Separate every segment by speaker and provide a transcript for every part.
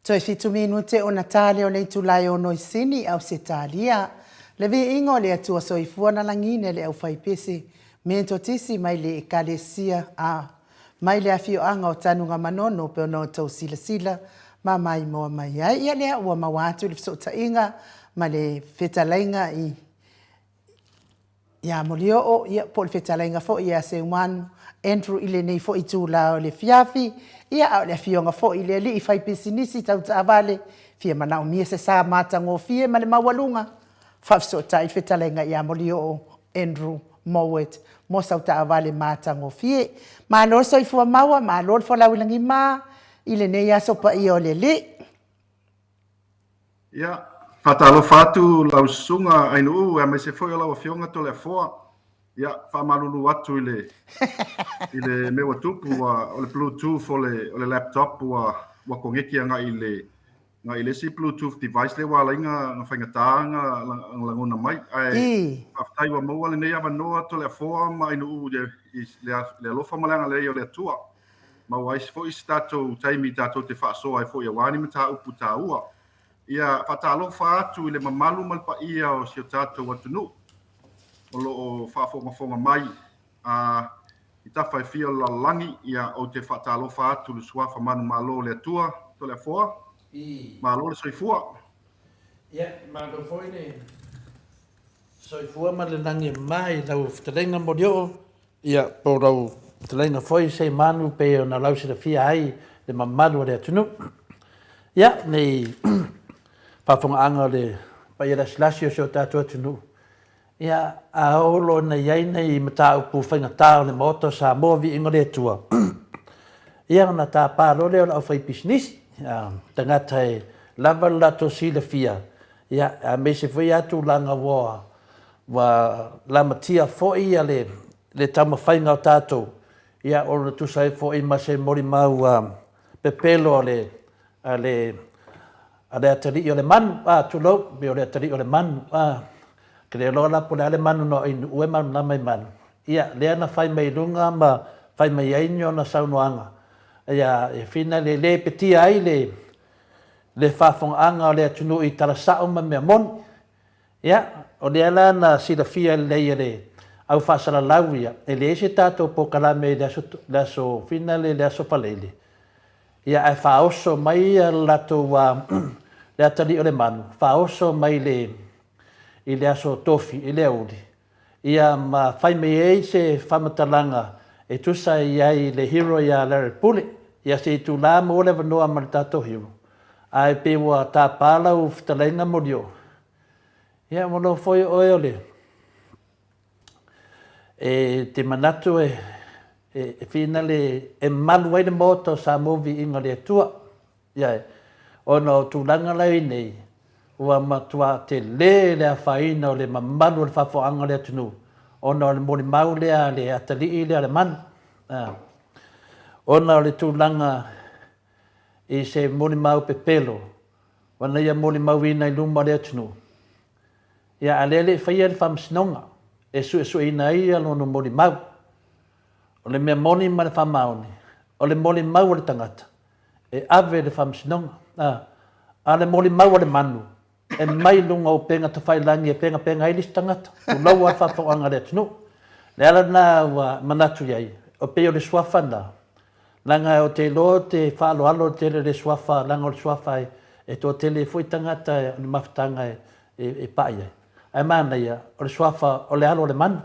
Speaker 1: Toe fitu minute ona ta lea o le itula e ono i Sini, Ausetalia. Le viiga o le Atua Soifua na lagina e le aufaipese Metotisi mai le Ekalesia a mai le afioaga o Tanugamanono pe ona outou silasila ma maimoa mai ai. Ia lea ua maua atu le fesootaiga ma le fetalaiga i ia Molioo, ia, po o le fetalaiga foi ia Seumanu Andrew i lenei foi itula o le afiafi, ia, a o le afioga foi i le alii faipisinisi tau taavale, fia manaomia se sa matagofie ma le maualuga, faafesootai le fetalaiga ia Molioo Andrew Mowat mo sau taavale matagofie. Malo le soifua maua, malo le folau i lagima i lenei aso paia o le Alii.
Speaker 2: Ia, faatalofa atu lau susuga Ainuu aemaise foi o lau Afioga Toleafoa. Ia, faamalulu atu i le i le mea ua tupu, ua o le Bluetooth o le o le laptop ua ua koneti agai i le agai i le isi Bluetooth device lea ua ala ai ona faigata ona lagona mai. Ae faafetai ua maua lenei avanoa Toleafoa ma Ainuu i le alofa ma le agalelei o le Atua. Maua ai foi se tatou taimi tatou te faasoa ai foi aua ni mataupu taua. Ia faatalofa atu i le mamalu ma le paia o si o tatou atunuu o lo o faafogafoga mai a i tafa e fia o le lalolagi. Ia ou te faatalofa atu i le suafa manumalo o le Atua, Toleafoa. Malo le soifua.
Speaker 3: Ia, malo foi le soifua ma le lagi e mama i lau fetalaiga Molioo. Ia, po o lau fetalaiga foi Seimanu pei ona lausilafia ai le mamalu o le atunuu. Ia, nei faafofogaaga o le paia lasilasi o si o tatou atunuu, ia, a oo loa ina i ai nai mataupu faigata o le Maota o Samoa, viiga o le Atua, ia ona tapa loa lea o le aufaipisinisi, tagata e lava le latou silafia, ia, aemaise foi lava tulaga ua Ua lamatia foi le taumafaiga o tatou, ia ona tusa ai foi ma se molimau pepelo a le, a le, a le atalii o le manu, a, tulou, pei o le atalii o le manu, a. Ou te le iloa la po o le a le manu na Ainuu e malamalama i manu, ia, lea na fai mai i luga ma fai mai ai ni ona saunoaga, ia, e fina le lepetia ai le, le faafofogaaga o le atunuu i tala sao ma mea moni. Ia, o lea la na silafia lelei e le au faasalalau ia, e leai se tatou polokalame i le aso, le aso Finale, le aso Faraile, ia ae faaoso mai le latou, le atalii o le manu, faaoso mai le, i le aso Tofi, i le aoauli, ia ma fai mai ai se faamatalaga e tusa i ai le hero ia Larry Pule, ia se itula maua le avanoa ma le tatou hero. Ae pei ua tapa lau fetalaiga Molioo. Ia ua loa foi oe o le e te manatu e e finale e malu ai le Maota o Samoa viiga o le Atua. Ia e, ona o tulaga la i nei, ua matua tele le afaina o le mamalu o le faafofogaaga o le atunuu ona o le molimau lea a le atalii lea o le manu. Ona o le tulaga i se molimau pepelo ua ia molimauina i luma o le atunuu, ia a lea e le i faia le faamasinoga e suesueina ai ia lona molimau. O le mea moni ma le faamaoni, o le molimau a le tagata e ave i le faamasinoga, a, a o le molimau a le manu, e mai luga o upega tafailagi e pegapega ai le isi tagata, tulou lava le faafofogaaga a le atunuu. Le ala lena ua manatu i ai, e pei o le suafa lena, leaga ou te iloa ou te faaaloalo tele i le suafa, leaga o le suafa e toatele ai foi tagata o le mafutaga e pai ai. Ae manaia, o le suafa o le alo o le manu.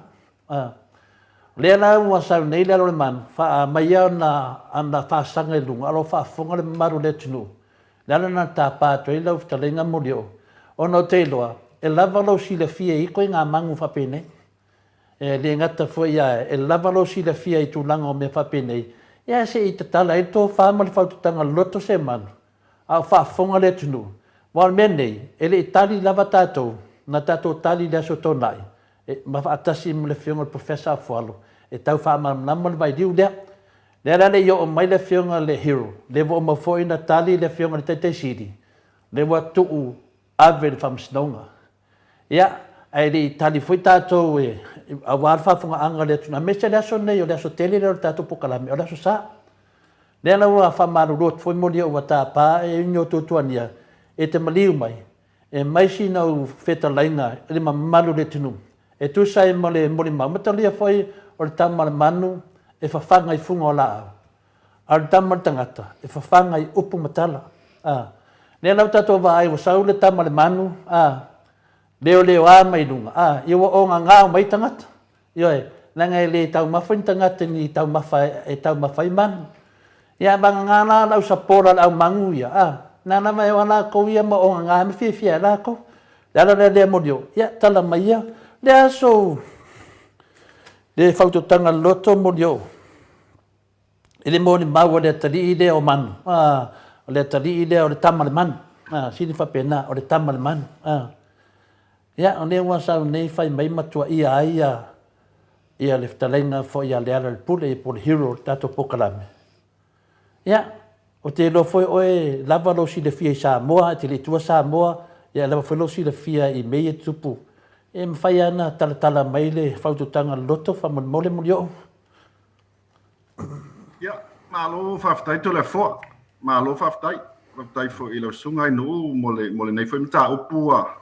Speaker 3: O lea la ua sau nei le alo o le manu, aumai ana faasaga i luga, a o lo o faafofoga le mamalu o le atunuu. Le ala lena na tapa atu ai lau fetalaiga Molioo, ona ou te iloa, e lava lou silafia i ituaiga magu faapenei. E le gata foi ae e lava lou silafia i tulaga o mea faapenei, ia se i tatala ai le tofa ma le faautautaga loto se manu, a o faafofoga le atunuu. Aua o le mea lenei, e le i tali lava tatou, na tatou tali i le Aso Toonai, ma faatasi ma le Afioga i le Professor Afualo e tau faamalamalama le vailiu lea. Lea la le i oo mai le Afioga i le Hero, lea ua uma foi ona tali le Afioga i le Taitai Sili, lea ua tuu ave i le Faamasinoga. Ia, ae le i tali foi tatou e, aua le faafofogaaga a le atunuu, aemaise le aso lenei, o le aso tele lea o le tatou polokalame, o le Aso Sa. Lea la ua faamalulu atu foi moli ua tapa e uni o tuatuania e te maliu mai e mai sina u fetalaiga i le mamalu o le atunuu e tusa ai ma le molimau matalia foi o le tama a le manu e fafaga i fuga o laau, a o le tama a le tagata e fafaga i upu ma tala. A. Lea la ua tatou vaai ua sau le tama a le manu, a, leoleoa mai luga, a, ia ua ogagao mai tagata. Ioe, leaga e le taumafa ni tagata i ni taumafa e taumafa ai manu. Ia a vagana la le au sapola le au magu ia, a, na lava e o a lakou ia ma ogagā ma fiafia ai lakou. Le ala lea lea molio, ia tala mai ia le aso le fautotaga loto molio i le molimau a le atalii lea o manu, a, o le atalii lea o le tama le manu, a, sili faapena, o le tama le manu, a. Ia, o lea ua sau nei fai mai ma tuaia ai ia, ia le fetalaiga foi a Lealailepule ia po o le hero o le tatou polokalame. Ia, ou te iloa foi oe lava lou silafia i Samoa, e te le i tua Samoa, ia e lava foi lou silafia i mea ia e tutupu. E mafai lava ona talatala mai le fautuaga loloto faamolemole Molioo.
Speaker 2: Ia, malo faafetai Toleafoa. Malo faafetai. Faafetai foi i lau susuga Ainuu mo le mo lenei foi mataupu ua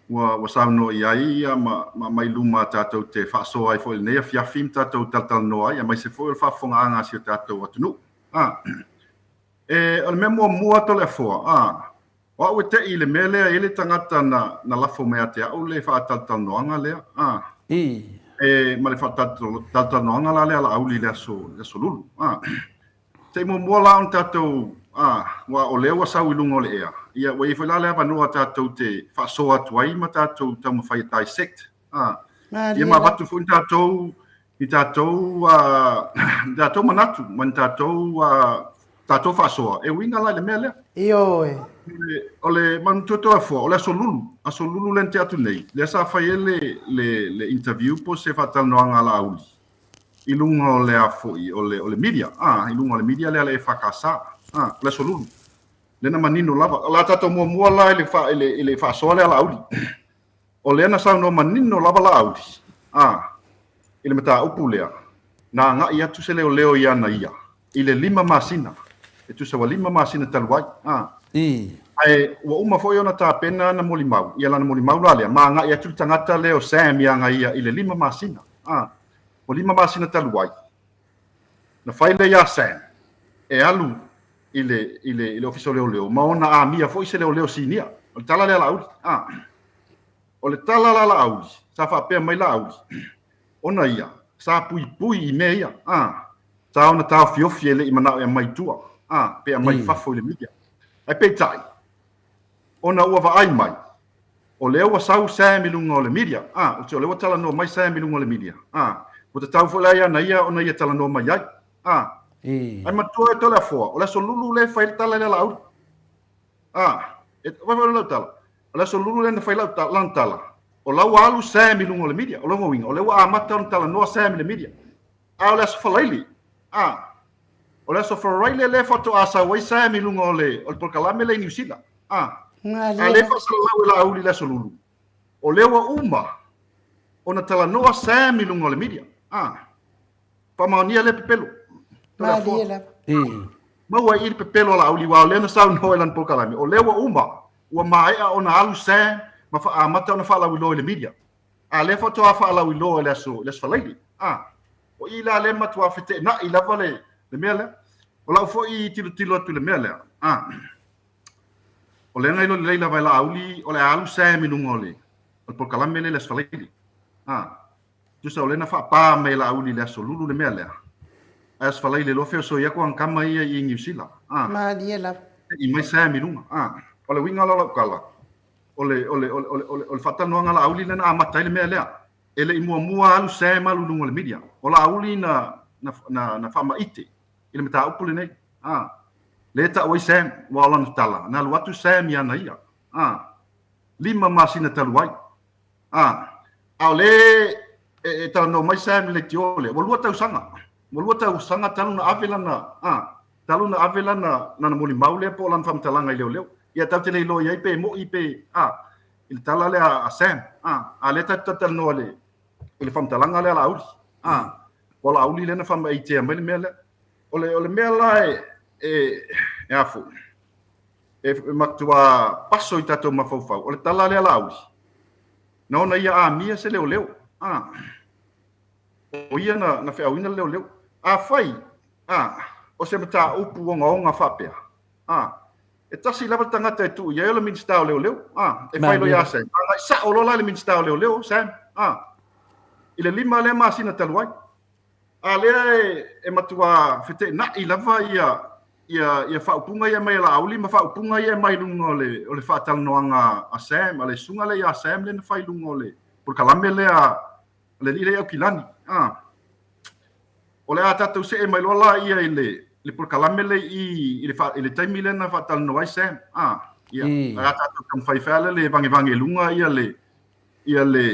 Speaker 2: ua ua saunoa i ai ia ma ma aumai i luma tatou te faasoa ai foi i lenei afiafi ma tatou talatalanoa ai aemaise foi o le faafofogaaga a si o tatou atunuu. A e o le mea muamua Toleafoa, a O au e te'i i le mea lea, e i ai le tagata na, na lafo mai ia te au le faatalatalanoaga lea, a.
Speaker 3: I.
Speaker 2: E, ma le faatalatalanoaga la lea a Laauli i le aso, le aso Lulu, a. Se i muamua la ona tatou, a, aua o lea ua sau i luga o le ea, ia ua i ai foi la le avanoa tatou te faasoa atu ai ma tatou taumafai e dissect, a. Ia ma avatu foi ni tatou, ni tatou, ni tatou manatu ma ni tatou, tatou faasoa e uiga la i le mea lea.
Speaker 1: Ioe.
Speaker 2: O le manatua Toleafoa, o le aso Lulu, aso Lulu lea na tea atu nei, lea sa fai ai le, le, le interview po o se faatalanoaga a Laauli i luga o le a foi, o le, o le media, a, i luga o le media lea a le EFKS, a, o le aso Lulu. Lea na manino lava. O la tatou muamua la i le, i le, i le faasoa lea a Laauli. O lea na saunoa manino lava Laauli, a, i le mataupu lea, na agai atu se leoleo i ana ia i le lima masina, e tusa ua lima masina talu ai, a.
Speaker 3: I.
Speaker 2: Ae ua uma foi ona tapena ana molimau, ia lana molimau la lea, ma agai atu le tagata lea o Sam i ana ia i le lima masina, a. Ua lima masina talu ai, na fai lea iā Sam e alu i le, i le, i le Ofisa o Leoleo, ma ona amia foi se leoleo sinia. O le tala lea a Laauli. A. O le tala la a Laauli, sa faapea mai Laauli, ona ia, sa puipui i mea ia. A. Sa ona taofiofi e le i manao e aumai i tua, a, pe aumai i fafo i le media. Ae peitai, ona ua vaai mai, o lea ua sau Sam i luga o le media, a, o lea ua talanoa mai Sam i luga o le media, a, ua tatau foi la ia ia ona ia talanoa mai ai. A. Ae matua e Toleafoa, o le aso Lulu lea e fai ai le tala lea a Laauli. A. E, vai foi lau tala. O le aso Lulu lea na fai lau lana tala. O la ua alu Sam i luga o le media. O lona uiga, o lea ua amata ona talanoa Sam i le media. A o le aso Faraile, a, o le aso Faraile lea faatoa sau ai Sam i luga o le, o le polokalame lea i Niu Sila. A. A lea faasalalau e Laauli i le aso Lulu. O lea ua uma ona talanoa Sam i luga o le media. A. Faamaonia lea pepelo.
Speaker 1: Malie lava.
Speaker 2: Maua i le pepelo a Laauli, aua o lea na saunoa i lana polokalame, o lea ua uma, ua maea ona alu Sam ma amata ona faalauiloa i le media. A lea faatoa faalauiloa i le aso, i le aso Faraile. A, o i la lea matua feteenai lava le, le mea lea. O lau foi tilotilo atu i le mea lea. A, o lea na iloa lelei lava e Laauli, o le a alu Sam i luga o le, o le polokalame lea i le aso Faraile. A, Tusa o lea na faapā mai e Laauli i le aso Lulu le mea lea. Ae aso Faraile loa feosoi atu ana tama ia i Niu Sila.
Speaker 1: A. Malie lava.
Speaker 2: I mai Sam i luga. A. O le uiga la o lau tala, o le, o le, o le, o le, o le, o le faatalanoaga a Laauli lea na amata ai le mea lea. E le i muamua alu Sam alu i luga o le media. O Laauli na, na, na, na faamaite i le mataupu lenei. A. Lea e tau ai Sam, aua o lana tala, na alu atu Sam i ana ia. A. Lima masina talu ai. A, a o lea e, e talanoa mai Sam i le leitio lea, ua lua tausaga. Ua lua tausaga talu na ave lana, a, talu na ave lana, lana molimau lea po o lana faamatalaga i leoleo. Ia tatou te le iloa i ai pe mo'i pe, a, i le tala lea a Sam, a, a lea tatou te talanoa i le, i le faamatalaga lea a Laauli, a, o Laauli lea na faamaitea mai le mea lea. O le, o le mea la e, e, e a foi, e, e matua paso i tatou mafaufau, o le tala lea Laauli, na ona ia amia se leoleo, a, o ia na, na feauina le leoleo. Afai, a, o se mataupu ogaoga faapea, a, e tasi lava le tagata e tuu i ai o le Minisita o Leoleo, a, e fai loa ia Sam. Agai sao loa la i le Minisita o Leoleo, Sam, a, i le 5 lea masina talu ai. A lea e, e matua feteenai lava ia, ia, ia faaupuga ia mai a Laauli ma faaupuga ia mai luga o le, o le faatalanoaga a Sam, a le susuga lea ia Sam lea na fai i luga o le polokalame lea a le alii lea i Aukilani. A, o le a tatou see mai loa la ia i le, le polokalame lea i, i le, fa, i le taimi lea na faatalanoa ai Sam. A, ia, mm. a tatou taumafai fea le vangevange i luga ia le, ia le,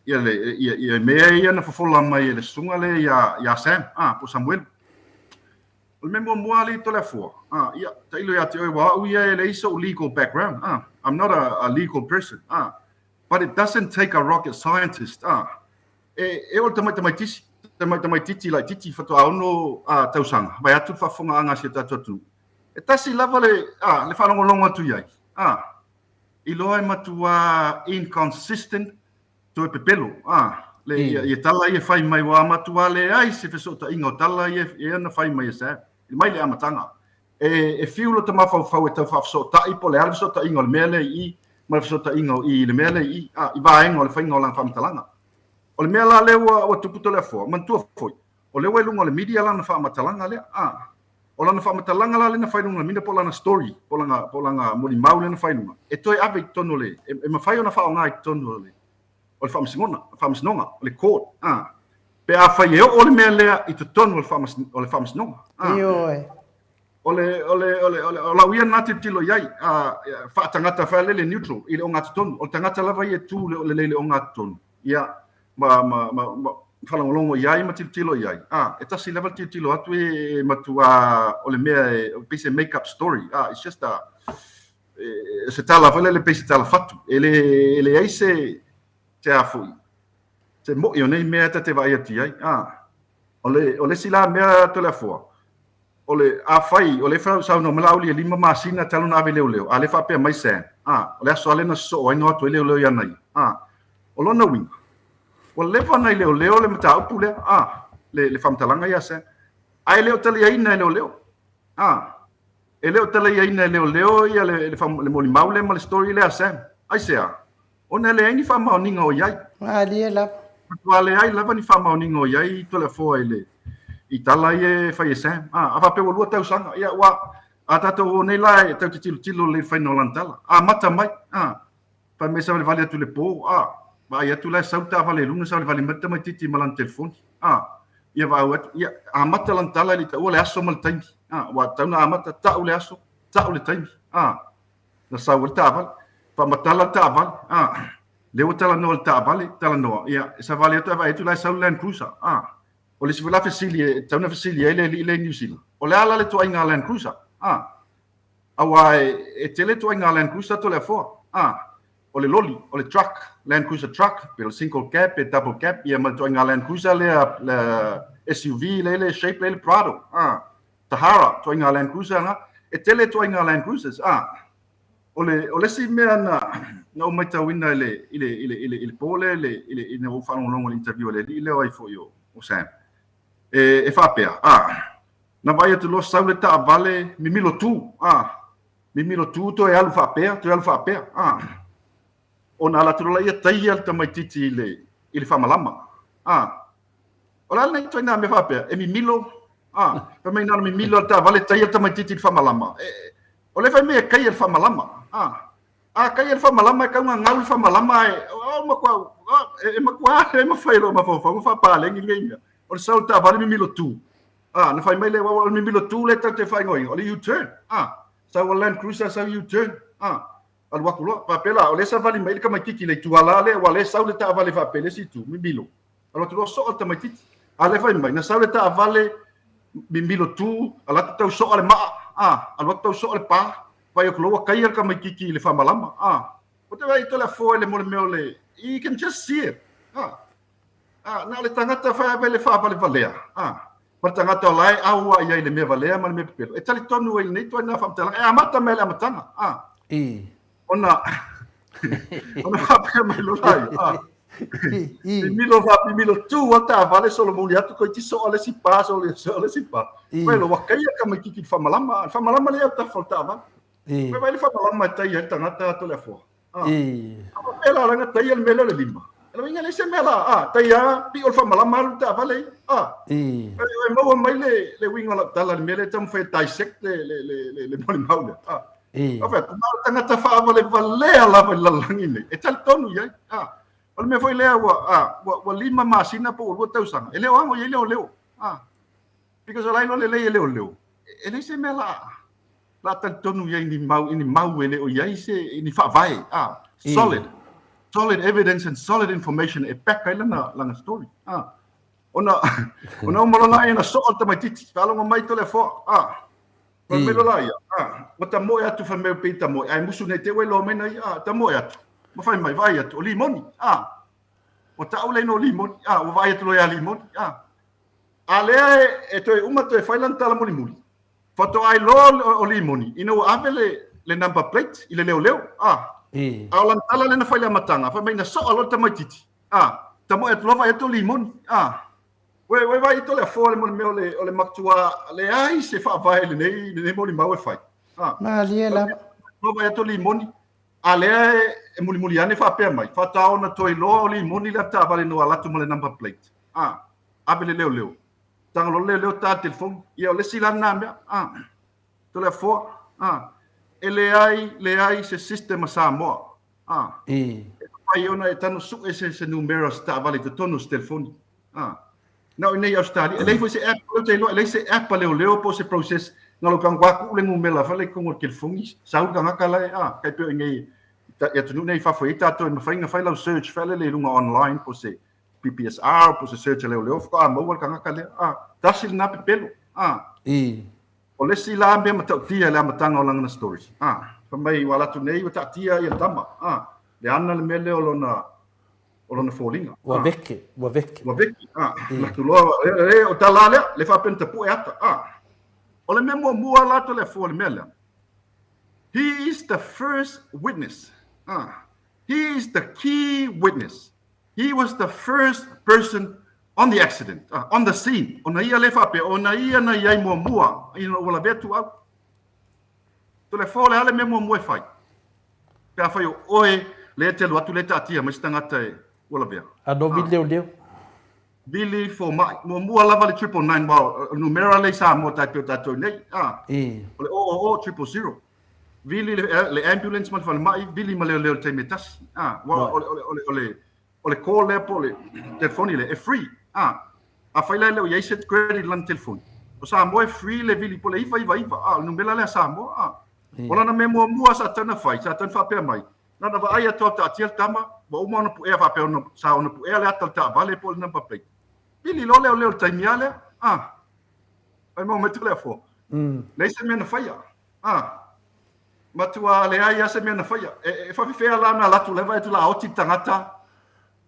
Speaker 2: ia le, ia, ia mea ia na fofola mai e le susuga lea ia, ia Sam, ah, po Samuelu. O le mea muamua alii Toleafoa, ah, ia, tailo ia te oe, ua au ia e leai so'u legal background, ah, I'm not a legal person, ah, but it doesn't take a rocket scientist, ah, e, e o le tamaitamaitisi, tamaitamaititi laititi faatoa 6 ah, tausaga, vae atu le faafofogaaga a si o tatou atunuu. E tasi lava le, ah, le faalogologo atu i ai, ah, iloa e matua inconsistent toe pepelo a le ia, ia tala ia fai mai ua matua leai se fesootaiga o tala ia ia na fai mai e Sam mai le amataga e, e fiu lo ta mafaufau e tau faafesootai po o le a le fesootaiga o le mea lea i i ma le fesootaiga o i i le mea lea i i a i vaega o le faiga o lana faamatalaga. O le mea la lea ua, ua tupu Toleafoa, manatua foi, o lea ua i luga o le media lana faamatalaga lea a O lana faamatalaga la lea na fai i luga o le media po o lana story, po o lana, po o lana molimau lea na fai i luga, e toe ave i totonu o le, e, e mafai ona faaaoga i totonu o le, o le faamasinoga, faamasinoga, o le court, a. Pe afai e oo le mea lea i totonu o le faamas, o le faamasinoga, a.
Speaker 1: Ioe.
Speaker 2: O le, o le, o le, o le, o lau ia lena tilotilo i ai, a, faatagata foi lele neutral i le ogatotonu. O le tagata lava ia e tu lelei i le ogatotonu, ia, ma, ma, ma, ma faalogologo i ai ma tilotilo i ai, a, e tasi lava le tilotilo atu e, e matua o le mea e, pei se make up story, a, it's just a, e, se tala foi lele pei se tala fatu, e le, e leai se, se a foi, se mo'i o nei mea ta te vaai atu i ai, a, o le, o le isi la mea Toleafoa, O le, afai, o lea e saunoa mai Laauli e 5 masina talu ona ave leoleo, a lea e faapea mai Sam, a, o le aso lava lea na sosoo ai na o atu ai leoleo ia na ia, a. O lona uiga, ua leva ona i leoleo le mataupu lea, a, le, le faamatalaga ia a Sam, ae le o taliaina e leoleo, a. E le o taliaina e leoleo ia le, le, le molimau lea ma le story lea a Sam. Aisea? Ona e leai ni faamaoniga o i ai.
Speaker 1: Malie lava.
Speaker 2: Matua leai lava ni faamaoniga o i ai Toleafoa i le i tala ia e fai e Sam. A, a faapea ua 2 tausaga, ia ua a tatou o nei la e tau te tilotilo lelei i le faiga o lana tala. Amata mai, a, fai mai e savalivali atu i le po, a, vaai atu la e sau le taavale i luga savalivali mai le tamaitiiti ma lana telefoni. A, ia vaau atu, ia amata lana tala e le i taua le aso ma le taimi. A, ua tatau ona amata, tau le aso, tau le taimi. A, Na sau ai le taavale. Faamatala le taavale. Ah, lea ua talanoa i le taavale, talanoa. Ia, e savali atu ae vaai atu la e sau le Land Cruiser. Ah, o le isi foi la fesili e tatau ona fesili ai le alii lea i Niu Sila, o le a la le ituaiga Land Cruiser? Ah, aua e, e tele ituaiga Land Cruiser Toleafoa. Ah, o le loli, o le truck, Land Cruiser truck, pe o le single cab pe double cab, ia ma le ituaiga Land Cruiser lea, le SUV lea le shape lea le Prado. Ah, Sahara, ituaiga Land Cruiser na, e tele ituaiga Land Cruisers, a. O le, o le isi mea na, na ou matauina i le, i le, i le, i le, i le po lea, i le, i le, ina ua ou faalogologo i le interview a le alii lea o ai foi o, o Sam, e, e faapea, a, na vaai atu loa sau le taavale mimilo tu, a, mimilo tu toe alu faapea, toe alu faapea, a. Ona alu atu loa lea taia le tamaitiiti i le, i le faamalama, a. O le a lenei ituaiga mea faapea, e mimilo, a, fai mai na ona mimilo le taavale taia le tamaitiiti i le faamalama. E, o lea fai mai e taia le faamalama, a. A taia le faamalama e tau gagau le faamalama e, o, matua, e, e matua le mafai e lou mafaufau ma faapaleni lenei mea. O le sau o le taavale mimilo tu. A, na fai mai lea, o le mimilo tu lea tatou te faaigoaina, o le U-turn, a. Sau o le Land Cruiser, sau U-turn, a. Alu atu loa, faapea la, o lea e savali mai le tamaitiiti i le itu ala lea, aua o lea e sau le taavale faapea i le isi itu, mimilo. Alu atu loa soa le tamaitiiti. A lea fai mai, na sau le taavale mimilo tu, alu atu tau soa le maa, a, alu atu tau soa le pa, vaai atu loa ua taia le tamaitiiti i le faamalama, a. Ou te vaai atu le afoa i le mo le mea o le, you can just see it, a. A, na o le tagata fai ave le faavalevalea, a. Ma le tagata o la e aua i ai i le mea valea ma le mea pepelo, e talitonu ai i lenei ituaiga faamatalaga, e amata mai i le amataga, a. Ona, ona faapea mai loa laia, a. Pimilo faapimilo tu a taavale solomuli atu koiti soa le isi pa sole soa le isi pa. Fai loa ua kaia tamaititi i le faamalama, le faamalama lea e autafa o le taavale. Fai mai le faamalama e taia ai le tagata atu le afoa. Ah. A faapea la lana taia le mea lea o le lima. O le uiga e leai se mea la, ah, taia pio le faamalama alu le taavale ia. Ah. E maua mai le le uiga o lau tala i le mea lea e taumafai e dissect le le le le le molimau lea. Ah. A fai atu, na o le tagata faavalevalea lava i le lalolagi lenei, e talitonu i ai. Ah. O le mea foi lea ua, ah, ua, ua 5 masina po ua 2 tausaga, e le o ago i ai leoleo. Ah. Because o la e iloa lelei e leoleo, e leai se mea la la talitonu i ai ni mau, ni mau e le o i ai se, ni faavae, ah, solid, solid evidence and solid information e back ai lana, lana story. Ah. Ona, ona uma loa laia na soa le tamaitiiti, faalogo mai Toleafoa, ah, fai mai loa laia, ah, ua tamoe atu fai mai pei tamoe, ae musu nei te ua iloa mai na ia, ah, tamoe atu, ma fai mai, vaai atu, o Limoni, ah, ua tau le igoa o Limoni, ah, ua vaai atu loa ia Limoni, ah. A lea e, e toe uma toe fai lana tala mulimuli, Faatoa iloa o Limoni ina ua ave le, le number plate i le leoleo. A. A o lana tala lea na fai i le amataga, fai mai na soa loa le tamaitiiti. A. Tamoe atu loa vaai atu o Limoni. A. Ua, ua vaai atu le afoa le mea o le, o le matua leai se faavae i lenei, lenei molimau e fai. A.
Speaker 1: Malie lava.
Speaker 2: Loa vaai atu o Limoni. A lea e, e mulimuli ane faapea mai, faatoa ona toe iloa o Limoni le avetaavale ina ua alu atu ma le number plate. A. Ave le leoleo. Taga loa le leo ta telefoni. Ia o le isi la lena mea. Ah. Toleafoa. Ah. E leai, leai se system a Samoa. Ah. E mafai ona e tano sue se, se numera o se taavale i totonu o se telefoni. Ah. Na o i nei Australia, e leai foi se app, o lea ou te iloa, e leai se app a leoleo po o se process na lou tago a tuu le numera fale i totonu o le telefoni, sau le tagata la e, ah, tai pei o i nei i atunuu nei i fafo e i ai tatou e mafai ona fai lau search fale i luga online po o se PPSR po o se search a leoleo faatoa maua le tagata lea. Ah, tasi lena pepelo. Ah. O le isi la mea matautia i le amataga o lana story. Ah, fai mai ua alu atu nei ua taatia ia le tama. Ah, le ana le mea lea o lona o lona foliga.
Speaker 3: Ua veke, ua veke.
Speaker 2: Ua veke. Ah, alu atu loa e, o tala lea, le faapea na tapue ata. Ah. O le mea muamua la Toleafoa le mea lea. He is the first witness. Ah. He is the key witness. He was the first person on the accident, on the scene. Ona ia lea faapea, ona ia na i ai muamua ina ua lavea tuau. Toleafoa o le a le mea muamua e fai? Pe afai o oe lea e te alu atu lea e taatia mai se tagata e ua lavea.
Speaker 3: Ano vili leoleo.
Speaker 2: Vili fomai. Muamua lava le 999, aua o le numera lea i Samoa tai pei o tatou nei. O le 000 000. Vili le, le ambulance ma le falemai, vili ma leoleo i le taimi e tasi. Ah, ua, o, le, o, le, o, le, o, le, o le call lea po o le telefoni lea, e free. Ah, afai la e le o i ai se credit i lana telefoni. O Samoa e free le vili po o le 999. Ah, o le numera lea a Samoa. Ah. O lana mea muamua sa tatau ona fai, sa tatau ona faapea mai, na ona vaai atu lava taatia le tama, ua uma ona puea faapea ona, sa ona puea le ata o le taavale po o le number plate. Vili loa leoleo i le taimi lava lea. Ah. Fai mai Toleafoa. Leai se mea na faia. A, matua leai a se mea na faia. E, e faafefea la na alu atu, la e vaai atu la oti le tagata,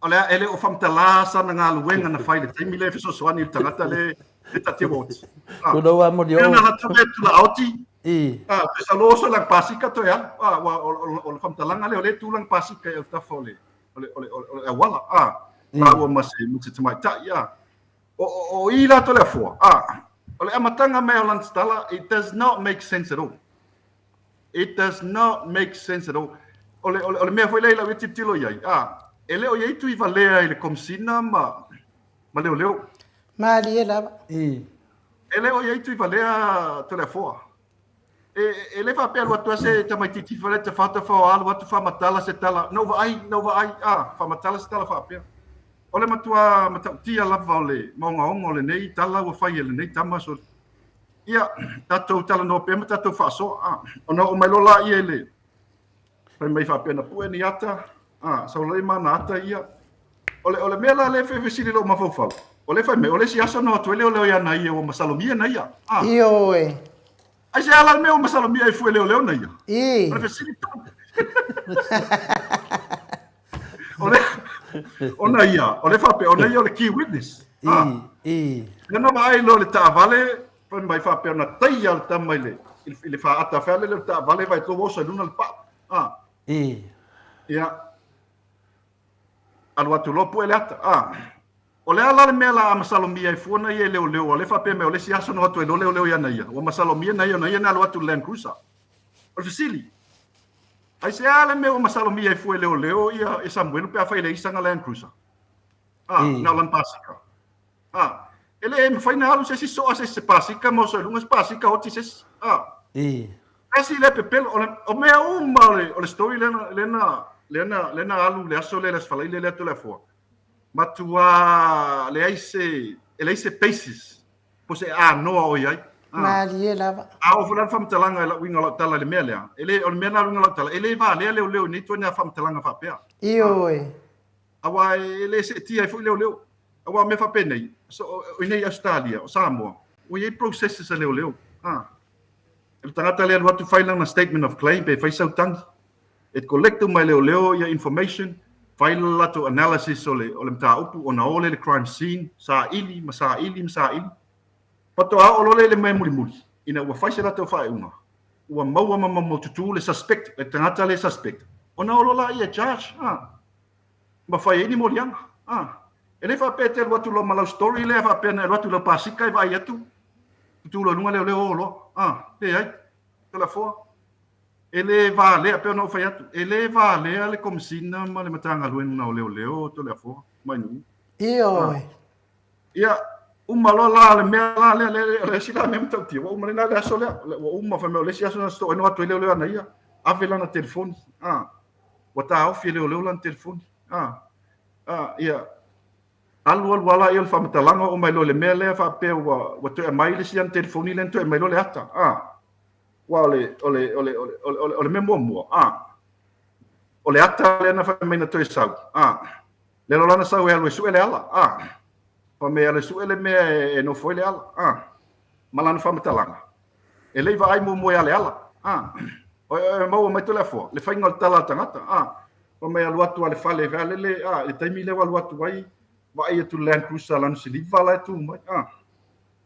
Speaker 2: o le a, e le o faamatala sana galuega na fai i le taimi lea e fesoasoani i le tagata le le taatia ua oti.
Speaker 3: A, Tulou a moli o.
Speaker 2: Na alu atu atu la oti. A, toe sau loa oso lana pasika toe alu. A, ua, o, o, o le faamatalaga lea o lea e tu lana pasika i autafa o le, o le, o le, o le auala. A, lāua ma se, ma se tamaitai. A, O, o, o i la Toleafoa, a, o le amataga mai o lana tala, it does not make sense at all. It does not make sense at all. O le, o le, o le mea foi lea i lau ia tilotilo i ai, a, e le o i ai Tuivalea i le Komesina ma, ma Leoleo.
Speaker 1: Malie lava.
Speaker 2: E le o i ai Tuivalea Toleafoa. E, e le faapea alu atu se tamaitiiti fale tafatafa o alu atu faamatala se tala. Na ou vaai, na ou vaai, a, faamatala se tala faapea. O le matua matautia lava o le maogaoga o lenei tala ua fai e lenei tama so ia tatou talanoa pea ma tatou faasoa. A, ona oo mai loa laia i le fai mai faapea na pue ni ata, a, sau loa ma ana ata ia. O le, o le mea la lea e fesili lou mafaufau, o lea fai mai, o le isi aso na o atu ai leoleo ia na ia ua masalomia na ia.
Speaker 1: A. Ioe.
Speaker 2: Aisea la le mea ua masalomia ai fua e leoleo na ia?
Speaker 1: I.
Speaker 2: O le fesili tonu. O le, ona ia, o le faapea, ona ia o le key witness. Ah. Lea na vaai loa i le taavale, fai mai faapea na taia le tama i le, i le faata feale lea o le taavale vaai atu ua oso i luga le pau. Ah. Ia. Alu atu loa pue le ata. Ah. O le a la le mea la a masalomia ai fua na ia e leoleo, a o lea faapea mai o le isi aso na o atu ai loa leoleo ia na ia. Ua masalomia na ia ona ia na alu atu i le Land Cruiser. O le fesili, aisea le mea ua masalomia ai fua e leoleo ia e Samuelu pe afai e leai sana Land Cruiser? Ah, na o lana pasika. Ah, e le mafai na alu se isi soa se isi se pasika ma oso i luga se pasika oti se isi. Ah. Tasi lea pepelo, o, le, o mea uma o le, o le story lea na, lea na, lea na, lea na alu le aso lea le Aso Faraile lea Toleafoa. Matua leai se, e leai se basis po se anoa o i ai.
Speaker 1: Ah. Malie lava.
Speaker 2: A oo foi la le faamatalaga i lau uiga o lau tala i le mea lea, e le, o le mea lena o le uiga o lau tala, e le valea leoleo i nei ituaiga faamatalaga faapea.
Speaker 1: Ioe.
Speaker 2: Aua e le seetia ai foi leoleo. Aua o mea faapenei, so, o i nei Ausetalia, o Samoa, ua i ai processes a leoleo. Ha. Le tagata lea alu atu fai lana statement of claim pe fai sau tagi. E collect uma e leoleo ia information, fai le latou analysis o le, o le mataupu, ona o lea i le crime scene, saili ma saili ma saili. Faatoa oo loa lea i le mea mulimuli, ina ua fai se latou faaiuga, ua maua ma maumaututu le suspect, le tagata lea suspect, ona o loa lea e charge. Ha. Ma fai ai ni moliaga. Ha. E le faapea e te alu atu loa ma lau story lea faapea na e alu atu i lau pasika e vaai atu, tutu loa i luga leoleo o loa. Ha. Leai. Toleafoa. E le valea, pei ona ou fai atu, e le valea le Komesina ma le Matagaluega o Leoleo o Toleafoa ma Inuu.
Speaker 1: Ioe.
Speaker 2: Ia, uma loa la le mea la lea, lea, o le isi la mea matautia, ua uma lena le aso lea, ua uma, fai mai o le isi aso na sosoo ai na o atu ai leoleo ana ia, ave lana telefoni, a, ua taofi e leoleo lana telefoni, a, a, ia, alu alu lava lea o le faamatalaga oo mai loa i le mea lea faapea ua, ua toe aumai le isi ana telefoni lea na toe aumai loa le ata, a. Aua o le, o le, o le, o le, o le, o le mea muamua, a, o le ata lea na fai mai na toe sau, a, lea loa la na sau e alu e sue le ala, a, fai mai e alu e sue le mea e, e nofo ai le ala, a, ma lana faamatalaga, e le i vaai muamua ia Leala, a, o, e maua mai Toleafoa, le faiga o le tala a le tagata, a, fai mai e alu atu a le fale, fai a lele, a, i le taimi lea ua alu atu ai, vaai atu i le Land Cruiser lanu siliva la e tu mai, a,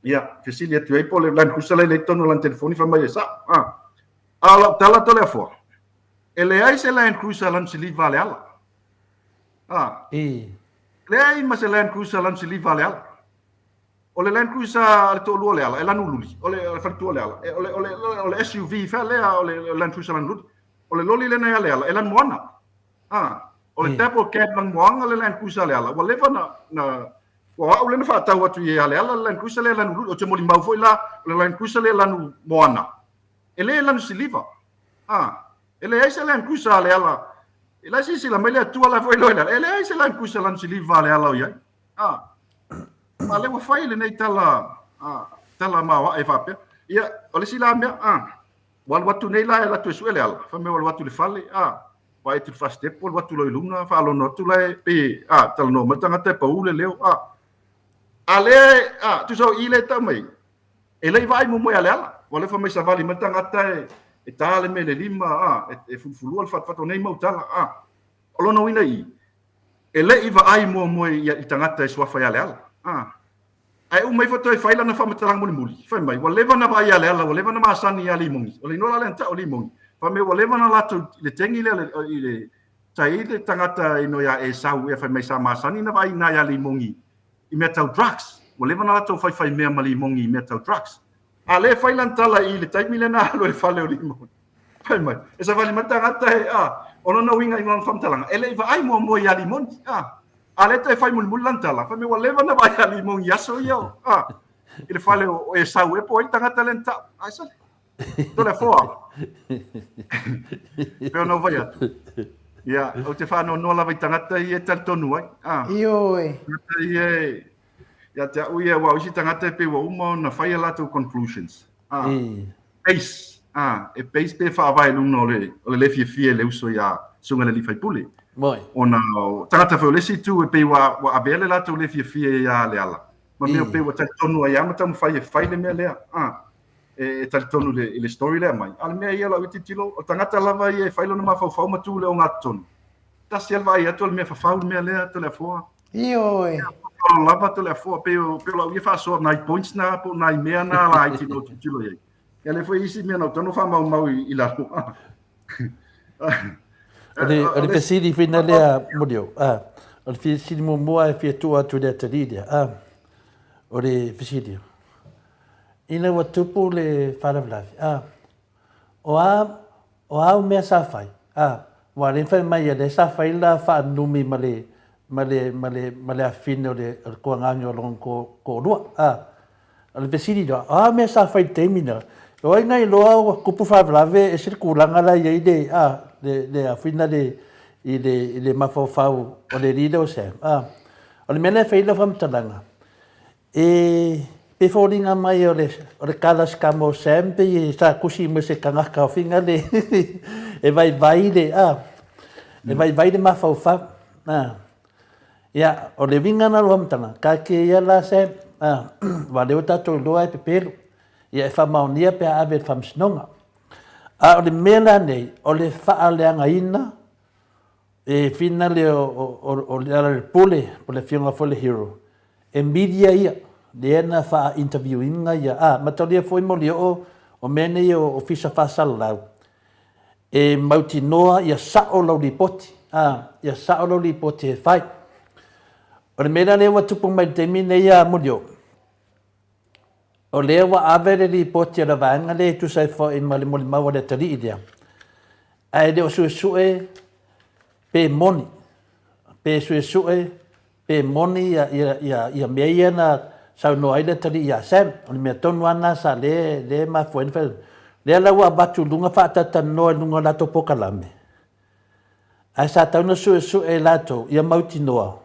Speaker 2: Ia, fesili atu ai po o le Land Cruiser la e i totonu o lana telefoni, fai mai e sa'o. A, a o lau tala Toleafoa, e leai se Land Cruiser lanu siliva a Leala. A, leai ma se Land Cruiser lanu siliva a Leala. O le Land Cruiser a le toalua o Leala, e lanu luli, o le, o le faletua o Leala, e, o le, o le, o le SUV fea lea o le Land Cruiser lanu luli. O le loli lena ia Leala, e lanu moana. A, o le double cab lanu moana le Land Cruiser a Leala. Ua leva na, na, Ua o au lea na faatau atu i Aleala le Land Cruiser lea lanu luli. Ou te molimau foi la, o le Land Cruiser lea lanu moana, e le lanu siliva. A, e leai se Land Cruiser a Aleala. E la e silasila mai le Atua la foi loa i le ala, e leai se Land Cruiser lanu siliva a Aleala o i ai. A, a lea ua fai lenei tala, a, tala maoae faapea. Ia, o le isi la mea, a, Ua alu atu nei la e alu atu e sue le ala, fai mai ua alu atu i le fale, a, vaai atu i le fasitepu, alu atu loa i luga, faalono atu la e, pei, a, talanoa mai le tagata e pau le leo, a. A lea e, a, tusa o i lea e tau mai, e le i vaai muamua ia Leala. Ua lea fai mai savali mai le tagata e, e ta le mea i le lima, a, e, e fulufulua le fatufatu o nei mau tala, a. O lona uiga i i, e le i vaai muamua i, i tagata e suafa ia Leala, a. Ae uma ifo toe fai lana faamatalaga mulimuli, fai mai, ua leva na vaai ia Leala, ua leva na masani ia Limogi. O le igoa la lea na tau o Limogi. Fai mai, ua leva na latou i le tegi lea, i le, sa i ai le tagata ino ia Esau, ea fai mai sa masani na vaai ina ia Limogi i mea tau drugs. Ua leva na latou faifai mea ma Limogi i mea tau drugs. A lea e fai lana tala i le taimi lea na alu ai i le fale o Limogi. Fai mai, e savali mai le tagata e, a, o lona uiga i lana faamatalaga, e le i vaai muamua ia Limoni, a. A lea toe fai mulimuli lana tala, fai mai ua leva na vaai ia Limoni i aso ia, a, i le fale o Esau e po o ai le tagata lea na tau. Ai sole. Toleafoa. Pei ona ou fai atu. Ia, ou te faanoanoa lava i tagata ia e talitonu ai. A.
Speaker 1: Ioe.
Speaker 2: Tagata ia e, ia te au ia, aua o isi tagata e pei ua uma ona fai a latou conclusions. A. Base, a, e base pe faavae i luga o le, o le le fiafia i le uso ia Susuga i le Alii Faipule.
Speaker 3: Moi.
Speaker 2: Ona o tagata foi o le isi itu e pei ua, ua avea le latou le fiafia ia Leala. Ma mea pei ua talitonu ai lava ma taumafai e fai le mea lea. A, e, e talitonu i le, i le story lea mai. A o le mea ia lau tilotilo, o le tagata lava ia e fai lona mafaufau ma tu i le ogatotonu. Tasi lava le vaai atu o le mea fafau le mea lea, Toleafoa.
Speaker 1: Ioe.
Speaker 2: faaaloalo lava Toleafoa, pei o pei o lau ia faasoa nai points na po o nai mea na laiti na ou tilotilo i ai. Ia lea foi isi mea na ou tago faamaumau i lalo.
Speaker 3: O le, o le fesili fina lea Muriel, ah, o le fesili muamua e fia tuu atu i le atalii lea, ah, o le fesili, ina ua tupu le faalavelave, ah, o a, o a au mea sa fai, ah, aua o lea na fai mai o lea sa fai le la faanumi ma le, ma le, ma le, ma le afafine o le, o le tuagage o lona toalua, ah, O le fesili loa, o a mea sa fai i le taimi lena? O ai na iloa ua tupu faalavelave e ese le tulaga la e i ai le, a, le, le a foi lea i le, i le mafaufau o le alii lea o Sam, a. O le mea lea e fai ai lau faamatalaga, e pei e foliga mai o le, o le tala a si tama o Sam pei sa tusi mai se tagata foi lea e vaivai le, a, e vaivai le mafaufau, a. Ia, o le uiga lena o le faamatalaga, taatia ia la Sam, aua o lea ua tatou iloa e pepelo, ia e faamaonia pe a ave i le Faamasinoga. A o le mea la nei, o le faaleagaina e fina le o Lealailepule po o le afioga foi le Hero, e media ia, lea na faa-interview ina ia, a, mataulia foi Molioo o mea nei o Ofisa Faasalalau, E mautinoa ia sao lau lipoti, a, ia sao lau lipoti e fai. O le mea la lea ua tupu mai i le taimi lenei ia Muriel, o lea ua ave le lipoti a le vaega lea e tusa ai foi ma le molimau a le atalii lea, ae le o suesue pe moni, pe suesue Pe moni ia mea ia na saunoa ai le atalii ia Sam. O le mea tonu lava lena sa lea e mafua ai ona fai atu. Lea la ua avatu i luga faatalatalanoa i luga o latou polokalame, ae sa tatau ona suesue e latou ia mautinoa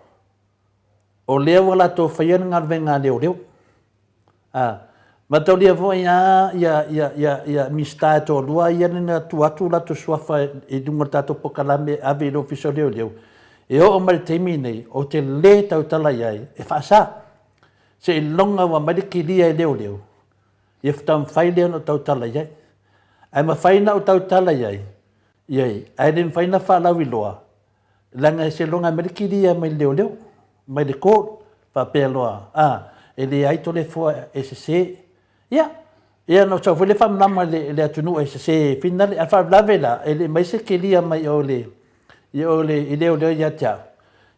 Speaker 3: o lea ua latou faia le galuega a leoleo. A, mataulia foi a ia, ia, ia, ia Minisita e toalua ia na tuu atu o latou suafa i luga o le tatou polokalame e ave i le Ofisa o Leoleo, e oo mai le taimi lenei, ou te le tautala i ai e faasa. Seiloga ua aumai le kilia e leoleo, ia faatoa mafai lea ona ou tautala i ai. Ae mafai ona ou tautala i ai, i ai, ae le mafai ona faalauiloa, Leaga e seiloga e aumai le kilia mai le leoleo, mai le court, faapea loa, a, e leai Toleafoa e sese. Ia, ia na sau foi le faamalama i le atunuu e sese finale, a faalavelave la, e le i aumai se kilia mai o le, i o le, i leoleo ia te au.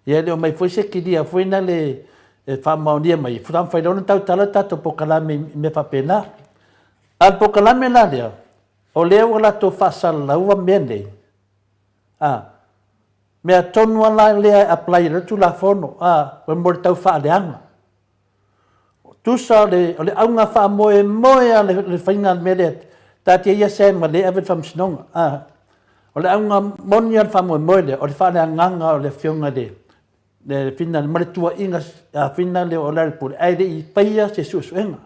Speaker 3: Ia e le o aumai foi se kilia foi na le e faamaonia mai, faatoa mafai loa ona tautala le tatou polokalame i mea faapena. A o le polokalame la lea, o lea ua latou faasalalaua mea nei, A. Mea tonu a la lea e apply ai le Tulafono, a, mo le tau faaleaga. Tusa o le, o le auga faamoemoe a le, le faiga o le mea lea, taatia ia Sam ma le ave i le Faamasinoga, a. O le auga moni a le faamoemoe lea, o le faaleagaga o le Afioga i le, le Fina ma le tuuaiga a Fina lea o Lealailepule, ae le i faia se suesuega.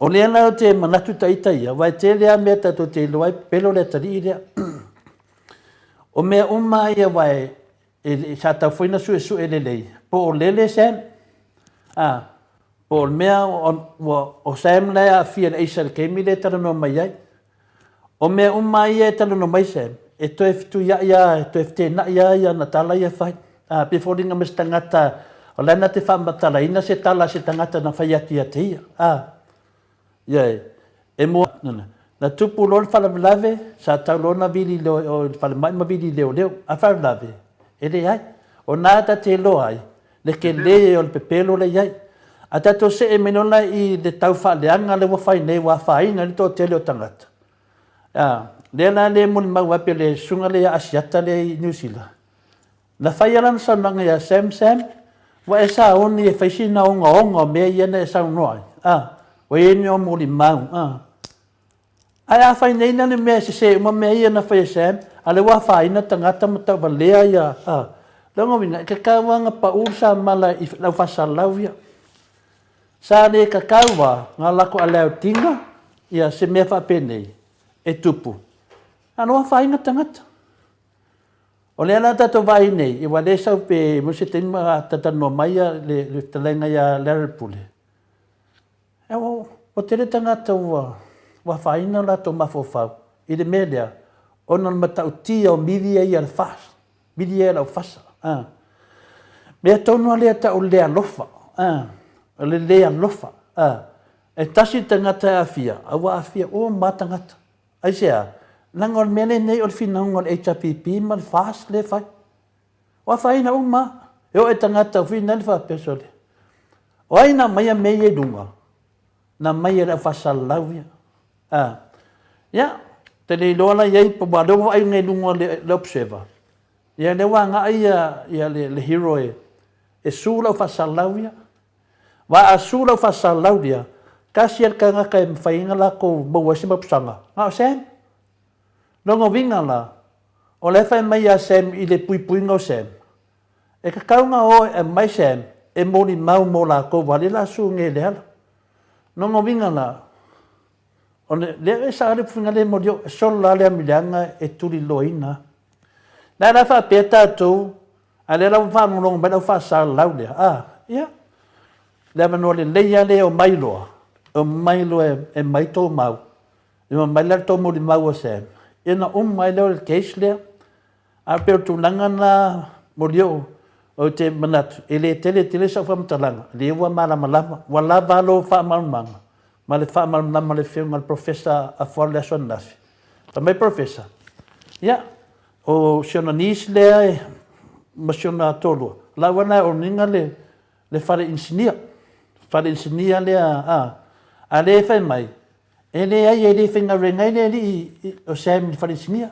Speaker 3: O lea la ou te manatu ita ia, aua e tele lava mea tatou te iloa ai, pepelo le atalii lea. O mea uma ia aua e, e, sa tatau foi ona suesue lelei, po o lele Sam, a, po o le mea o, o Sam la e aafia i le aisa i le taimi lea e talanoa mai ai. O mea uma ia e talanoa mai Sam, e toe fetuiai lava, e toe feteenai lava ana tala ia e fai. A, pei e foliga mai se tagata o la e na te faamatalaina se tala a se tagata na fai atu ia te ia. A, ia e, e mua, na, na tupu loa le faalavelave, sa tau loa ona vili i le falemai ma vili i leoleo. A faalavelave, e leai. O na ta te iloa ai, le tele o le pepelo lea e i ai. A tatou see mai loa la i le tau faaleaga lea ua fai nei ua afaina ai le toatele o tagata, a, lea la lea e molimau ai pei o le susuga lea ia Asiata lea i Niu Sila, na fai lava lana saunoaga ia Sam, Sam, ua e sauni e fai sina ogaoga o mea ia na e saunoa ai, a, ua i ai ni molimau, a. Ae a fai nei na le mea e sese uma mea ia na fai e Sam, a lea ua afaina tagata ma tauvalea ia, a. Lona uiga, e tatau lava ona pau le samala i lau faasalalau ia. Sa le tatau lava ona latou allow-ina ia se mea faapenei e tupu, a o lea ua afaina tagata. O lea la tatou vaai nei, aua o lea e sau pe maua se taimi ma talatalanoa mai le fetalaiga ia Larry Pule, Ua tele tagata ua afaina o latou mafaufau i le mea lea ona o le matautia o mili ia i le FAST, mili ia i lau fasa. Mea tonu a lea tau o le le alofa, a, o le le alofa, a. E tasi le tagata e aafia, a ua aafia uma lava tagata. Aisea? Leaga o le mea lenei o le finauga o le HRPP ma le FAST lea e fai. Ua afaina uma lava. E oo i tagata ua finau le faapea, sole, o ai na aumaia mea ia i luga? Na aumai e le aufaasalalau ia. A, ia, ou te le iloa la i ai, aua o lea ua vaai nei i luga o le Observer, ia lea ua agai ia, ia le, le hero e, e sue le aufaasalalau ia. Aua a sue le aufaasalalau ia, tasi lava le tagata e mafai ai ona latou maua ai se mapusaga, na o Sam. Lona uiga la, o la e fai mai ia Sam i le puipuiga o Sam, e tatau ona o e aumai Sam e molimau mo latou aua o lea o le a sue nei e Leala. Lona uiga la, o le, lea e sao le upu lea moli o, e solo la le amiliaga e tuliloaina. La la faapea tatou, a lea la ua faalogologo mai lau faasalalau lea, a, ia, le avanoa lelei lava lea e omai loa, omai loa e, e mai tou mau, e omai la le tou molimau a Sam, ia ona uma ai lea o le case lea. Ae pei o le tulaga lena Molioo, ou te manatu, e le tele tele sau faamatalaga, o lea ua malamalama, ua lava lou faamalamalamaga ma le faamalamalama a le Afioga i le Professor Afualo i le aso ananafi. Fai mai Professor, ia, o si ona niece lea ma si ona toalua, o la ua na e owning le, le fale inisinia, fale inisinia lea, a, a lea e fai mai, e leai e le faigaluega ai le alii o Sam i le fale inisinia.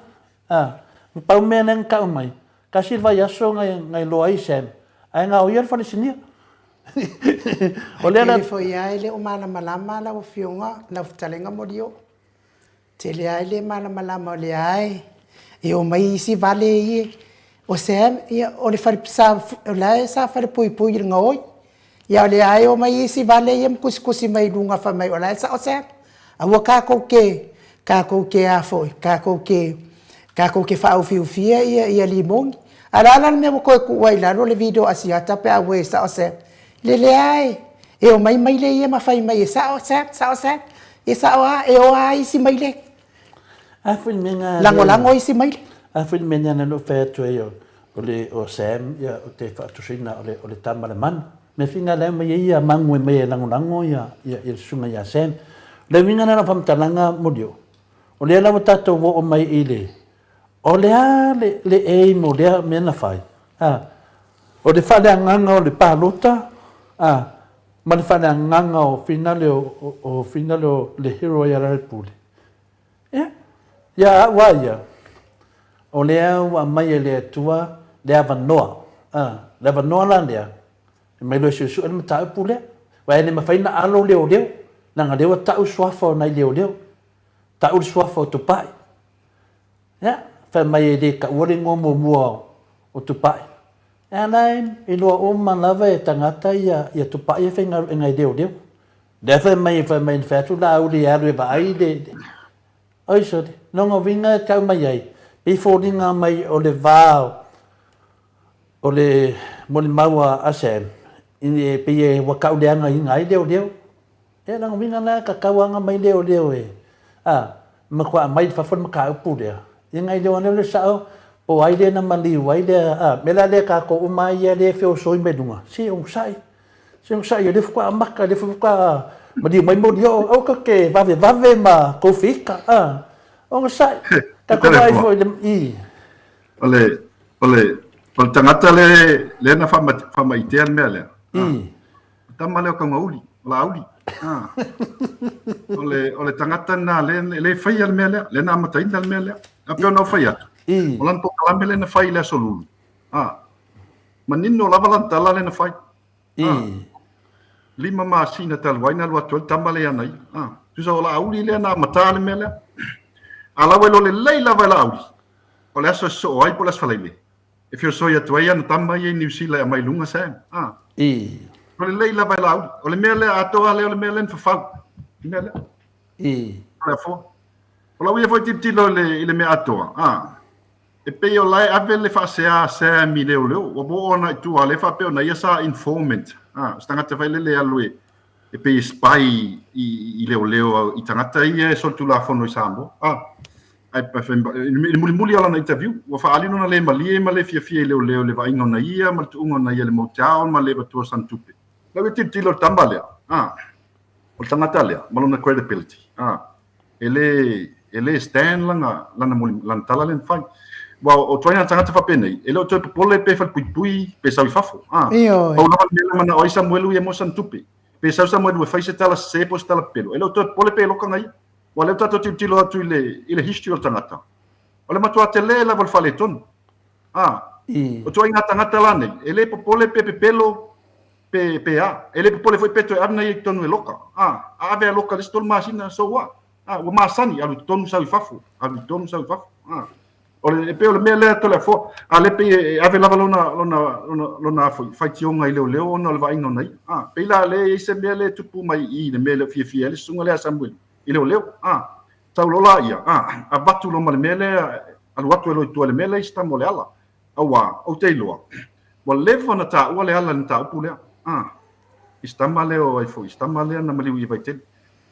Speaker 3: A, na pau mea lea na tau mai, tasi le vaiaso na, na iloa ai Sam, ae na o ia le falesinia.
Speaker 1: O lea la... Tele foi lava e le o malamalama lau Afioga, lau fetalaiga Molioo. Tele lava e le malamalama o lea e, e omai isi vale ia. O Sam, ia, o le fale, sa, o la e sa falepuipui i le gaoi. Ia o lea e omai isi vale ia ma tusitusi mai luga fai mai o la e sao Sam. Aua tatou te, tatou te a foi, tatou te, tatou te faaufiufia ia, ia limoni. A o le a la le mea ua toe tuu ai i lalo le video Asiata pe a ua e sao Sam? Le leai, e omai maile ia ma fai mai e sao Sam, sao Sam. E sao a, e o a isi maile.
Speaker 3: A foi le mea na...
Speaker 1: Lagolago isi maile.
Speaker 3: A foi le mea na na fai atu ai o, o le o Sam ia o te faatusaina o le o le tama le manu. Me finga le mai ia mangu e mai e lagolago ia ia ia le susuga ia Sam. O le uiga lena o faamatalaga Molioo, o lea la ua tatou oo mai i le o le a le le aim o lea mea na fai, a o le faaleagaga o le palota, a ma le faaleagaga o finale o o finale o le hero ia Lealailepule. Ia, ia au a ia, o lea ua aumai e le Atua le avanoa, a, le avanoa la lea, e mai loa e suesue le mataupu lea. Aua e le mafai ona alo leoleo, leaga o lea ua tau suafa o nai leoleo, tau le suafa o Tupai. Ia, fai mai e le taua le igoa muamua o Tupai. Ia la e iloa uma lava e tagata ia, ia Tupai e faigaluega i leoleo. Lea fai mai, fai mai na fai atu Laauli e alu e vaai le, oi sole, lona uiga e tau mai ai, pei foliga mai o le va o le molimau a Sam, e pei e ua tauleagaina ai leoleo. Ia lona uiga la e tatau lava ona aumai leoleo e, a, matua aumai i fafo le mataupu lea, ia ona iloa lea o le sao, po o ai lea na maliu ai lea, a, mea la lea tatou uma lava ia lea e feosoi mai luga, se onosai, Se onosai o lea faatoa amata, o lea faatoa maliu mai molioo, aua tatou te vavevave ma tou feita, a, onosai, tatou vaai foi i le, i.
Speaker 2: O le, o le, o le tagata le, lea na faamaitea le mea lea. I. O tama lea o Kaugauli, o Laauli. Ah. O le, o le tagata na le, le faia le mea lea, lea na amataina le mea lea. A pei ona ou fai atu. I. O lana polokalame lea na fai i le Aso Lulu. Ah. Manino lava lana tala lea na fai. I. Ah. 5 masina talu ai na alu atu ai le tama lea ia na ia. Ah. Tusa o Laauli lea na amata le mea lea. A la ua iloa lelei lava e Laauli, o le aso e sosoo ai po o le Aso Faraile, e feosoi atu ai ana tama ia i Niu Sila e aumai i luga Sam. Ah.
Speaker 3: I.
Speaker 2: O lelei lava e Laauli. O le mea lea atoa lea o le mea lea na fafau. Le mea lea.
Speaker 3: I.
Speaker 2: O le afoa. O lau ia foi tilotilo i le, i le mea atoa. Ah. E pei o la e ave le faasea a Sam i leoleo, ua oo ana i tua, lea faapea ona ia sa informant, a, o se tagata foi lele e alu e, e pei e spy i, i leoleo i tagata ia e solitulafono i Samoa. A. Ai, i le mulimuli o lana interview, ua faaali lona le malie ma le fiafia i leoleo i le vaaiga ona ia ma le tuuga ona ia i le motel ma le avatua o sana tupe. Lau ia tilotilo i le tama lea, a, o le tagata lea ma lona credibility, a, e le, e le stand lana, lana, muli, lana tala lea na fai. Aua o ituaiga tagata faapenei, e le o toe popole pe falepuipui pe sau i fafo, a.
Speaker 1: Ioe.
Speaker 2: Pau lava le mea la manao ai Samuelu ia mo sana tupe. Pe sau Samuelu e fai se tala sese po o se tala pepelo, e le o toe popole pe loka ia. Aua o lea ua tatou tilotilo atu i le, i le history o le tagata, o le matua tele lava o le faaletonu. A, o ituaiga tagata la nei, e le popole pe pepelo pe, pe a. E le popole foi pe toe ave na ia i totonu e loka. A, a ave a loka i le isi tolu masina, so what? A, ua masani, alu i totonu sau i fafo, alu i totonu sau i fafo. A, o le, e pei o le mea lea Toleafoa, a lea pei e ave lava lona, lona, lona, lona foi, faitioga i leoleo ona o le vaaiga ona ia. A, pei la lea e i ai se mea lea e tupu mai i i le mea e le o fiafia ai le susuga lea a Samueli i leoleo. A, sau loa la ia, a, avatu loa ma le mea lea, alu atu ai loa i tua i le mea lea i se tama o Leala. Aua, ou te iloa, ua leva ona taua Leala i le mataupu lea, a, i se tama lea o ai foi, i se tama lea na maliu i Vaitele.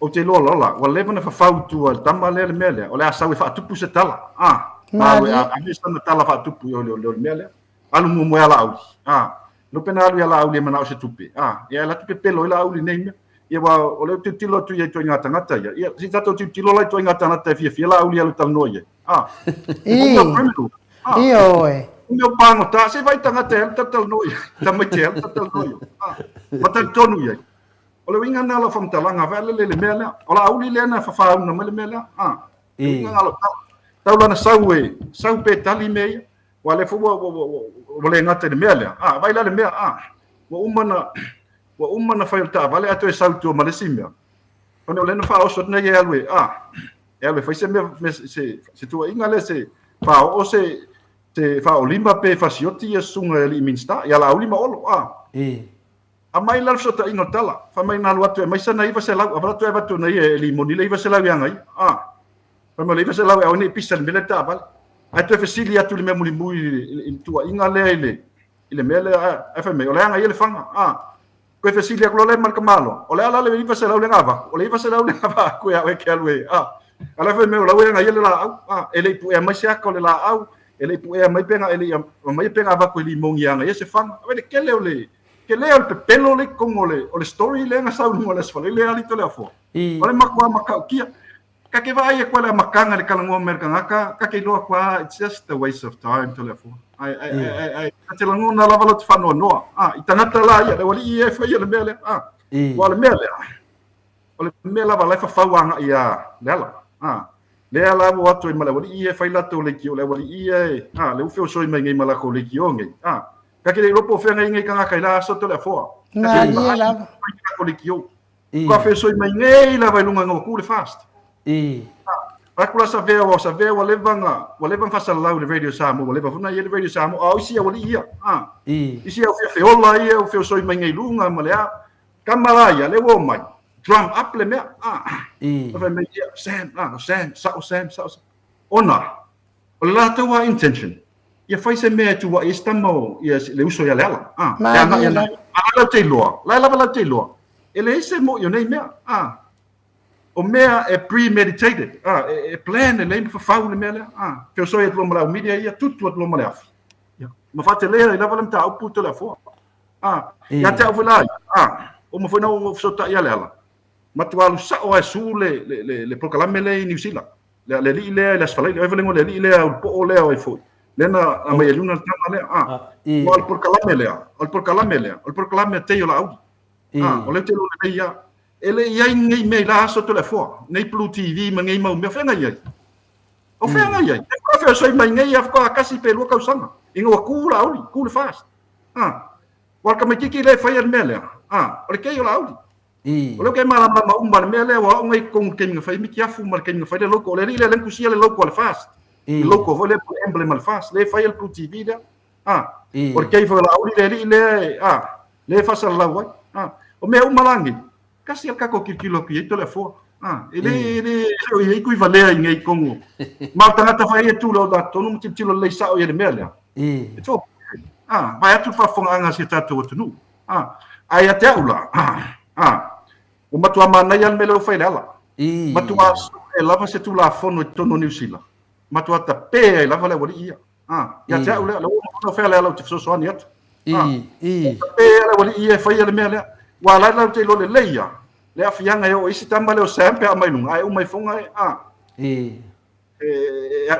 Speaker 2: Ou te iloa loa la, ua leva ona fafau i tua e le tama lea le mea lea, o le a sau e faatupu se tala, a, alu e ave sana tala faatupu i o le mea lea. Alu muamua ia Laauli, a, iloa pe na alu ia Laauli e manao se tupe, a, ia e alu atu pepelo ai Laauli i nei mea. Ia aua o lea ou te tilotilo atu i ituaiga tagata ia, ia se i tatou tilotilo la i ituaiga tagata e fiafia Laauli e alu e talanoa i ai, a, o mea criminal, a,
Speaker 1: Ioe.
Speaker 2: o mea pagota, se i vaai tagata e alu talatalanoa i ai, tamaiti e alu talatalanoa i ai, a, ma talitonu i ai. O le uiga lena o lau faamatalaga, vaelele le mea lea. O Laauli lea na fafauna mai le mea lea. A, le uiga lena o lau tala. Tau la na sau e, sau pe tali mea ia. Aua o lea foi ua, ua, ua, ua le gata i le mea lea. A, vaai la le mea, a, ua uma na, ua uma na fai o le taavale ae toe sau i tua ma le isi mea. Ona o lea na faaoso atu nei e alu e, a, e alu e fai se mea, me, se, se tuuaiga lea, se faaoo se, se faaolima pe fasioti ia susuga i alii Minisita, ia Laauli ma Olo, a. Aumai la le fesootaiga o le tala. Fai mai na alu atu e aumai sana 900, alu atu e avatu na ia e limoni le 900 ia ia. Ah. Fai mai le 900 e aua nei pisa i le mea lea taavale. Ae toe fesili atu i le mea mulimuli i le tuuaiga lea i le i le mea lea ae fai mai o le aga ia le fana. Ah. Toe fesili atu loa lea ma le tamaloa, o le a la le 900 lea na avatu? O le 900 lea na avatu e au e ke alu e. Ah. A la fai mai o la ua e aga ia le laau. Ah, e le i puea mai se aka o le laau, e le i puea mai pe na e le i aumaia pe na avatu e limoni e aga ia se fana. Vaai le tele o le Tele o le pepelo le totonu o le, o le story lea na sau i luga o le Aso Faraile alii Toleafoa. O le matua matautia. Ka te vaai atu ai le amataga i le talanoa mai a le tagata, ka te iloa atu lava, it's just a waste of time Toleafoa. Ai, ai, ai, ai, ai, ka te lagona lava lou te faanoanoa. Ah, i tagata la ia, le aualii ia e faia le mea lea. Ah, aua o le mea lea, o le mea lava la e fafau agai ia Leala. Ah, lea la ua o atu ai ma le aualii ia e fai latou leitio, le aualii ia e, ah, lea ua feosoi mai nei ma latou leitio nei. Ah, Ka te le iloa po o fea nei nei tagata i la aso Toleafoa. Ka te
Speaker 1: Malie lava.
Speaker 2: Ko le kio. Ka fesoi mai nei lava i luga nga ku le fast. Vai kula sa vea o sa vea ua leva nga ua leva nga fasalalau i le Radio Samoa ua leva foi na ia le Radio Samoa a o isi aualii ia. Isi au fia feola ia o feosoi mai nei luga ma le a. Kama la ia le ua omai. Drum up le mea. Fai mai ia Sam, ah Sam, sao Sam, sao. Ona O le latou lava intention, ia fai se mea e tuuai ai se tama o, ia, le uso ia Leala. A, e agai ana ia. A la latou te iloa, la e lava latou te iloa, e leai se moʻi o nei mea. A, o mea e premeditated, a, e, e plan lelei ma fafau le mea lea. A, feosoi atu loa ma le au media ia, tutu atu loa ma le afi. Ia, ma faatelea ai lava le mataupu Toleafoa. A, ia te au foi la ia, a, uma foi na ou fesootai ia Leala, matua alu sao lava e sue le, le, le, le polokalame lea i Niu Sila. Le, le alii lea i le Aso Faraile, o ai foi le igoa o le alii lea, o le poo lea o ai foi. Lea na aumai e luna le tama lea. Ah. Aua o le polokalame lea, o le polokalame lea, o le polokalame a Tei o Laauli. Ah, o lea ou te iloa lelei lava. E le i ai nei mea i la aso Toleafoa, nei Blue TV ma nei mau mea, o fea na i ai? O fea na i ai? E faafeosoi mai nei lava faatoa tasi pe lua tausaga, ina ua tu Laauli, tu le FAST. Ah, aua o le tamaitiiti lea e faia le mea lea, ah, o le Tei o Laauli. O lea ou te malamalama uma i le mea lea, ua oo nei i totonu i le taimi na fai ai mitiafu ma le taimi na fai ai le logo. O le alii lea lea na tusia le logo a le FAST. Le logo foi lea po o le emblem a le FAST, lea e fai ai le Blue TV lea. A, o le kei foi o Laauli le alii lea e, a, lea e faasalalau ai. A, o mea uma la nei, tasi lava le tatou tilotilo atu i ai Toleafoa. A, e le, e le, e le o i ai tuivalea i nei i totonu. Ma o le tagata foi e tu i le ogatotonu ma tilotilo lelei sao i ai le mea lea. It's all, a, vae atu le faafofogaaga a si o tatou atunuu. A, ae ia te au la, a, ua matua manaia le mea lea ua fai e Leala. Matua sue lava se Tulafono i totonu o Niu Sila. Matua tape ai lava le aualii ia. A, ia te au lea, le ua fea lea lau te fesoasoani atu.
Speaker 3: A,
Speaker 2: tape le aualii ia e faia le mea lea. Ua la lau te iloa lelei ia, le aafiaga e oo i isi tama lea o Sam pe a aumai i luga, ae uma ifoga e, a. E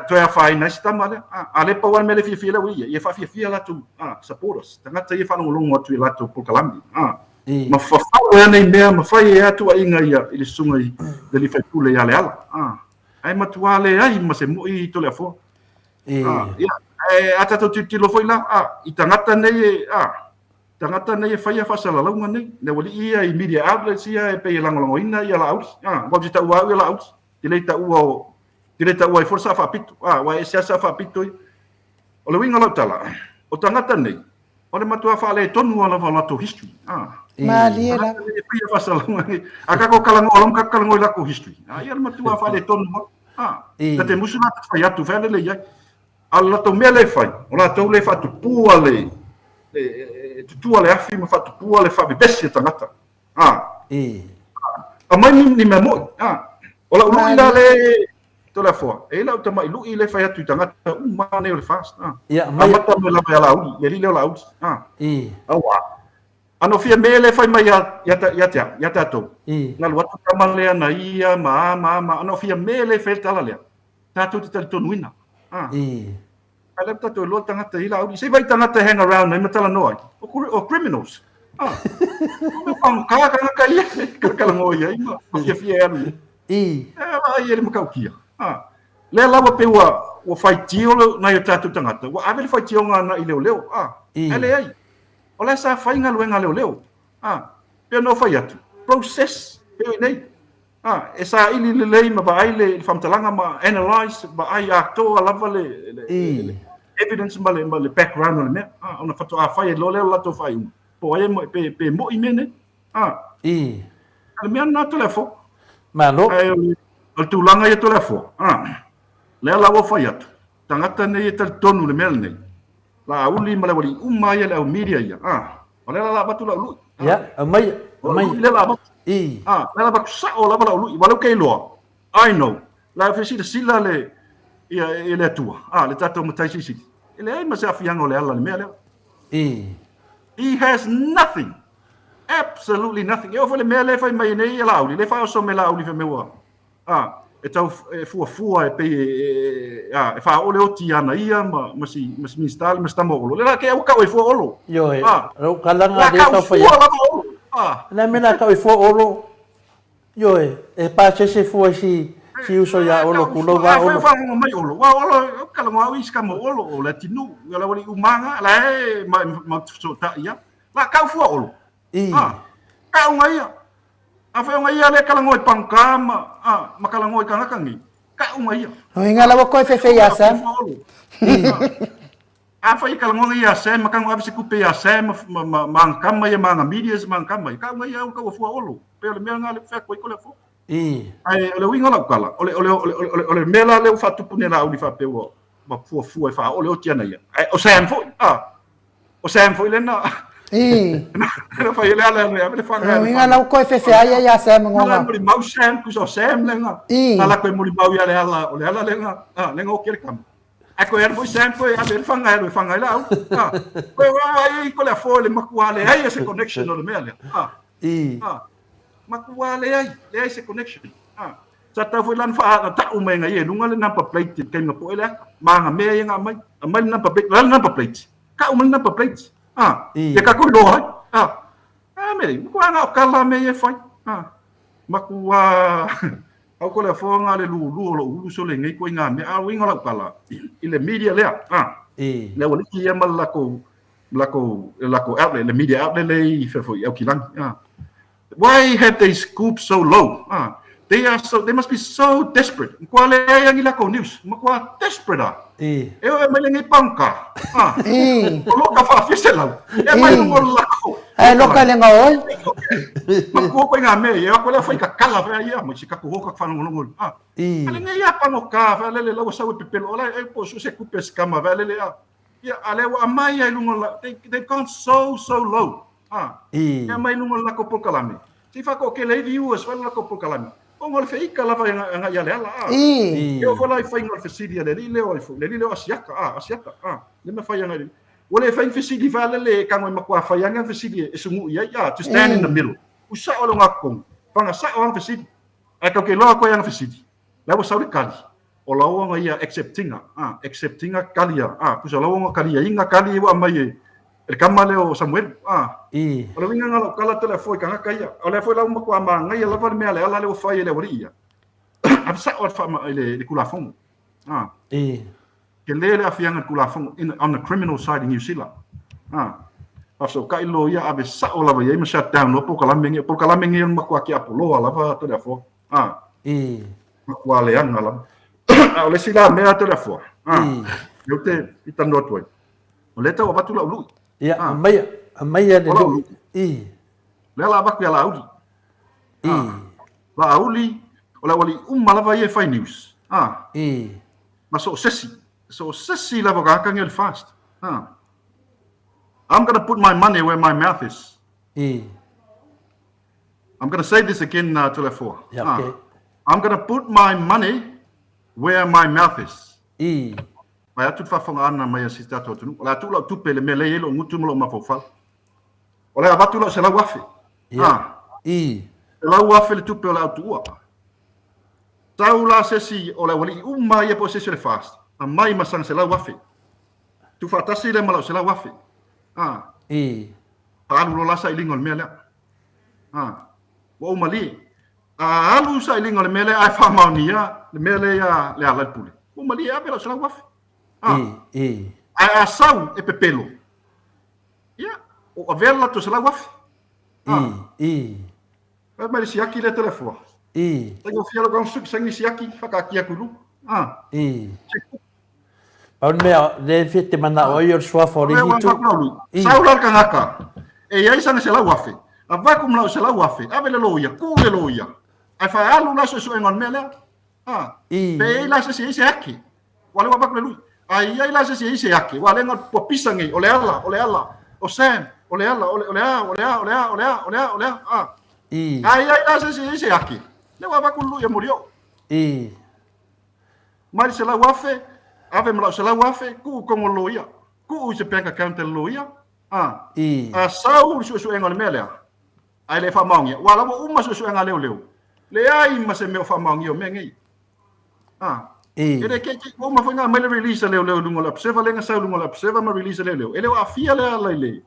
Speaker 2: toe afaina ai si tama lea. A, a lea pau lava le mea lea e fiafia ai le aualii ia, ia faafiafia latou a, supporters, tagata ia e faalogologo atu i latou polokalame. A, ma fafau ai nei mea, ma fai ai lava tuuaiga ia i le susuga i le alii faipule ia Leala. A, ae matua leai ma se moi i Toleafoa. A, ia, ae a tatou tilotilo foi la, a, i tagata nei e, a, tagata nei e faia faasalalauga nei, le aualii ia i media outlets ia e pei e lagolagoina ia Laauli. A, aua ou te taua au ia Laauli. Te le taua o, te le taua ai foi le Sao Faapito. A, aua e ese lava le Sao Faapito ia. O le uiga o lau tala, o tagata nei, o le matua faaletonu lava o latou history. A,
Speaker 1: Malie lava.
Speaker 2: Tagata nei e faia faasalalauga nei. A tatou talanoa loa ma tatou talanoa i latou history. A, ia le matua faaletonu lava. A, ta te musu la ta te fai atu, fai lele i ai. A o le latou mea lea e fai, o latou lea e faatupua le, le, e tutua le afi ma faatupua le faavevesi a tagata. A, aumai ni mea moi. A, o lau lui la le Toleafoa, e i ai lau tamai lui le fai atu i tagata uma nei o le FAST. A, amata mai lava ia Laauli, le alii lea o Laauli. A, auā, a no fia mea le fai mai ia, ia, ia te au, ia tatou. Na alu atu tama lea na ia ma a ma a ma a, no fia mea le fai le tala lea, tatou te talitonuina. A, A lea tatou iloa tagata i Laauli. Se i vaai tagata e hang around ai ma talanoa ai. O, o criminals. Ah. O mea pangokā tagata ia e kalakalagoa i ai ma, ma fiafia e alu i ai. E vaai e le matautia. Ah. Lea lava pei ua, ua faitio le, nai o tatou tagata. Ua ave le faitioga agai i leoleo. Ah. Ae leai. O la e sa fai galuega a leoleo. Ah. Pei ona ou fai atu. Process. Pei o i nei. A, e saili lelei ma vaai le faamatalaga ma analyse, vaai atoa lava le, le, le evidence ma le, ma le background o le mea. A, ona faatoa fai ai loa lea o le latou faaiuga. Po o ai e moe, pe, pe moi mea nei. A, o le mea lena Toleafoa.
Speaker 3: Malo.
Speaker 2: Ae o le, o le tulaga ia Toleafoa, a, lea la ua fai atu, tagata nei e talitonu i le mea lenei, Laauli ma le aualii uma ia le au media ia, a, O lea la la avatu lau lui.
Speaker 3: Ia, aumai, aumai.
Speaker 2: O lea la avatu. Ah, lea la avatu sao lava lau lui. Aua lea ou te iloa. I know. La e silasila le ia e le Atua. Ah, le tatou Matai Silisili. E leai ma se aafiaga o Leala i le mea lea. He has nothing. Absolutely nothing. E oo foi le mea lea e fai mai nei e Laauli, lea e faaoso mai Laauli fai mai ua a, e tau e fuafua e pei e, a, e faaoo le oti ia ana ia ma, ma si, ma si Minista ma si tama o Olo. Le la ke au kau e fua Olo.
Speaker 3: Ioe,
Speaker 2: A,
Speaker 3: rau kalaga
Speaker 2: la
Speaker 3: le
Speaker 2: kau
Speaker 3: tau fai
Speaker 2: fua
Speaker 3: atu.
Speaker 2: lava Olo. A.
Speaker 3: Na me la kau e fua Olo. Ioe, e pasese fua i si, si uso ia Olo, kulou va
Speaker 2: Olo.
Speaker 3: Olo.
Speaker 2: Fai whangonga mai Olo. Wa Olo, kalagoa au i si kama o Olo, o le atinu, ia la wali umanga, la e ma, ma, ma, ta ia. La kau fua Olo. A, kau nga ia. Afai o nga ia lea kalagoa i pangka ma, a, ma kalagoa i kangaka ngi, kau nga ia.
Speaker 1: No inga lawa koe fefe ia Sam.
Speaker 2: Afai i kalagoa nga ia Sam, ma kango ave se kupe ia Sam, ma, ma, ma angakama ia, ma anga medias, ma angakama ia, kau nga ia au kau afua Olo. Pe o le mea nga le fea koe i ko le afua. Ae o le uiga o lau tala, o le, o le, o le, o le, o le mea la lea ua faatupu nei Laauli faapea ua, ua fuafua e faaoo le oti ana ia. Ae o Sam foi, a, O Sam foi lena. Na fai le ala le ave le whanga.
Speaker 1: No inga lau koe fefe ai ia Sam ngonga.
Speaker 2: Na muri mau Sam ku so Sam lenga. Na la koe muri mau ia le ala o le ala lenga. Ah lenga o kere kama. A koe ana foi Sam koe ave le whanga le whanga ila au. Ah. Koe wa ai ko le afo le makua le ai se connection o le mea le. Ah. Ah. Makua le ai, le ai se connection. Ah. Sa tau foi lan wha na tau mai ngai e lunga le number plate te kainga po ele aka. Ma nga mea ia nga mai. A mai le number plate, la le number plate. Kau mai le number plate. Ah. Ia ka koi loa ai. Ah. Ah me maku anga o kala me ia fai. Ah. Maku a au ko le afoa nga le lulu o lo ulu so le ngai ko nga me a winga lau kala i le media lea. Ah. Le wali ia ma la ko la ko la ko outlet le media outlet le i fe foi au kilangi. Ah. Why have they scooped so low? Ah, they are so, they must be so desperate. Makua leai angi lako news. Makua desperate ah. E o e mai lenei pangka. Ah. O loka whaafia lau. E mai lunga o lako.
Speaker 1: E loka le ngaoi.
Speaker 2: Makua koe ngā mea. E ako lea whai ka kala whea ia. Mai si kaku hoka whanongolongo. Ah. Ale nei a pangoka whea lele lau sau e pepelo. Ola e po su se kupe skama whea lele a. Ia ale wa amai ai lunga la. They've gone so so low. A, e aumai i luga o le lako polokalame. Se i whakaokele ai viewers whai le lako polokalame. Ona o le feika lava e agai ia Leala, a. E oo foi la i faiga o le fesili a le alii lea o ai foi, le alii lea o Asiata, a, Asiata, a, lea mea fai agai i le. Ua le fai ni fesili vae lele e tago e matua fai ane ana fesili e sunu'i ai, a, to stand in the middle. Ua sao le ogatotonu, faga sao ana fesili. Ae tatou te iloa atu ai ana fesili, la ua sau le tali, o lau ona ia accept-ina, a, accept-ina tali a, a, tusa o lau ona taliaina tali ua aumai e le tama lea o Samuelu, a. O le uiga lena o lau tala Toleafoa i tagata ia. O lea foi la ua matua manaia lava le mea a Leala lea ua fai e le aualii ia. Ave sao le faama, i le, le Tulafono. A. Tele le aafiaga i le Tulafono in, on the criminal side i Niu Sila. A. Faafesootai le loia ave sao lava i ai ma shut down loa polokalame nei. O polokalame nei o le matua tiapoloa lava Toleafoa. A. Matua leaga lava. A o le isi la mea Toleafoa. A. Lea ou te talanoa atu ai. O lea e tau avatu lau lui.
Speaker 3: Ia, aumaia, aumaia le lui. I.
Speaker 2: Lea la avatu ia Laauli. I. Laauli, o le aualii uma lava ia e fai news. A.
Speaker 3: I.
Speaker 2: Ma so o sesi. So o sesi lava o tagata nei o le fast. A. I'm gonna put my money where my mouth is.
Speaker 3: I.
Speaker 2: I'm gonna say this again, Toleafoa.
Speaker 3: Yeah, okay.
Speaker 2: I'm gonna put my money where my mouth is.
Speaker 3: I.
Speaker 2: Vae atu le faafofoga mai a si tatou atunuu. O le a tuu lau tupe i le mea lea e i ai lou gutu ma lou mafaufau. O le a avatu lau 100,000.
Speaker 3: Ia. Ah. I.
Speaker 2: 100,000 le tupe o le a ou tuua. Tau la se isi o le aualii uma ia po o se isi o le FAST, aumai ma sana 100,000. Tuufaatasi lea ma lau 100,000. Ah.
Speaker 3: I.
Speaker 2: Faaalu loa la sailiga o le mea lea. Ah. Ua ou malie. A alu sailiga o le mea lea ae faamaonia le mea lea ia Lealailepule, ua malie ave lau 100,000.
Speaker 3: Ah. I, i.
Speaker 2: Ae a sau e pepelo, ia, o avea le latou 100,000.
Speaker 3: Ah. I, i.
Speaker 2: Fai mai le siaki lea Toleafoa.
Speaker 3: I.
Speaker 2: Taigofie lou kamusu, saini siaki, whakaakia atu i luga. Ah.
Speaker 3: I. Pau le mea, lea e fia te manao ai o le suafa o le isi itu.
Speaker 2: I. Sau la le tagata, e i ai sana 100,000, avatu ma lau 100,000, ave le loia, ku le loia, ae faaalu la suesuega o le mea lea. Ah.
Speaker 3: I.
Speaker 2: Pe i ai la se isi e i ai se ake. Ua lea ua avatu le lui. A i ai la se isi e i ai se ake, ua lea ua pisa nei, o Leala, o Leala, o Sam, o Leala, o le a, o le a, o le a, o le a, o le a, o le a. Ah.
Speaker 3: I.
Speaker 2: A i ai la se isi e i ai se ake, lea ua avatu le lui e Molioo.
Speaker 3: I.
Speaker 2: Mai le 100,000, ave ma lau 100,000, tuu i totonu o le loia. Tuu i se bank account a le loia. A.
Speaker 3: I.
Speaker 2: A sau le suesuega o le mea lea, ae le faamaonia, aua la ua uma suesuega a leoleo, leai ma se mea o faamaonia o mea nei. A.
Speaker 3: I.
Speaker 2: E le keikei, ua uma foi ona aumai le release a leoleo i luga o le Observer lea na sau i luga o le Observer ma release a leoleo. E le o aafia le ala i le,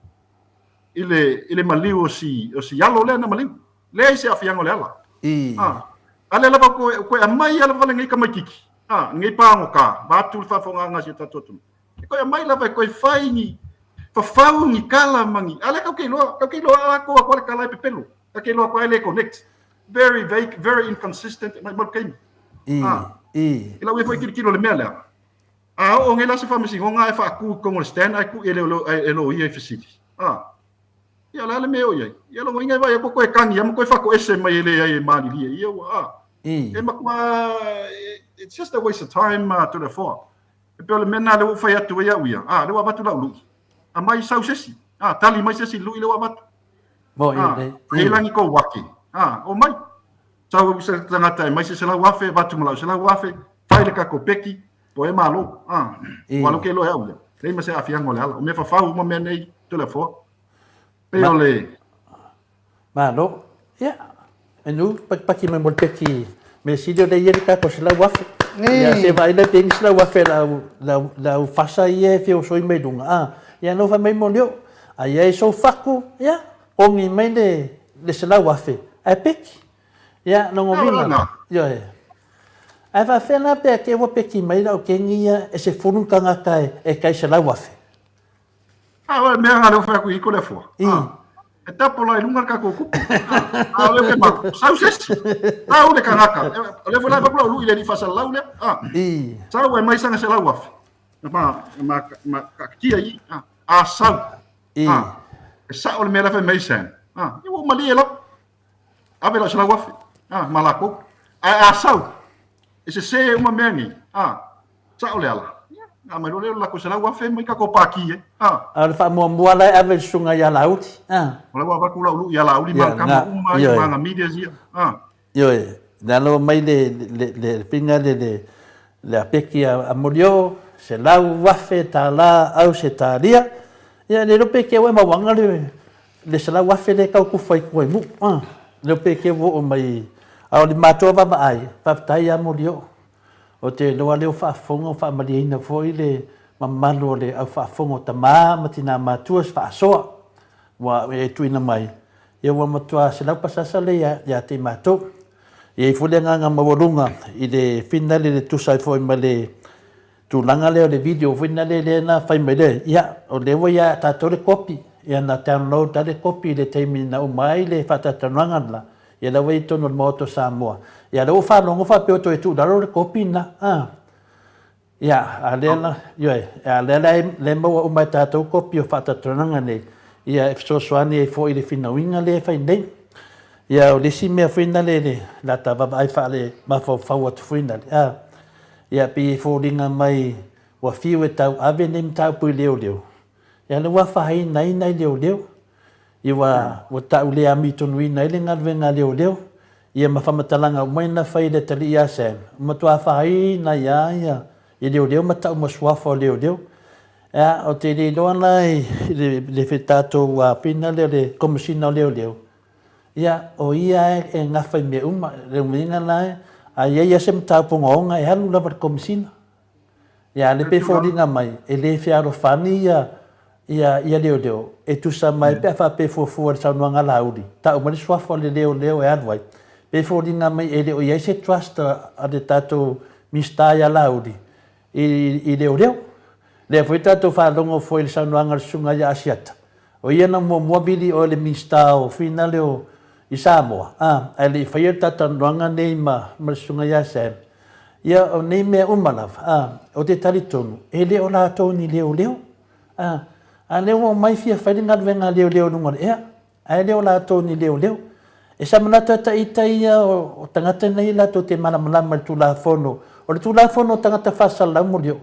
Speaker 2: i le, i le maliu o si, o si alo lea na maliu. Leai se aafiaga o le ala.
Speaker 3: I.
Speaker 2: A. A lea lava koe, koe aumai lava lenei tamaititi, a, lenei pagota, vaeatu le faafofogaaga a si o tatou atunuu. E koe aumai lava e koe fai ni fafau ni kala ma ni, a lea tatou te iloa, tatou te iloa a latou atu lava le kala e pepelo. Tatou te iloa atu lava e le connect. Very vague, very inconsistent, maumau le taimi.
Speaker 3: I.
Speaker 2: A.
Speaker 3: I.
Speaker 2: I lau ia foi tilotilo i le mea lea, a oo nei la se faamasinoga ae faatu i totonu o le stand ae tuu i e e loia i fesili. A. Ia o le a le mea e oo i ai? Ia lona uiga e vaai atu toe kagi lava ma toe faatoese mai e leai e malilie ia ua a.
Speaker 3: I.
Speaker 2: E matua it's just a waste of time uh, Toleafoa. E pei o le mea lena lea ua ou fai atu ai au ia, a, lea ua avatu lau lui. Aumai sau se isi. A, tali mai se isi i le lui lea ua avatu.
Speaker 3: Mo i
Speaker 2: A,
Speaker 3: le.
Speaker 2: e lagi kou ake. A, omai. Sau se tagata e mai se 100,000, avatu ma lau 100,000, fai le tatou peki, po e malo. A,
Speaker 3: I.
Speaker 2: ua alu ke iloa e au ia. Leai ma se aafiaga o le ala. O mea fafau uma mea nei, Toleafoa. Pei o le...
Speaker 3: Malo. Ia, e nu, pakipaki mai mo le peki mea sili o lea i ai le tatou 100,000. Ia, se vaai lea pe i ai ni 100,000 lau, lau, lau fasa ia e fia osoi mai luga. A, ia no fai mai moni o'u. A i ai sou fatu, ia, kogi mai le, le 100,000, ae peki. Ia, logo uiga, ioe. Ae faafefea la pe a te i ua peki mai lau kegi ia e 10 tagata e tai 100,000.
Speaker 2: A o le mea lena lea ua fai atu i ko le afoa. E tapo la i luga le tatou kupu. A o lea ke mako. Sau se isi. Sau le tagata. O lea foi la e avatu lau lui i le alii faasalalau lea. Sau e aumai sana 100,000. Ma, ma, ma taatia i i. A sau. E sao le mea la e fai mai Sam. Ia ua ou malie lava. Ave lau 100,000. Ma latou. Ae a sau, e sese uma mea nei. Sao le ala. Ia, aumai loa lea o le latou 100,000 mai tatou pākī ai.
Speaker 3: A o le faamuamua la e ave i le susuga ia Laauli.
Speaker 2: O la ua avatu lau lui ia Laauli ma ana tama uma ia ma ana medias ia.
Speaker 3: Ioe. Le alo mai le le le pinga le le le apeki a, a Molioo, $100,000 Ausetalia. Ia le iloa pe keu e mauaga le le $100,000 lea e tau tufa i tua i Nuu. Ah, le iloa pe keu ua oo mai a o le matou vaavaai, faafetai lava Molioo. Ou te iloa lea ua faafofoga ua faamalieina foi le mamalu o le au faafofoga o tama ma tina matua se faasoa ua e tuuina mai, ia ua matua 100% lea ia te i matou. E i ai foi le agaga maualuga i le finale le tusa ai foi ma le tulaga lea o le video foi lea lea na fai mai lea, ia o lea ua ia tatou le kopi, ia na download lava le kopi i le taimi na uma ai le faatalatalanoaga lena, ia la ua i totonu o le Maota o Samoa. Ia lea ua faalogo faapea ua toe tuu i lalo le kopi lena. Ah. Ia, a lea la, ioe, a lea la e maua uma e tatou kopi o faatalatalanoaga nei, ia e fesoasoani ai foi i le finauina lea e fai nei. Ia, o le isi mea foi nale le la ta vaavaai faale mafaufau atu foi nale, a, ia pei e foliga mai ua fiu e tauave nei mataupu i leoleo, ia lea ua afaina ai nai leoleo, ia ua, ua tau le amitonuina ai le galuega a leoleo, Ia ma faamatalaga uma ia na fai e le atalii ia Sam, ua matua afaina ai lava ia i leoleo ma tau ma suafa o leoleo. Ea, ou te le iloa la i le, le tatou pina lea o le Komesina o Leoleo, ia, o ia e gafa i mea uma. O le uiga la, a i ai lava se mataupu ogaoga, e alu lava i le Komesina. Ia, a lea pei e foliga mai, e le fealofani ia, ia, ia leoleo, e tusa mai pe a faapea e fuafua i le saunoaga a Laauli, tau mai le suafa o le leoleo e alu ai, pei e foliga mai e le o i ai se trust a le tatou Minisita ia Laauli i, i leoleo. Lea foi tatou faalogo foi i le saunoaga a le Susuga ia Asiata, O ia na muamua vili oe le Minisita o Finale o i Samoa, a, ae le i faia le talatalanoaga nei ma, ma le Susuga ia Sam. Ia, o nei mea uma lava, a, ou te talitonu, e le o latou ni leoleo. A, a lea ua omai fia fai le galuega a leoleo i luga o le ea, ae le o latou ni leoleo. E sa manatu lava ita ia o, o tagata nei latou te malamalama i le Tulafono. O le Tulafono o tagata faasalalau molioo,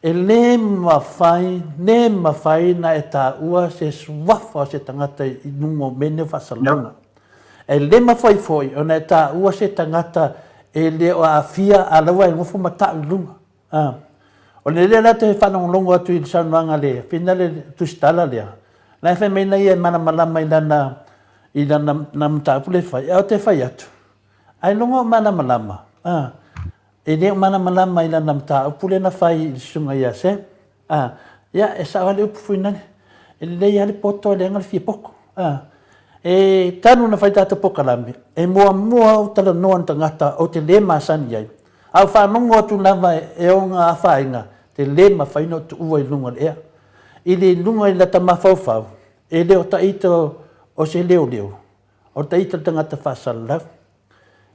Speaker 3: E le mafai, le mafai na e taua se suafa o se tagata i luga o mea nei o faasalalauga. E le mafai foi ona e taua se tagata e le o aafia a la ua e nofo ma tau i luga. A. O le lea la te faalogologo atu i le saunoaga a le afina le Tusitala lea, la e fai mai na ia e malamalama i lana, i lana na mataupu lea e fai, ae ou te fai atu, ailoga o malamalama. A. E le o malamalama i lana mataupu lea na fai i le susuga ia Sam. A, ia, e sao lava le upu Fuinale. E lelei lava le poto ae leaga le fia poto. A, e talu ona fai tatou polokalame, e muamua ou talanoa i le tagata ou te le masani ai, a ou faalogo atu lava e ona afaina, te le mafai ona ou tuua i luga o le ea. I le luga i lata mafaufau, e le o taita o se leoleo, o taita o le tagata faasalalau.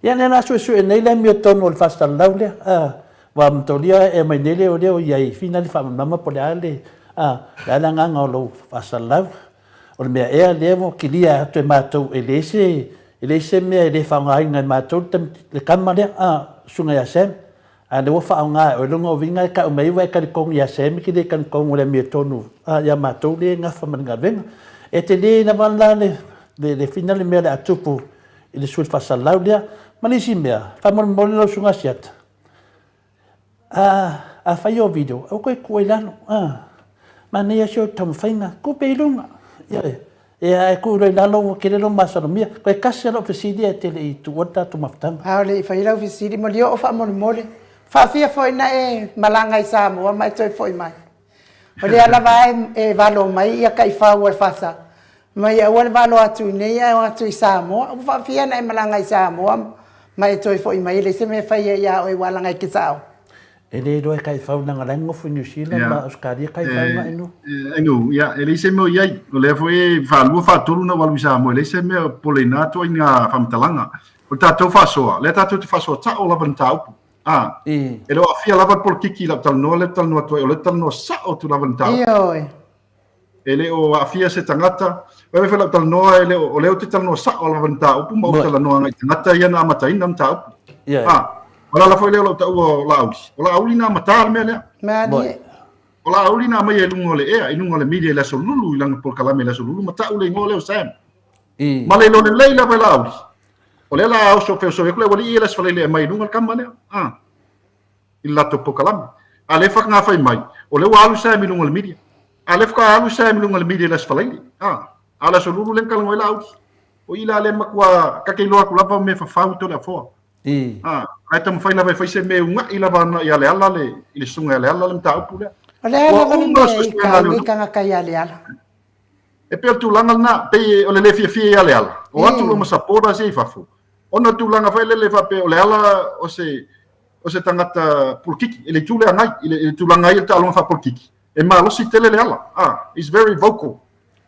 Speaker 3: Ia lea la suesue nei le amiotonu o le faasalalau lea, a, ua amatolia e aumai nei leoleo i ai fina le faamalamalama po o le a le, a, le a le agaga o lou faasalalau. O le mea ea lea ua kilia atu e matou e leai se, e leai se mea e le faaaogaina e matou le, le tama lea, a, Susuga ia Sam. A lea ua faaaoga e oe lona uiga e tau mai ua e talitonu ia Sam e te le talitonu i le amiotonu ia matou lea e nafa ma le galuega. E tele lava la le, le, le fina le mea o le a tupu i le sui faasalalau lea. Ma le isi mea, faamolemole lau Susuga Asiata, a, afai o video, aua toe tuu ai i lalo, a, manaia si ou taumafaiga, tuu pea i luga, ioe. Ia, ae tuu loa i lalo ua tele lou masalomia. Toe tasi lava lau fesili ae te le i tuua le tatou mafutaga.
Speaker 1: A o le i fai lau fesili, Malioo faamolemole, faafia foi na e malaga i Samoa ma e toe foi mai. O lea lava e valo mai ia taifau o le fasa, mai aua le valo atu i inei ae o atu i Samoa. Ua faafia na e malaga i Samoa ma e toe foi mai e leai se mea e faia ia oe ua alaga i Kesaau.
Speaker 3: E le iloa e taifau leaga la e nonofo i Niu Sila ma Ausetalia taifau na inu.
Speaker 2: Inu, ia, e leai se mea o i ai. O lea foi e faalua faatolu na ou alu i Samoa, e leai se mea o popoleina atu ai ngā faamatalaga. O le tatou faasoa, lea tatou te faasoa tao lava i le mataupu. A, e le o aafia lava le polokiki i lau talanoa lea ou te talanoa atu ai, o lea ou te talanoa sao atu lava i le mataupu.
Speaker 1: Ioe.
Speaker 2: E le o aafia se tagata. Oi foi lau talanoa, e le o, o lea ou te talanoa sao lava i le mataupu ma ou talanoa agai i tagata ia na amataina le mataupu. A, o le ala foi lea o lau taua o Laauli. O Laauli na amata le mea lea.
Speaker 1: Malie.
Speaker 2: O Laauli na aumaia i luga o le ea, i luga o le media i le Aso Lulu, i lana polokalame i le Aso Lulu, ma tau le igoa lea o Sam. Ma le iloa lelei lava e Laauli. O lea la a oso feosoi atu le aualii ia i le Aso Faraile e aumai i luga le tama lea, a, i le latou polokalame. A lea faatoa fai mai, o lea ua alu Sam i luga o le media. A lea faatoa alu Sam i luga o le media i le Aso Faraile, a, a o le Aso Lulu lea na talanoa ai Laauli. O i la lea e matua ta te iloa atu lava o mea fafau Toleafoa. A, ae taumafai lava e fai se mea e una'i lava ana ia Leala le, i le susuga ia Leala le mataupu lea.
Speaker 1: O le a
Speaker 2: Ua
Speaker 1: lava le
Speaker 2: uma
Speaker 1: mea e
Speaker 2: suesuega
Speaker 1: ika
Speaker 2: a
Speaker 1: ai nei
Speaker 2: leoleo.
Speaker 1: tagata ia Leala.
Speaker 2: E pei o le tulaga lena, pei o le le fiafia ia Leala, o atu loa ma supporters ia i fafo, ona o le tulaga foi lele faapea o Leala o se, o se tagata polokiki, i le itu lea agai, i le, i le tulaga ai o le taaloga faapolitiki, e malosi tele Leala, ah, he's very vocal.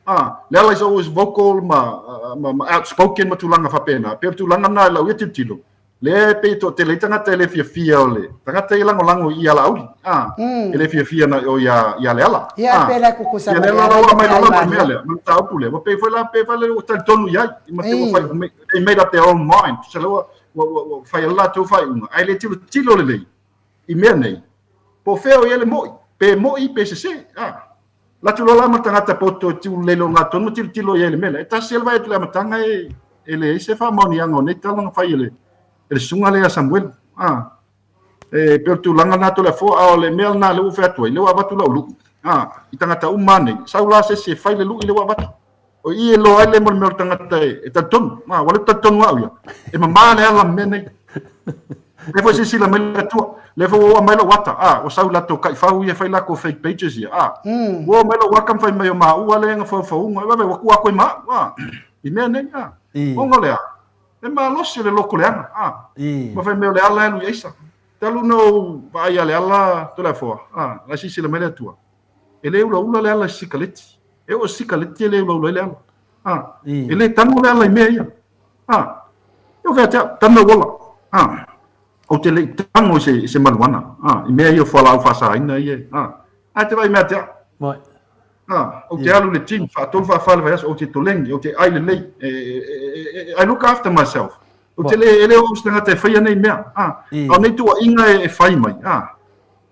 Speaker 2: Ah, Leala is always vocal ma, ma, ma outspoken ma tulaga faapena. E pei o le tulaga lena i lau ia tilotilo, lea e pei e toatele ai tagata e le fiafia o le tagata ia e lagolago i ia Laauli, ah, e le fiafia na o ia, ia Leala.
Speaker 1: Ia,
Speaker 2: Ah,
Speaker 1: pe la kukusa
Speaker 2: ia
Speaker 1: ma
Speaker 2: lea la
Speaker 1: Leala
Speaker 2: ua
Speaker 1: i le
Speaker 2: aumai
Speaker 1: mea
Speaker 2: loa
Speaker 1: ai
Speaker 2: la ma le mea
Speaker 1: Maria.
Speaker 2: lea, ma le mataupu lea, ua pei foi la, pei foi lea ua talitonu i ai, ma te ua
Speaker 1: Ei.
Speaker 2: fai, they made up their own mind, tusa lea ua, ua, ua, ua fai e latou faaiuga, ae le tilotilo lelei i mea nei, po o fea o i ai le mo'i, pe mo'i pe sese, ah. Latu loa la ma le tagata poto e tu lele o ngā tonu ma tilotilo i ai i le mea lea. E tasi lava e vaai atu i le amataga e, e leai se faamaoniaga o nei tala na fai e le, e le susuga lea a Samuelu. A, e pei o le tulaga lena Toleafoa, a o le mea lena lea ua ou fai atu ai, lea ua avatu lau lui, a, i tagata uma lava nei, sau la se isi e fai le lui lea ua avatu. O i e iloa ai le mo le mea o le tagata e, e talitonu. A, ua le talitonu au ia. E mamā le ala ma mea nei. Lea foi silasila mai le Atua. Lea foi ua oo mai lou ata. A, ua sau latou taifau ia e fai latou fake pages ia. A, ua oo mai lou ata ma fai mai o maua lea na faufauga. Vave, ua tuu atu ai ma au. A, i mea nei. A, ona o le a? E malosi le loto leaga. A, ma fai mai o le ala e alu i aisa. Talu ona ou vaai ia Leala Toleafoa, a, la e silasila mai le Atua. E le ulaula le ala i se sikaleti. E oo i se sikaleti e le ulaula ai le ala. A, e le tago le ala i mea ia. A, e o fea te au, tana ou ola. A, ou te le i tago i se, i se maluana. A, i mea ia o fualaau faasaina ia. A, ae te vaai mea te au.
Speaker 3: Moi.
Speaker 2: A, ou te alu i le gym, faatolu faafa i le vaiaso, ou te toleni, ou te ai lelei. E, e, e, e, I look after myself. Ou te le, e le o au se tagata e faia nei mea. A, a o nei tuuaiga e, e fai mai. A,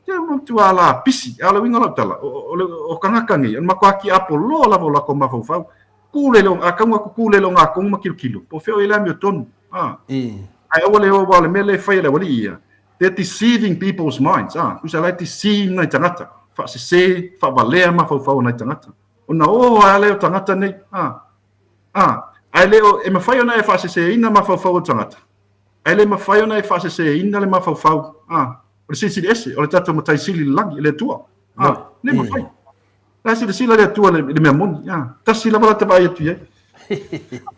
Speaker 2: te matua la pisi. A o le uiga o lau tala, o, o, o, o kangaka nei, o le matua kiapo loa lava o latou mafaufau. Kū le a kau atu kū le lo ngā kongu ma kilokilo, po o fea o i le amiotonu. A. Ae aua le o aua o le mea lea e fai e le aualii ia, they're deceiving people's minds, a, tusa la e deceive nai tagata, faasese, faavalea mafaufau o nai tagata. Ona o a lea o tagata nei, a, a, ae le o, e mafai ona e faaseseina mafaufau o tagata, ae le mafai ona e faaseseina le mafaufau, a, o le Silisili Ese, o le tatou Matai Sili i le lagi, le Atua. A, le mafai. La e silasila le Atua i le mea moni. A, tasi lava lata vaai atu i ai.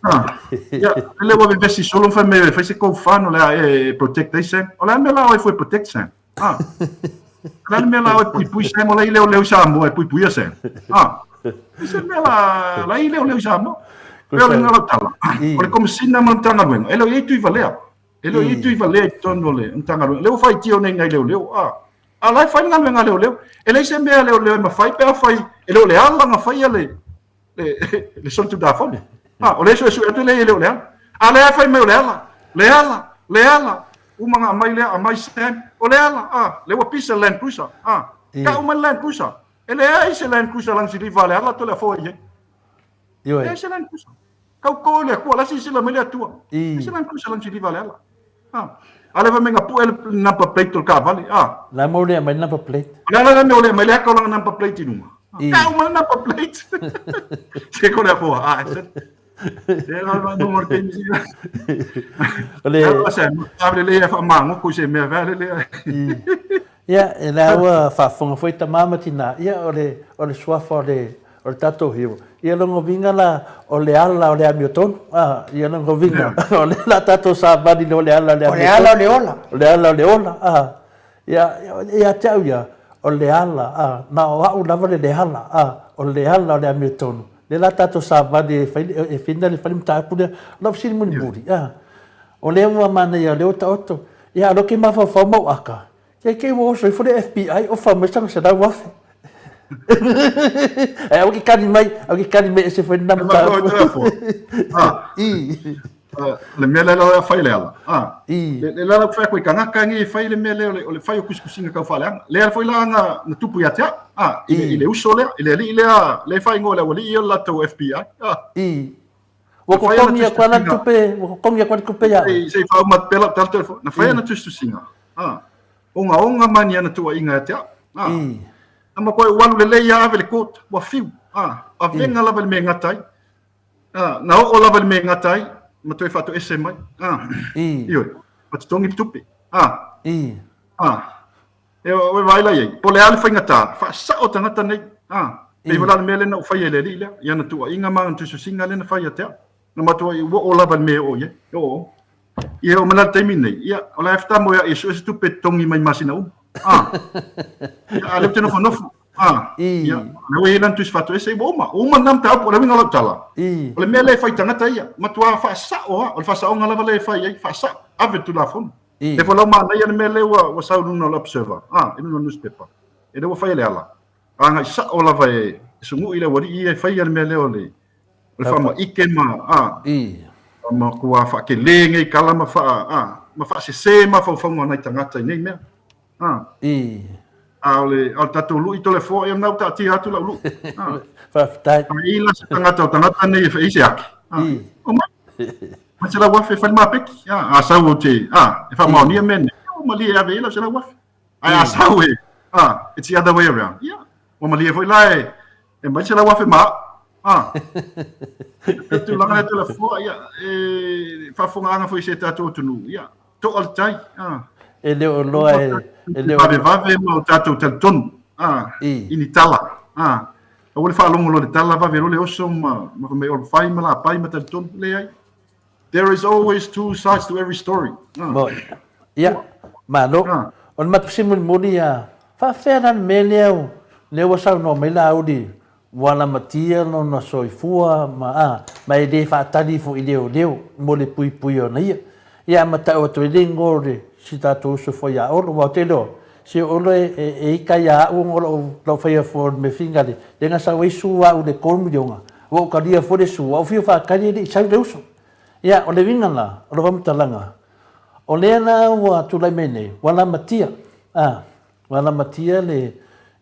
Speaker 2: A, ia, le ua vevesi solo ma fai mai e fai se GoFund o le a e protect ai Sam. O le a le mea la oe fua e protect Sam? A, o le a le mea la oe puipui Sam o la i leoleo i Samoa e puipuia Sam? A, i se mea la, la i leoleo i Samoa. Pei o le uiga o lau tala, o le Komesina ma le Matagaluega, e le o i ai Tuivalea. E le o i ai Tuivalea i totonu o le Matagaluega. Lea ua faitio nei nai leoleo. A, A la e fai le galuega a leoleo. E leai se mea a leoleo e mafai pe afai e le o le ala na faia le, le, le solitulafono. A, o lea e suesue atu e leai e le o le ala. A lea e fai mai o le ala, le ala, le ala. Uma na aumai lea, aumai Sam, o le ala, a, lea ua pisa le Land Cruiser, a, tau mai le Land Cruiser. E leai se Land Cruiser lagisiliva a le ala Toleafoa i ai.
Speaker 3: Ioe.
Speaker 2: Leai se Land Cruiser. Tau i le Atua, la silasila mai le Atua.
Speaker 3: I.
Speaker 2: E se Land Cruiser lagisiliva a le ala. Ah. A le fai mai na pue le number plate o le taavale. Ah.
Speaker 3: La mo le mai number plate.
Speaker 2: La la la mea o le mai le aka o lana number plate i luga.
Speaker 3: I.
Speaker 2: Tau mai le number plate. Se ko le afoa. Ah, se. Se la la no mo te misi.
Speaker 3: O le
Speaker 2: La se a le le fa mango ko se mea va le le.
Speaker 3: Ia, e la ua faafofoga foi tama ma tina, ia o le o le suafa o le o le tatou hero. Ia lona uiga la o le ala o le amiotonu, a, ia lona uiga o lea la tatou savali o le ala o le
Speaker 1: O le ala o le ola.
Speaker 3: O le ala o le ola, a. Ia, ia te au ia, o le ala, a, na o au lava le ala, a, o le ala o le amiotonu. Lea la tatou savali e fai e fina le fai le mataupu lea. O lau fesili mulimuli, a, o lea ua manaia o lea ua taoto, ia a o lea ou te mafaufau ma ou aka, Kei kei ua oso ifo le FBI ofa mai sana 100,000. Ae aua ke kani mai, aua ke kani mai ese foi lena mataupu.
Speaker 2: Ah.
Speaker 3: I.
Speaker 2: Le mea lea la fai le ala. Ah.
Speaker 3: I.
Speaker 2: Le la la fai ko kanaka ngi fai le mea lea o le fai o kusikusinga kau faaleaga. Lea foi la na na tupu ia te au. Ah, i le uso lea, i le alii lea, le fai ngo le aualii o le latou FBI. Ah.
Speaker 3: I. Ua totogi atu lava le tupe, ua totogi atu lava le tupe ia oe.
Speaker 2: Se i faauma atu pea lau tala Toleafoa. Na fai ana tusitusiga, a, ogaoga ma ni ana tuuaiga ia te au. A, na matuai ou alu lelei lava ave i le court, ua fiu, a, avega lava i le mea e gata ai. A, na oo lava i le mea e gata ai, ma toe faatoese mai. A, ioe, ma totogi le tupe. A, a, E ua vaai la i ai, po o le a le faigata, faasao tagata nei. A, pei foi la le mea lea na ou faia i le alii lea, i ana tuuaiga ma ana tusitusiga lea na fai ia te au. Na matuai ua oo lava i le mea e oo i ai. E oo. Ia e oo mai la i le taimi lenei, ia, o la e fetamoea'i e sue se tupe e totogi mai masina uma. A, ia, a o lea ou te nofonofo. A, ia, o lea ua i ai lana tusi faatoese, ua uma. Ua uma lena mataupu, o le uiga o lau tala, o le mea lea e fai i tagata ia, matua faasao lava, o le faasaoga lava lea e fai ai, faasao, ave i le Tulafono. E foi lau manaia le mea lea ua, ua sau i luna o le Observer, a, i luna o le newspaper. E le ua faia le ala. Agai sao lava e sugui le aualii ia e faia le mea lea o le, o le faamaite ma, a, ma matua faatele nei tala ma faa, a, ma faasese mafaufauga o nai tagata i nei mea. A. A o le, a o le tatou lui Toleafoa, ia lena ua taatia atu lau lui. A.
Speaker 3: Faafetai.
Speaker 2: A i la se tagata o tagata nei e fai se ake. A. Omai. Mai $100,000 e fai le mapeki. A, a sau ou te, a, e faamaonia mea nei, ua malie e ave i ai lau $100,000. Ae a sau e, a, it's the other way around. Ia, ua malie foi la e, e mai $100,000 ma au. A, e tulaga lea Toleafoa, ia, e faafofogaaga foi i si o tatou atunuu, ia, toa le tai. A.
Speaker 3: E le o iloa e, e le o...
Speaker 2: Vavevave ma o tatou talitonu, a, i ni tala, a, aua le faalogo loa i le tala, vave loa le oso ma, ma fai mai o le fai ma lapai ma talitonu, leai. There is always two sides to every story.
Speaker 3: Moi. Ia, malo. O le matou fesili mulimuli ia, faafefea la le mea lea, lea ua saunoa mai Laauli Ua lamatia lona soifua ma, a, ma e le faatali foi i leoleo mo le puipui ona ia. Ia a matau atu ai le igoa o le si tatou uso foi ia Olo, aua ou te iloa, se o Olo e, e, e ika ia au ona o lou, lou faia fua o le mea finale, lea na sau ai sua au i le 3 miliona, ua ou talia fua le sua, ou fiu faatali e le i sau le uso. Ia, o le uiga la, o lau faamatalaga, o lea la ua tulai mai nei, ua lamatia, a, Ua lamatia le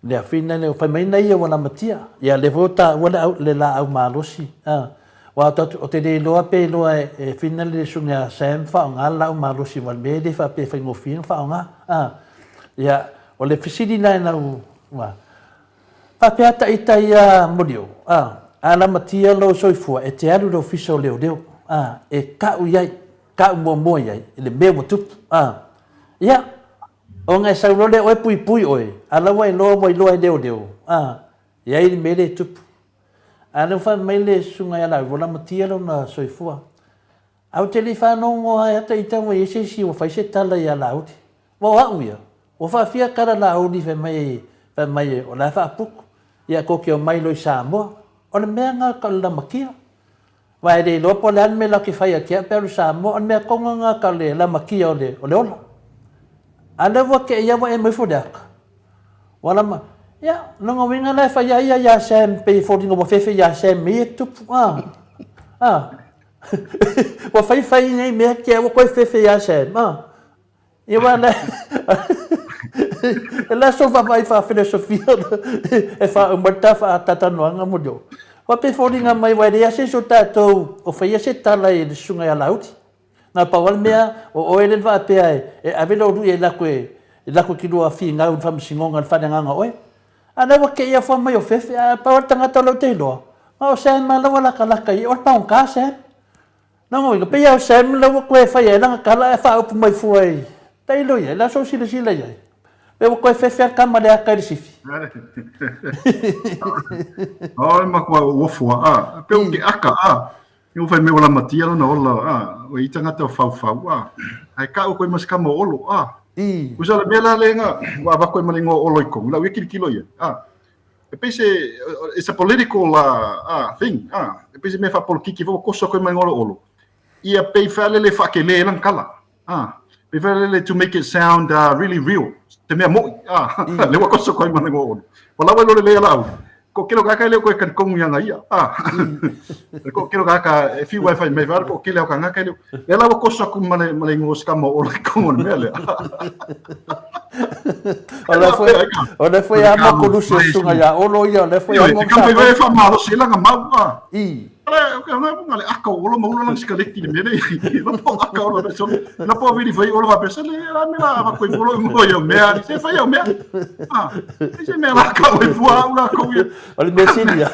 Speaker 3: le afina lea, fai mai na ia ua lamatia. Ia lea foi ua taua le au, le laau malosi. A, aua ou te, ou te le iloa pe iloa e, e fina le susuga ia Sam faaaoga le laau malosi aua o le mea e le faapea e faigofie ona faaaoga. A, ia, o le fesili la i lau, ua, faapea ta ita ia Molioo, a, a lamatia lou soifua e te alu i le ofisa o leoleo, a, e tau i ai, tau muamua i ai i le mea ua tupu. A, ia, Ona e sau loa lea oe puipui oe, a la ua iloa ua iloa e leoleo, a, e ai le mea lea e tupu. A lea ua fai mai le susuga ia Laauli, ua lamatia lona soifua. Ae ou te le i faanoanoa ai ata ita ua i ai se isi ua fai se tala ia Laauli. Aua o au ia, ua faafia tala Laauli fai mai, fai mai o la e faaputu, ia tou te omai loa i Samoa. O le mea lena o le lamatia. Aua e le iloa po o le a le mea latou te fai atu ai pe alu i Samoa, o le mea tonu lena tau le lamatia o le o le ola. A lea ua tei lava ua e mai ifo le ata, ua lama, ia, lona uiga la e fai ai ia ia Sam pei e foliga ua fefe ia Sam mea ia e tutupu, a, a, ua fai fai nei mea te ua toe fefe ia Sam, a. Ia aua le e le aso vaavaai faafilosofia e faauma ai le ta faatatalanoaga Molioo. Aua pei e foliga mai aua e leai lava se isi o tatou o faia se tala i le susuga ia Laauli. Na o le pau lava le mea, o oe lea na faapea e ave lou lui e alu atu e alu atu e lua finau i le faamasinoga i le faaleagaga o oe. A o lea ua te i afua mai o Fefe, ae pau lava le tagata o lea ou te iloa, na o Sam lava la ua latalata i ai, o le pagota Sam. Lona uiga, pei lava o Sam la ua toe fai ai lana tala ae faaupu mai fua i tailo i ai, la sou silasila i ai. Pei ua toe fefe lava le tama le ata i le sifi.
Speaker 2: O le matua ou ofo a, pe ou te aka a. I ua fai mai ua lamatia lona ola a, ua i tagata o faufau a. Ae kau koe ma se kama o Olo a. Usa le mea la lea na ua avatu ai ma le igoa o Olo i totonu, lau ia kilokilo i ai a. E pei se, it's a political thing, e pei se mea faapolokiki foi ua koso atu ai ma le igoa o Olo. Ia pei faalele faatele ai lana tala, pei faalele to make it sound really real, se mea moʻi, lea ua koso atu ai ma le igoa o Olo. Ua laua loa le lei a Laauli, toatele o tagata e le o toe talitonu ia ia, le toatele o tagata e fiu lava e fai mai, le toatele o tagata e le o, lea la ua koso atu ma le igoa o se tama o Olo i totonu o le mea lea.
Speaker 3: O lea foi, o lea foi amo kolusi o susuga ia Olo ia, o lea foi amo.
Speaker 2: Ioe, e faamalosi ai lana mau. Le aka o olo ma ulo lang sikaleti le mele la po aka olo pe so la po vili fai olo va pe le la me la va ko olo mo yo mea se fai yo mea ah se mea la ka o fua ula ko
Speaker 3: ia o le mesilia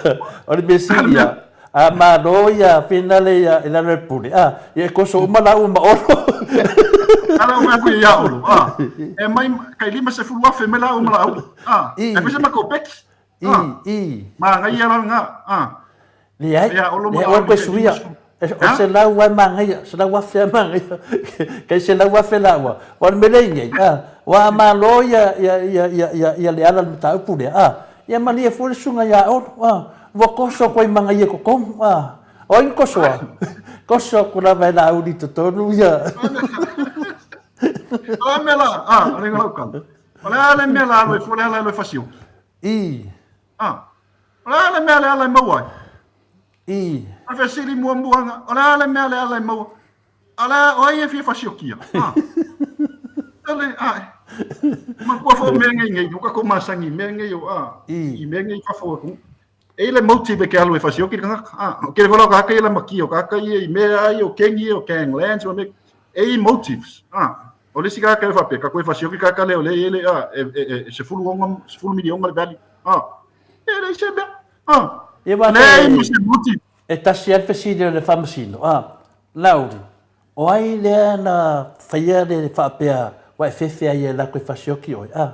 Speaker 3: o le mesilia a malo ia finale ia ila le pule a ia ko so uma la uma olo
Speaker 2: ala uma ko ia olo a e mai kai lima se fulu afe me la uma la a e pe se ma ko peki
Speaker 3: I, i.
Speaker 2: Magaia la lena. A.
Speaker 3: Leai, leai, oe koe suia. O 100 ai magaia, 100,000 ai magaia. Kai 100,000 laua. Ua le mea lea i nei, a. Ua malo ia, ia, ia, ia, ia, ia le ala o le mataupu lea, a. Ia malie fua le susuga ia Olo, a. Ua koso koe i magaia i totonu, a. O ai na kosoa? Koso aku lava e Laauli i totonu ia.
Speaker 2: O le a le mea la, a, o le lau kala. O le a le mea la alu e fua le ala e alu e fasioki.
Speaker 3: I.
Speaker 2: A. O le a le mea Leala e maua ai?
Speaker 3: I.
Speaker 2: O le fesili muamua lena, o le a le mea Leala e maua? A le a, o ai e fia fasiokia? A. Ale, a. Manatua foi o mea nei nei, ua tatou masani i mea nei o, a,
Speaker 3: I.
Speaker 2: i mea nei i fafo atu. E i le motive e ke alu e fasioki le tagata. A, o kele foi la o tagata ia lamakia, o tagata ia i mea ai, o kengi ia, o ganglands, ma mea, e i motives. A, o le isi tagata e faapea, ka koe fasioki tagata lea o lea e i le, a, e, e, e, 16, 10 miliona le value. A, e leai se mea. A,
Speaker 3: Ia aua
Speaker 2: leai ma se motive.
Speaker 3: E tasi lava le fesili o le Faamasino, a, Laauli, O ai lea na faia le faapea ua e fefe ai e latou e fasioki oe? A.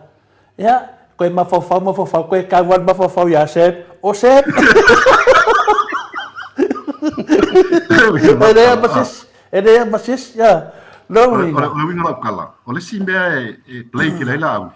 Speaker 3: Ia, koe mafaufau, mafaufau, koe kau lava le mafaufau ia Sam. O Sam! E leai ma se isi, e leai ma se isi, ia. Lou uiga.
Speaker 2: O le uiga o lau tala, o le isi mea e play tele ai Laauli,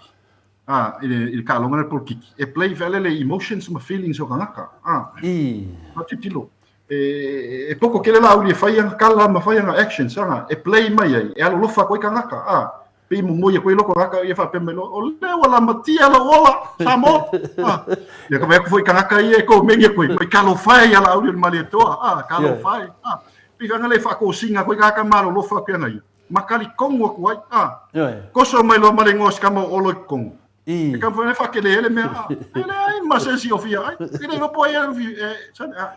Speaker 2: a, i le, i le taaloga lea o le polokiki, e play foi lele i emotions ma feelings o tagata, a.
Speaker 3: I.
Speaker 2: A tilotilo, e, e poko tele Laauli e fai ana tala ma fai ana actions, ana, e play mai ai, e alolofa atu ai tagata, a. Pei momoi atu ai loko tagata ia faapea mai loa, o lea ua lamatia lou ola, Samoa, a. Ia ka vaai atu foi i tagata ia e komeni atu ai, mai talofa e ia Laauli o le Malietoa, a, talofa e, a. Pei foi ana le faatosina atu ai tagata ma alolofa atu ia ia. Ma talitonu atu ai, a.
Speaker 3: Ioe.
Speaker 2: Koso mai loa ma le igoa o si tama o Olo i totonu.
Speaker 3: I.
Speaker 2: E ka mafai faatele ai le mea, a. E leai ma se isi o fia ai. E le iloa po o ai e, e, a.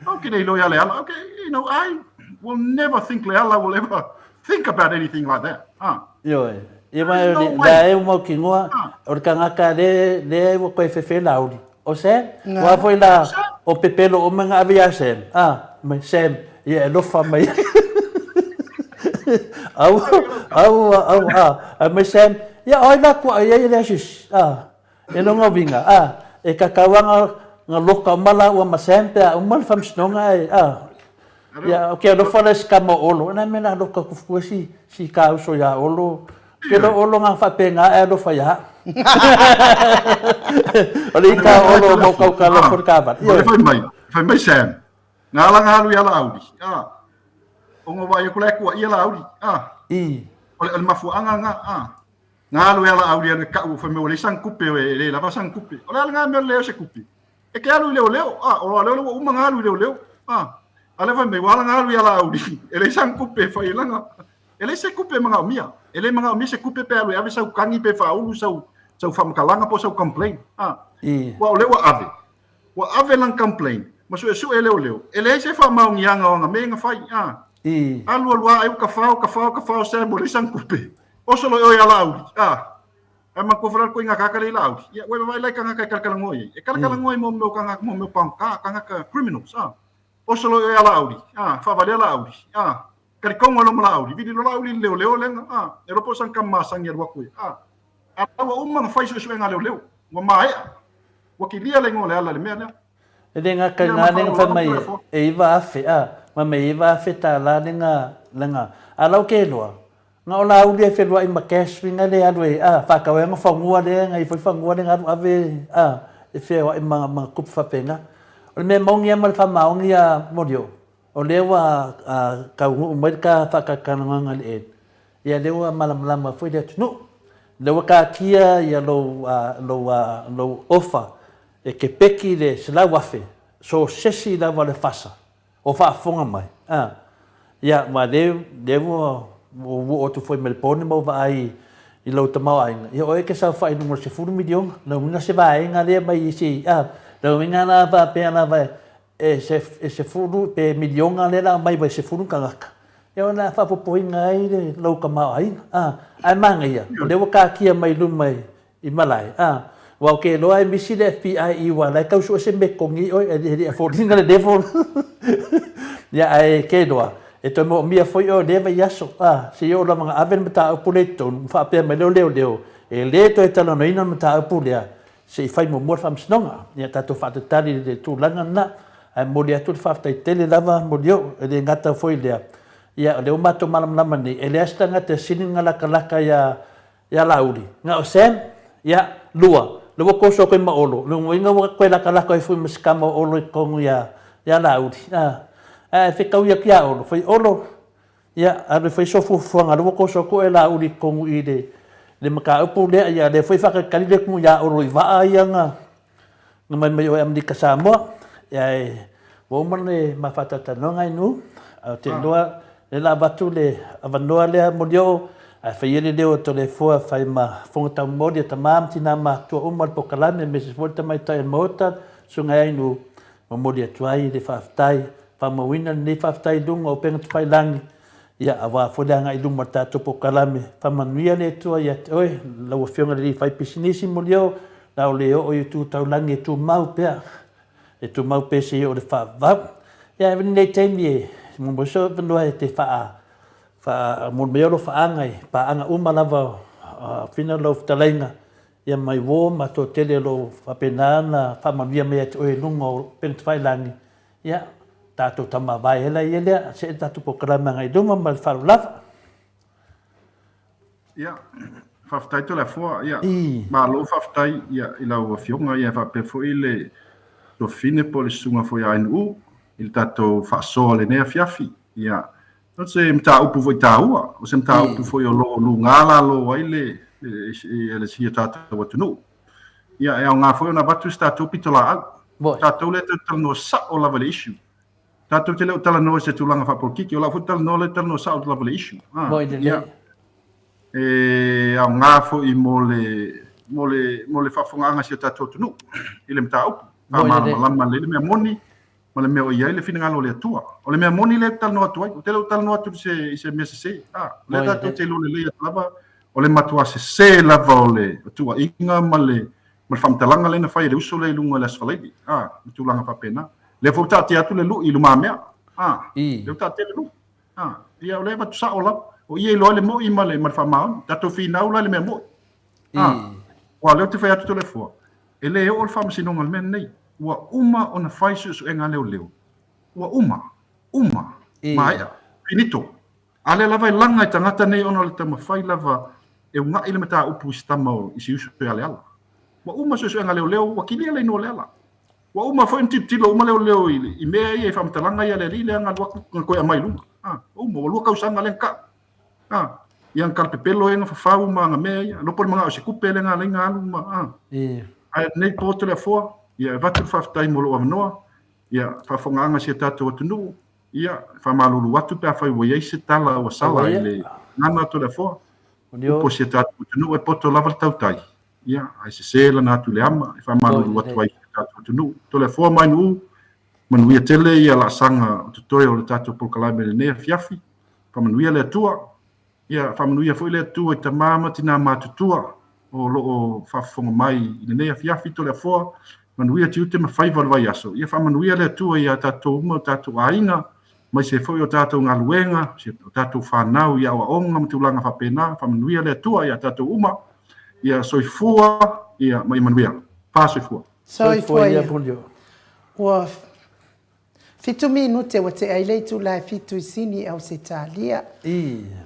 Speaker 2: Ou ke le iloa ia Leala. Okay, you know, I will never think Leala will ever think about anything like that. A.
Speaker 3: Ioe. Ia ma e le la e mau kinoa, o le tagata le, le ua koe fefe Laauli. O Sam? Ua foi la, o pepelo uma nga ave ia Sam. A, mai Sam, ia e alofa mai. Au, au, au, a, a mai Sam, ia oi la kua ia le asis. A, e longa winga, a, e kakauanga nga loka uma la ua ma Sam pe a uma le faamasinoga e, a, Ia, ke alofa le si kama o Olo, na me na aloka kufu si, si ka uso ia Olo. Ke lo Olo nga whaapenga e alofa ia. O le ika o Olo mo kau ka alofa le kāwara.
Speaker 2: O le fai mai Sam, ngā ala ngā alu ia Laauli. Ah. O ngā wai aku le kua ia Laauli. Ah.
Speaker 3: I.
Speaker 2: O le mafuaanga ngā. Ah. Ngā alu ia Laauli alu e kau, fai mai ua leai sana tupe, e le lava sana tupe. O le ala ngā mea o le leai o se tupe. E ke alu i leoleo, a, o lea ua uma nga alu i leoleo, a, a lea fai mai, ua ala nga alu ia Laauli, e leai sana tupe e fai ai lana, e leai se tupe e manaomia, e le manaomia se tupe pe alu e ave sau kagi pe faaulu sau, sau faamatalaga po o sau complaint, a, aua o lea ua ave, ua ave lana complaint, ma suesue e leoleo, e leai se faamaoniaga o ana mea na fai, a, alu alu lava ai ua tafao, tafao, tafao Sam ua leai sana tupe, oso loa i o ia Laauli, a. Ae manatua foi la le koiga tagata lea i Laauli. Ia, ua e vaavaai la i tagata e talatalanoa i ai. E talatalanoa i mo mea o tagata, mo mea o pagota, tagata criminals, a. Oso loa i o ia Laauli, a, faavalea Laauli, a. Talitonu loa ma Laauli, vili loa Laauli i le leoleo lea, a. E iloa po o sana tama masani e alu atu ai, a. A ua uma ona fai suesuega a leoleo, ua maea. Ua kilia le igoa o Leala i le mea lea.
Speaker 3: E le gata i na le fai mai e 9,000, a, fai mai e 9,000 tala le ga, le ga. A lau ke loa, Na o Laauli e feluai ma cash winga le alu e a whaakau ai nga whangua le nga i foi whangua le nga alu ave a e wheoai ma ma kupu whapenga. O le mea maongi a ma le whamaongi a Morio, o lea ua a kaunuu mai le ka whaakakananganga le e. Ia lea ua malamalama foi le atunuu. Lea ua katia ia lou a lou a lou ofa e kepeki le 100,000 so sesi lava le fasa. O faafofoga mai, a. Ia, ma lea, lea ua, ua oo atu foi ma le po ni mau vaai i lou tamaoaiga, ia oe e ke saofai i luga o le 10 miliona, lona uiga se vaega lea mai isi, a, lona uiga la faapea lava e se e 10 pe miliona lea la aumai vai 10 tagata, ia ona faapopoina ai le lou tamaoaiga. A, ae manaia, o lea ua taatia mai luma i, i malae, a, aua ou te iloa e misi le FBI i aua o la e tau sue se mea e totogi ai oe, e le afford ina le level. Ia, ae te iloa, e toe moomia foi oe i lea vaiaso, a, seia oo lava ina ave le mataupu lea i totonu, ma faapea mai lea o leoleo, e le toe talanoaina le mataupu lea, se i fai muamua le faamasinoga. Ia tatou faatatali i le tulaga lena. Ae momoli atu le faafetai tele lava Molioo, e le gata foi i lea, ia o lea ua matou malamalama nei, e leai se tagata e sili ona latalata ia ia Laauli, na o Sam, ia, lua, lea ua toso atu ai ma Olo, lona uiga ua toe latalata ai foi ma si tama o Olo i totonu ia ia Laauli, a. Ae fetaui atu ia Olo, fai Olo, Ia, alu e fai sou fuafuaga, lea ua toso atu oe Laauli i totonu i le le mataupu lea, ia lea foi e faatalitali le atunuu ia Olo i vaa ia na na mai mai oe Amerika Samoa. Ia ae ua uma le ma faatalatalanoaga Ainuu, ae ou te iloa lea la avatu le avanoa lea Molioo, ae fai ia le leo o Toleafoa e fai ma fofoga taumoli a tama ma tina matutua uma o le polokalame aemaise foi le tamaitai o le Maota, Susuga i Ainuu, Momoli atu ai le faafetai, faamauina lenei faafetai i luga o upega tafailagi, ia aua foi le agai i luma o le tatou polokalame. Faamanuia le Atua ia te oe, lau Afioga i le alii faipisinisi Molioo, la o le oo i tu taulagi e tumau pea, e tumau pea seia oo i le faavavau. Ia ae lenei taimi e momoli sou avanoa e te faa faamoli mai ai alofaaga i paaga uma lava o Fina lau fetalaiga Ia mai uo ma toatele o lo o faapena ona faamanuia mai ia te oe i luga o upega tafailagi, ia, tatou tamavae ai la ia lea, see le tatou polokalame agai i luma ma le faaaloalo lava.
Speaker 2: Ia, faafetai Toleafoa, ia, malo faafetai ia, i lau Afioga, ia faapea foi le Tuafafine po o le Susuga foi ia Ainuu i le tatou faasoa i lenei afiafi. Ia, O se mataupu foi taua, o se mataupu foi o lo o luga lalo ai le, le, si o tatou atunuu. Ia, e aoga foi ona avatu se tatou pitolaau. O tatou lea tatou talanoa sao lava i le issue. Tatou te le o talanoa i se tulaga faapolokiki, o lau foi talanoa lea talanoa sao lava i le issue. Ah, ia, e aoga foi mo le, mo le, mo le faafofogaaga a si o tatou atunuu i le mataupu. Faamalamalama lelei le mea moni, ma le mea o i ai le finagalo o le Atua. O le mea moni lea ou te talanoa atu ai, ou te le o talanoa atu i se, i se mea sese. A, o lea tatou te iloa lelei atu lava, o le matua sese lava o le tuuaiga ma le, ma le faamatalaga lea na fai e le uso lea i luga i le Aso Faraile, a, ma tulaga faapena. Lea foi ua taatia atu le lui i lumamea, a, lea ua taatia le lui. A, ia o lea e avatu sao lava. O ia e iloa ai le moi ma le, ma le faamaoni. Tatou finau la i le mea moi. A, aua o lea ou te fai atu Toleafoa, e le oo le faamasinoga i le mea lenei. Ua uma ona fai suesuega a leoleo. Ua uma. Uma. Maea. Finito. A lea lava e laga e tagata nei ona o le taumafai lava e una'i le mataupu i si tama o, i si uso ia Leala. Ua uma suesuega a leoleo, ua kilia le inoa o Leala. Ua uma foi ona tilotilo uma leoleo i, i mea ia, i faamatalaga ia a le alii lea na alu atu, na toe aumai i luga. A, ua uma, ua lua tausaga lea na tau. A, ia na talapepelo ai na fafau ma ana mea ia. Lopo le manao i se tupe lea na ala ai na alu ma, a. Ae lenei po Toleafoa, ia e avatu le faafetai mo lou avanoa, ia faafofogaaga a si a tatou atunuu, ia faamalulu atu pe afai ua i ai se tala ua sala i le gagana a Toleafoa. Upu a si a tatou atunuu e poto lava le tautai, ia ae sese lana atu i le ama, e faamalulu atu ai i si a tatou atunuu. Toleafoa ma Ainuu, manuia tele ia laasaga o totoe o le tatou polokalame i lenei afiafi. Faamanuia le Atua. Ia, faamanuia foi le Atua i tama ma tinā matutua o lo o faafofoga mai i lenei afiafi Toleafoa, manuia tiute ma faiva o le vaiaso. Ia faamanuia le Atua iā tatou uma, o tatou aiga, aemaise foi o tatou galuega, o tatou fanau i aoaoga ma tulaga faapena. Faamanuia le Atua iā tatou uma. Ia soifua, ia ma ia manuia. Fa soifua.
Speaker 1: Soifua ia. Ua Fitu minute ua tea ai le itula e fitu i Sini, Ausetalia.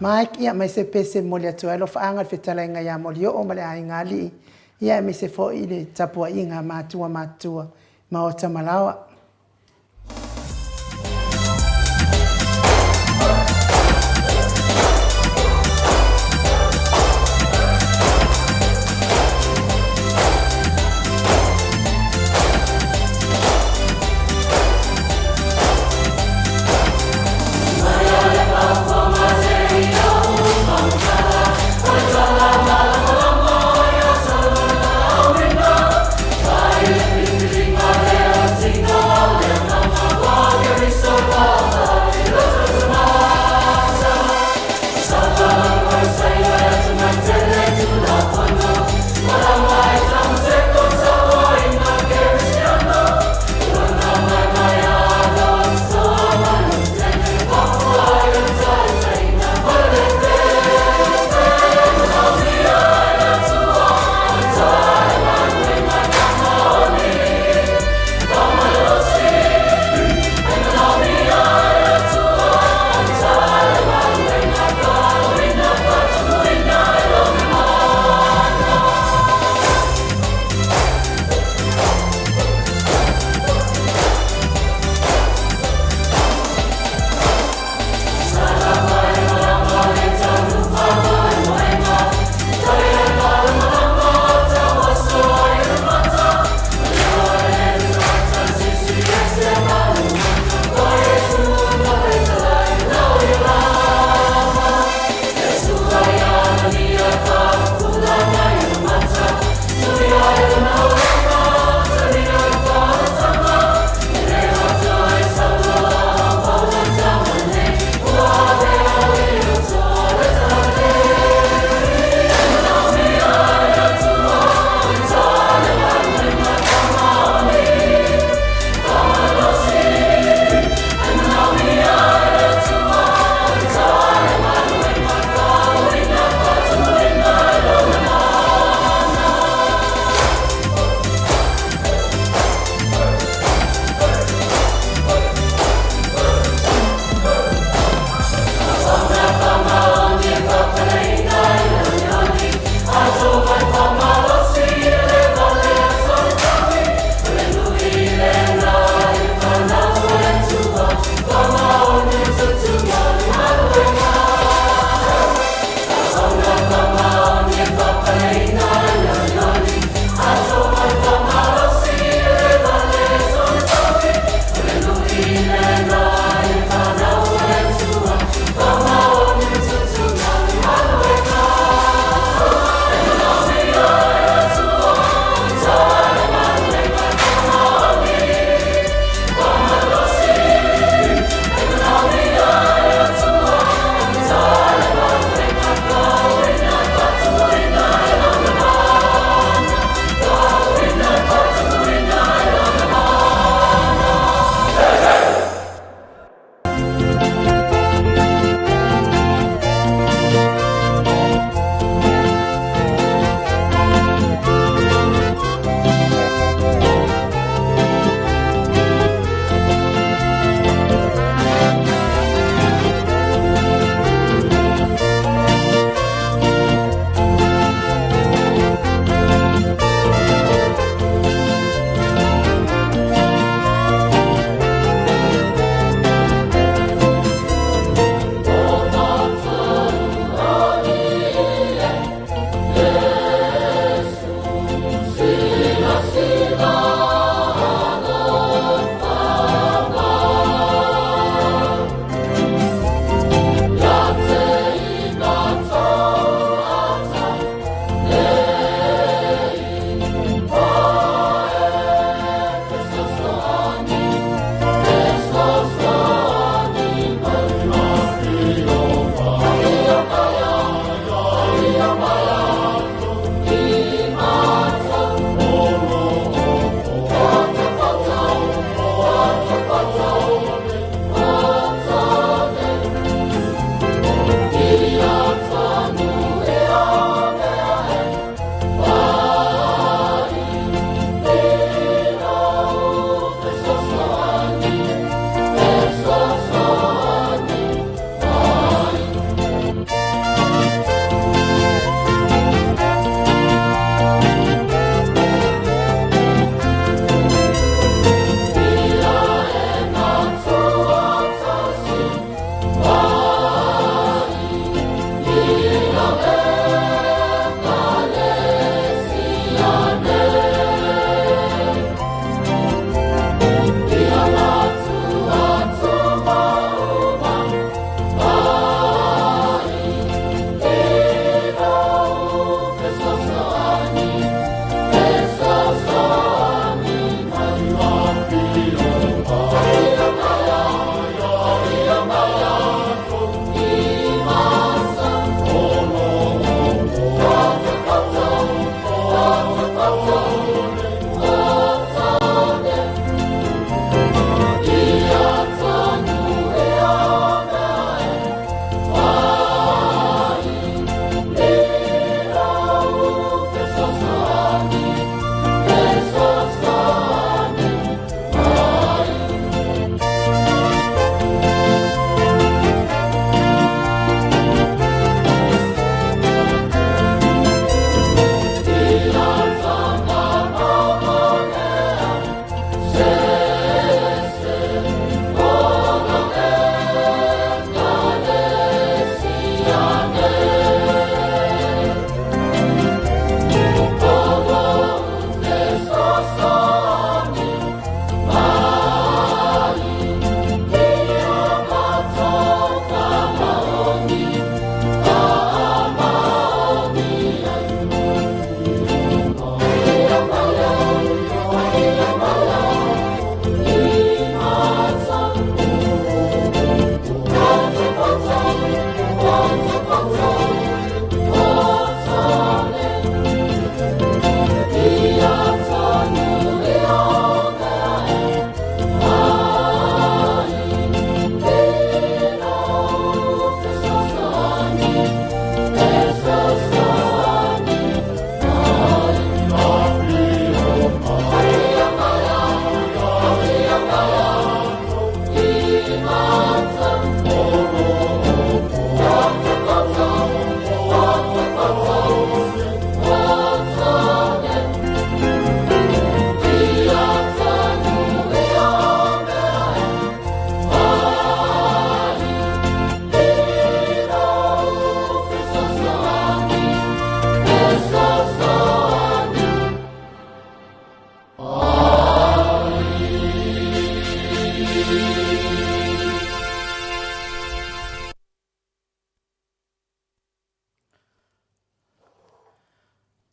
Speaker 1: Mike, ia, mai se pese momoli atu ai alofaaga i le fetalaiga ia Molioo ma le aiga alii, ia aemaise foi i le tapuaiga a matua matutua, Maota Malaoa.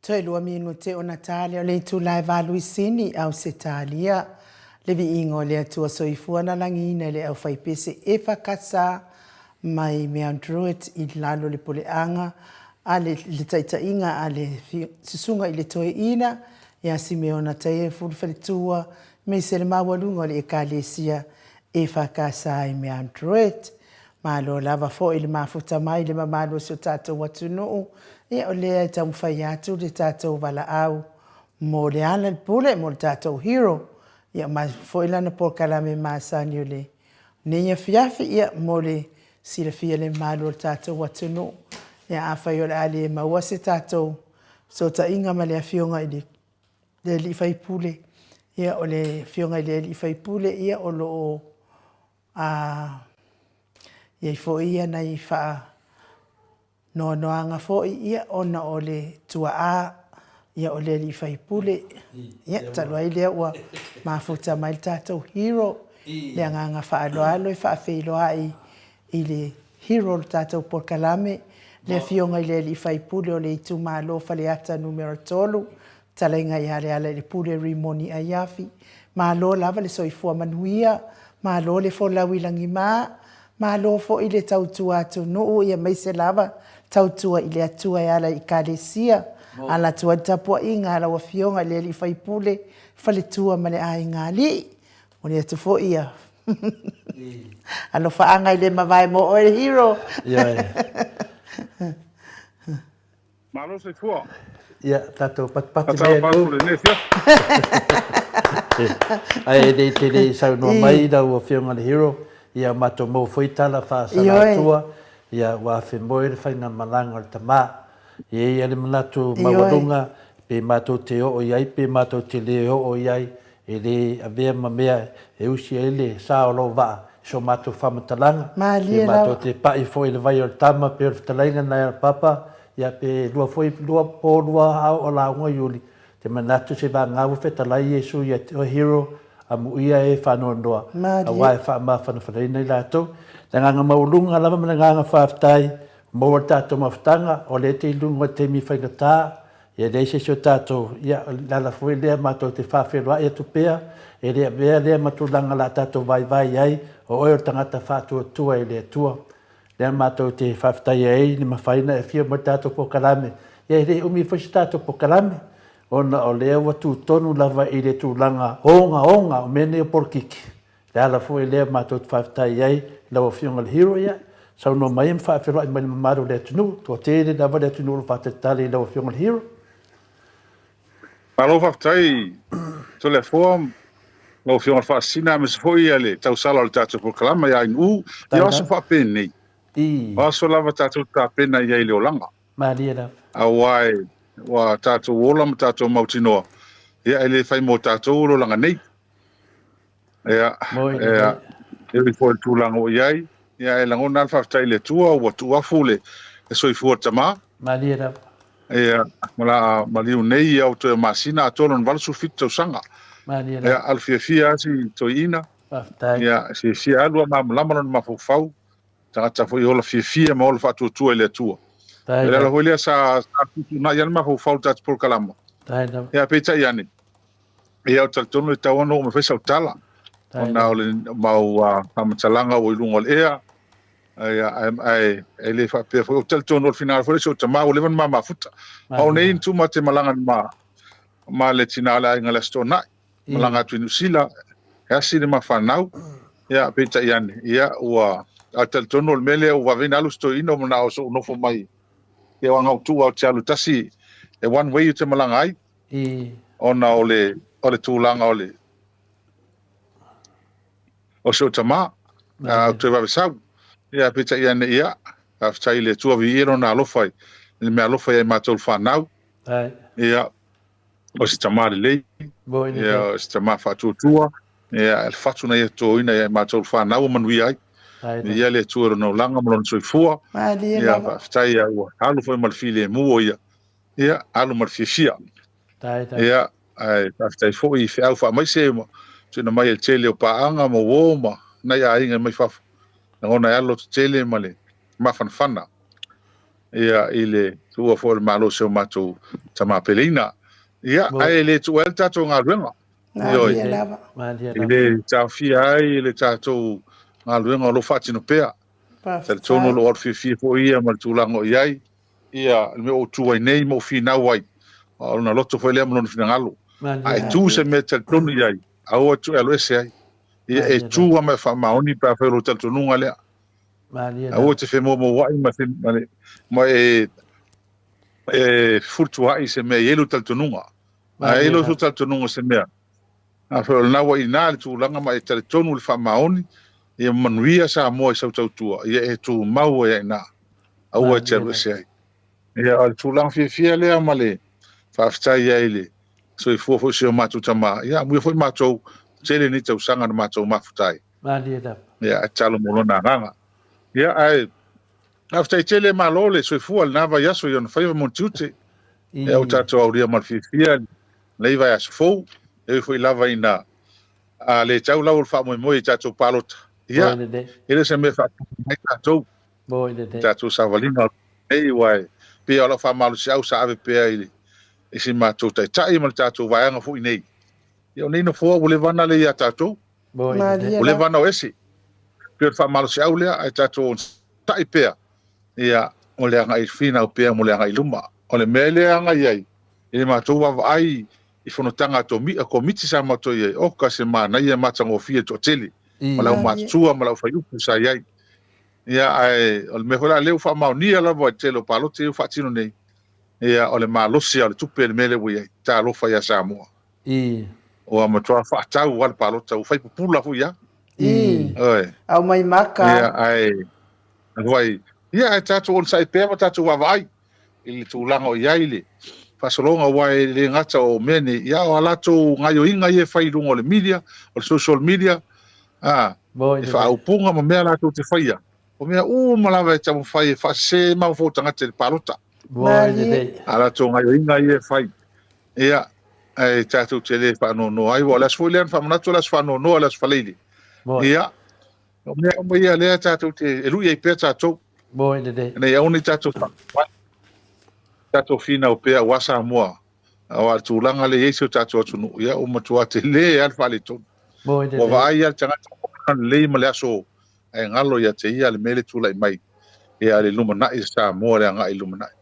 Speaker 1: Toe lua minute ona ta lea o le itula e valuisini i Ausetalia. Le viiga o le Atua Soifua na lagiina e le aufaipese EFKS mai Mount Druitt i lalo o le puleaga a le le taitaiga a le Susuga i le Toeaina ia Simeona Taefu le faletua aemaise le maualuga o le Ekalesia EFKS i Mount Druitt. Malo lava foi le mafuta mai i le mamalu o si o tatou atunuu, ia o lea e taumafai atu le tatou valaau mo le ala le pule mo le tatou hero, ia ma foi lana polokalame masani o le nei afiafi, ia mo le silafia le mamalu o le tatou atunuu. Ia afai o le a le maua se tatou fesootaiga ma le afioga i le le alii faipule, ia o le afioga i le alii faipule, ia o lo o A i ai foi ia nai faanoanoaga foi ia ona o le tuaa ia o le alii faipule. Ia, talu ai lea ua mafuta mai le tatou hero, le agaga faaaloalo e faafeiloai i le hero o le tatou polokalame, le Afioga i le alii faipule o le itumalo Faleata Numera 3, Fetalaiga ia Lealailepule Rimoni Aiafi, malo lava le soifua manuia, malo le folau i lagima, malo foi le tautua atunuu aemaise lava tautua i le Atua e ala i Ekalesia, ala atu ai le tapuaiga a lau Afioga i le Alii Faipule, faletua ma le aiga alii. Momoli atu foi ia alofaaga i le mavae mo oe Hero.
Speaker 3: Ioe.
Speaker 4: Malo soifua.
Speaker 3: Ia, tatou patupatu mea
Speaker 4: e lua. Lenei afiafi.
Speaker 3: Ae le te le i saunoa mai lau Afioga i le Hero, ia matou maua foi tala faasalatua, ia ua afemoe le faigamalaga o le tama. E i ai lava le manatu maualuga, pe matou te oo i ai pe matou te le oo i ai, E le avea ma mea e usi ai le sa o lou vaa i so matou faamatalaga, pe matou te pa'i foi i le vai o le tama pei o le fetalaiga nai a Papa, ia pe lua foi lua po lua ao o lauga Iuli, te manatu se vagā ua fetalai Iesu ia te oe Hero, amuia e faanoanoa, auā e faamafanafanaina i latou. Le agaga maualuga lava ma le agaga faafetai, maua le tatou mafutaga, o lea te i luga o le taimi faigata, E leai se isi o tatou, ia, o le ala foi lea matou te faafeiloai atu pea, e le avea lea ma tulaga o le a tatou vaivai ai, o oe o le tagata faatuatua i le Atua. Lea matou te faafetaia ai le mafai ona e afio mai i le tatou polokalame. Ia, e le umi foi se tatou polokalame, ona o lea ua tutonu lava i le tulaga ogaoga o mea nei o polokiki. Le ala foi lea matou te faafetai ai i lau Afioga i le Hero, ia, saunoa mai ma faafeiloai mai i le mamalu o le atunuu. Toatele lava le atunuu o lo o faatalitali i lau Afioga i le Hero.
Speaker 4: Malo faafetai Toleafoa, lau Afioga i le Faasisina aemaise foi le tausala o le tatou polokalama ia Ainuu. Ia o aso faapenei, o aso lava tatou te tapena i ai i le olaga.
Speaker 3: Malie lava.
Speaker 4: Aua e, ua tatou ola ma tatou mautinoa, ia e le fai mo tatou le olaga nei. Ia, ia, e ui foi i le tulaga ua i ai, ia e lagona lava le faafetai i le Atua ua tuuafu le soifua o le tama.
Speaker 3: Malie lava.
Speaker 4: Ia, ma la maliu nei ia o toe masina atoa lona 87 tausaga.
Speaker 3: Malie lava.
Speaker 4: Ia, alu fiafia lava si toeaina.
Speaker 3: Faafetai.
Speaker 4: Ia, fiafia alu a malamalama lona mafaufau. Tagata foi ola fiafia ma ola faatuatua i le Atua. O le ala foi lea sa tuutuunai lava le mafaufau i le tatou polokalama. Ia, peitai ane, Ia, ou te talitonu e tatau ona oo mai foi sau tala, ona o le mau faamatalaga ua i luga o le ea. Ia, ae, ae, e le faapea foi, ou te talitonu o le finagalo foi lea o si ou tama ua leva ona ma mafuta. Ma o nei na tu ma te malaga ma, ma le tina o le aiga i le Aso Toonai, malaga atu i Niu Sila, e asi le ma fanau, ia, peitai ane, ia, ua, ae talitonu o le mea lea ua vave ona alu si toeaina, ua manao se i ou nofo mai, ia, aua na ou tu lava ou te alu tasi, e one way ou te malaga ai, ona o le, o le tulaga o le, o si ou tama, a ou toe vave sau. Ia, peitai ane, ia, faafetai i le Atua, viia Lona alofa i le mea alofa ia i matou le fanau. Ia, o se tama lelei, ia, o se tama faatuatua, ia, le fatu na ia totoina ia i matou le fanau ua manuia ai. Viia le Atua i Lona olaga ma Lona soifua. Ia, faafetai, ia, ua alu foi ma le filemu o ia, ia, alu ma le fiafia. Ia, ae faafetai foi i feau faamaise ma tuuina mai e le tele o paaga ma uo ma nai aiga mai fafo. Lagona ai lava le lototele ma le mafanafana ia i le tuua foi o le Malo o si o matou tama peleina. Ia, ae le tuua ai le tatou galuega. Ioe. E le taofia ai le tatou galuega o lo o faatino pea. Talitonu o lo o alu fiafia foi ia ma le tulaga o i ai. Ia, le mea ua ou tu ai nei ma ou finau ai, o lona loto foi lea ma lona finagalo. A e tu se mea e talitonu i ai, aua e tu e alo ese ai. Ia, e tu lava ma e faamaoni pe afai o lou talitonuga lea. Aua e te femoumouai ma, ma, ma e, e fefulisua'i i se mea e i ai lou talitonuga. A e i ai lou talitonuga i se mea, Afai o lena ua i ina le tulaga ma e talitonu i le faamaoni, ia manuia Samoa i sau tautua, ia e tumau ai i ina. Aua e te alu ese ai. Ia, o le tulaga fiafia lea ma le faafetai ai i le soifua foi o si o matou tama, ia amuia foi matou, tele nei tausaga na matou mafuta ai. Ia, ae tatalo mo lona agaga. Ia, ae faafetai tele, malo le soifua i lena vaiaso i ona faiva ma ona tiute. Ia, ua tatou aulia ma le fiafia lenei vaiaso fou, e ui foi lava ina a le tau lau o le faamoemoe i tatou palota, ia, e le o se mea e faatupu mai tatou i tatou savaliga nei, aua e pei o lau faamalosiau sa ave pea i le i si matou taitai ma le tatou vaega foi nei. Ia, o nei nofoa ua leva ona le ia tatou, ua leva ona o ese. Pei o le faamalosiau lea, ae tatou onosai pea, ia, o le agai finau pea mo le agai i luma. O le mea lea e agai ai, i le matou vaavaai i fonotaga a a Komiti sa matou i ai, oka se manaia matagofie le toatele ma le aumatutua ma le aufaiupu sa i ai. Ia, ae o le mea foi la lea ua faamaonia lava i le tele o palota ia ua faatino nei, ia, o le malosi lava o le tupe le mea lea ua i ai. Talofa ia Samoa. Ua matua faatau lava le palota, ua fai pupula foi lava.
Speaker 1: Ioe. Aumai maka.
Speaker 4: Ia, ae, ae, ia, ae tatou onosai pea ma tatou vaavaai i le tulaga o i ai le faasologa, aua e le gata o mea nei, ia, o a latou gaoioiga ia e fai i luga o le media, o le social media, a, e faaupuga ma mea latou te faia, o mea uma lava e taumafai e faasese mafaufau tagata i le palota. A latou gaoioiga ia e fai, ia, ae tatou te le faanoanoa ai, aua o le aso foi lea na faamanatu o le aso faanoanoa, le aso Faraile. Ia, O mea uma ia lea tatou te e lui ai pea tatou.
Speaker 3: Moi lelei.
Speaker 4: Ina ia aua ne i tatou faamavae, tatou finau pea aua Samoa, aua le tulaga lea e i ai si o tatou atunuu, ia ua matua tele lava le faaletonu.
Speaker 3: Moi
Speaker 4: Ua
Speaker 3: lelei.
Speaker 4: vaai lava le tagata ua lelei ma le aso ae galo ia te ia le mea lea e tulai mai ia le lumanai o Samoa le agai i le lumanai.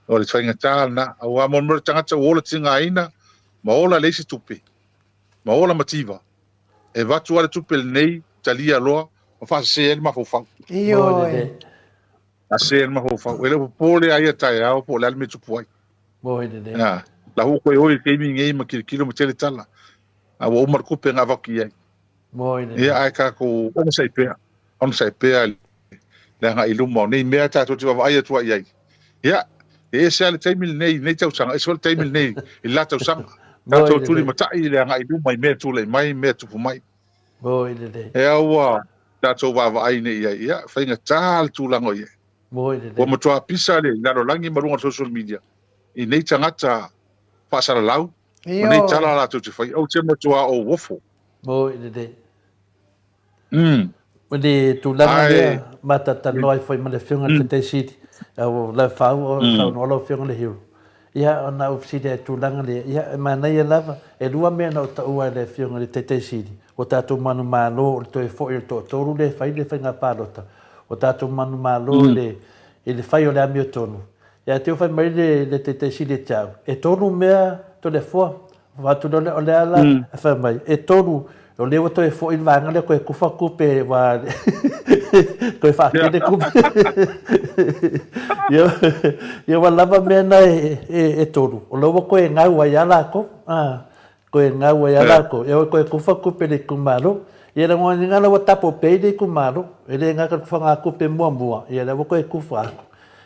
Speaker 4: O le faigata lena, aua mo le mea o le tagata ua ola tigaina ma ola leai se tupe, ma ola mativa, E avatu lava le tupe lenei, talia loa ma faasese ai le mafaufau.
Speaker 1: Ioe.
Speaker 4: Faasese ai le mafaufau. E le o popole lava ia taeao po o le a le mea e tupu ai.
Speaker 3: Ia,
Speaker 4: la ua toe o i le taimi lenei ma tilotilo ma tele tala. A ua uma le tupe na avatu i ai. Ia, ae tatou onosai pea, onosai pea le agai i luma o nei mea tatou te vaavaai atu ai i ai. Ia, e ese lava le taimi lenei i lenei tausaga, ese foi le taimi lenei i le la tausaga. Tatou tulimatai i le agai i luma i mea e tulai mai, mea e tupu mai. Ea ua tatou vaavaai nei i ai, ia, faigata le tulaga o i ai. Ua matua pisa le lalolagi ma luga o le social media i nei tagata faasalalau ma nei tala latou te faia. Ou te matua ou ofo.
Speaker 3: O le tulaga lea ma talatalanoa ai foi ma le Afioga i le Taitai Sili, o la e faauu o saunoa lau Afioga i le Hero. Ia, ona ou fesili ai i le tulaga lea, ia, e manaia lava, e lua mea na ou taua e le Afioga i le Taitai Sili, ua tatou manumalo o le toe foi o le toatolu lea e fai le faiga palota, o tatou manumalo i le, i le fai o le amiotonu. Ia te fai mai le, le Taitai Sili e te au, e tolu mea Toleafoa. Avatu lea o le ala e fai mai, e tolu, o lea ua toe foi le vaega lea koe kufa kupe wa koe whaakele kupe. Ia, ia ua lava mea na e, e, e tolu. O lea ua koe ngau ai a lākou. Ah, koe ngau ai a lākou. Ia koe kufa kupe le itumalo. Ia le ngoa ngala ua tapo pei le itumalo. E le ngaka kufa ngā kupe muamua. Ia lea ua koe kufa aku.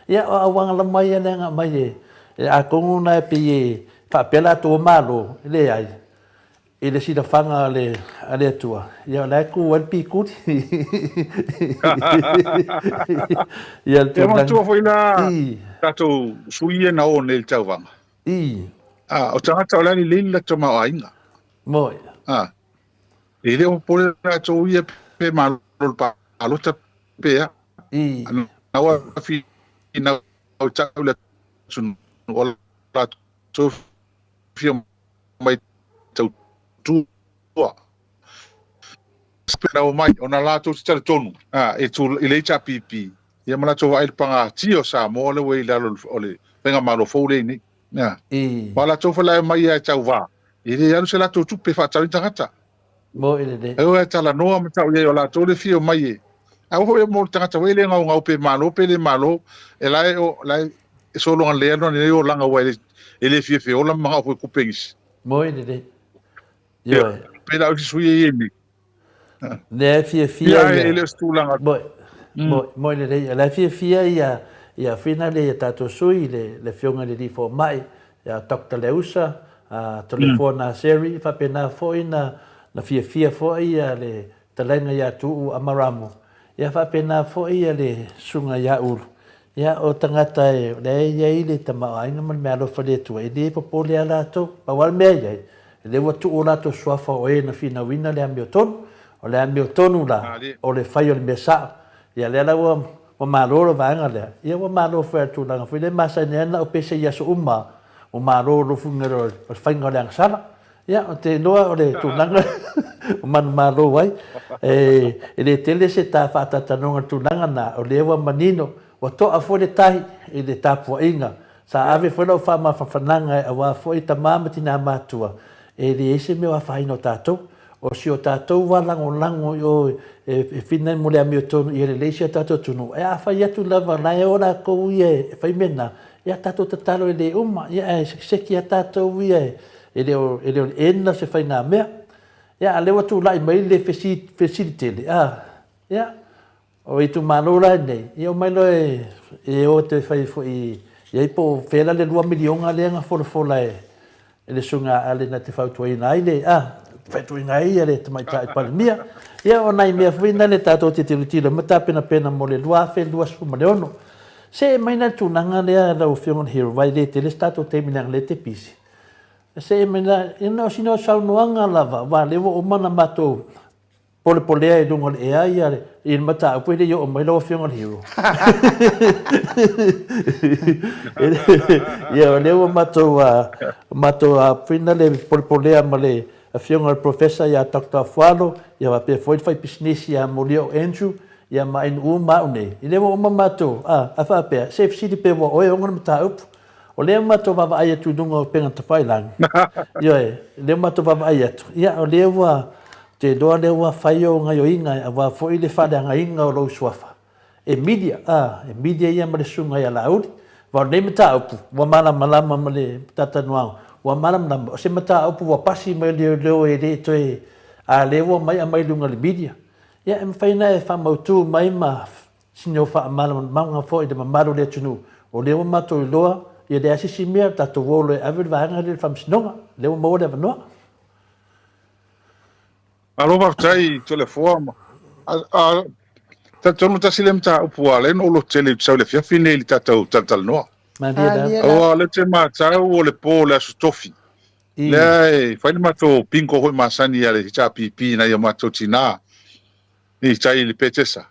Speaker 3: Ia o auanga la mai ia le anga mai e, e atonu na e pei e Faapea latou o Malo, e leai, i le silafaga a le, a le Atua, ia o la e ku ai le pikuli. Ia le
Speaker 4: tulaga. E manatua foi la tatou sui ia na o nei i le tauvaga.
Speaker 3: I.
Speaker 4: Ah, o tagata o le a lelei le latou tamaoaiga.
Speaker 3: Moi.
Speaker 4: Ah. E le o popole latou ia pe malo le palota pe a.
Speaker 3: I.
Speaker 4: Na ua finau tau le atunuu o latou fia mai tautua na omai ona latou te talitonu e tu i le HRPP ia ma latou vaai le pagatia o Samoa lea ua i lalo o le faigamalo fou lea nei. Ma latou foi la e omai ia e tauva, e le alu se latou tupe e faatau ai tagata.
Speaker 3: Mo i lelei.
Speaker 4: E o e talanoa ma tau i ai o latou le fia omai e. Aua foi mo le tagata foi e le gaugau pe malo pe le malo, e la e o la e sologa lelei lona nei olaga aua e le e le fia feola ma manao foi kupe nisi.
Speaker 3: Mo i lelei. Ioe.
Speaker 4: Pe la o si sui e i nei.
Speaker 3: Lea e fiafia
Speaker 4: ia. E le o se tulaga.
Speaker 3: Mo, mo, mo i lelei. O la e fiafia ia, ia whina le ia tātou sui, le, le fionga le li mai, ia Doctor Leusa, a Toleafoa Naseri, faapena foi na, na fiafia foi ia le talaiga ia Tuuu Amaramo, ia faapena foi ia le susuga ia Ulu. Ia, o tagata e, o lea e i ai le tamaoaiga ma le meaalofa i le Atua, e le popole lava latou. Pau lava le mea e i ai, o lea ua tuu o latou suafa o e na finauina le amiotonu. O le amiotonu la, o le fai o le mea sao. Ia, lea la ua, ua malo le vaega lea. Ia, ua malo foi i le tulaga foi lea e masani ai na ou pese i aso uma, ua malo lou finagalo o le faiga o le agasala. Ia, ou te iloa o le tulaga o manumalo ai, e le tele se ta faataitanoga i le tulaga lena, o lea ua manino, ua to'a foi le tahi i le tapuaiga. Sa ave foi lau faamafanafanaga aua foi tama ma tinā matutua, e leai se mea o afaina o tatou. O si o tatou va lagolago i o e whina mo le amiotonu ia lelei si o tatou atunuu, ae a fai atu lava la e o latou ia e fai mea na, ia tatou tatalo e le uma, ia ae sekiseki a tatou ia e le o e le o le end o se faigamea. Ia a lea ua tulai mai le fesili tele, a, ia, O itumalo la nei, ia omai loa e o toe fai foi i ai po o fea la le $2 miliona lea na folafola e le Susuga a Ale na te fautuaina ai le, a, fautuaina ai le Tamaitai Palemia. Ia o nai mea foi na le tatou te tilotilo ma tapenapena mo le 2026. See mai la le tulaga lea lau Afioga i le Hero, aua e le tele se tatou taimi leaga o lea e te pisi. See mai la, ia na o sina saunoaga lava, aua o lea ua uma ona matou Polepolea i luga o le ea ia i le mataupu e le i oo mai lau Afioga i le Hero. Ia o lea ua matou matou apuina le polepolea ma le Afioga i le Professor ia Doctor Afualo, ia faapea foi le faipisinisi ia Molioo Andrew, ia ma Ainuu ma au nei. I lea ua uma matou, a faapea, se i fesili pea ua oe ona le mataupu. O lea matou vaavaai atu i luga o upega tafailagi, ioe, o lea matou vaavaai atu, ia o lea ua, ou te iloa o lea ua fai ou gaioiga aua foi le faaleagaina o lou suafa. E media, a, e media ia ma le susuga ia Laauli. Aua o lenei mataupu, ua malamalama ma le talatalanoaga, ua malamalama, o se mataupu ua pasi mai leoleo e le toe, a lea ua omai aumai i luga o le media. Ia, e mafai ona e faamautu mai ma Sina faamalamalamaga foi i le mamalu o le atunuu, o lea ua matou iloa, ia leai se isi mea, tatou o loa e ave le vaega lea i le Faamasinoga, lea ua maua le avanoa.
Speaker 4: Malo faafetai Toleafoa ma a talitonu tasi lea mataupu ua ala ai ona ou lototele ou te sau i le afiafi nei i le tatou talatalanoa.
Speaker 3: Malie la.
Speaker 4: Aua o lea ou te matau o le po o le Aso Tofi lea e fai le matou bingo foi masani a le HRPP nai o matou tina i tai i le Petesa.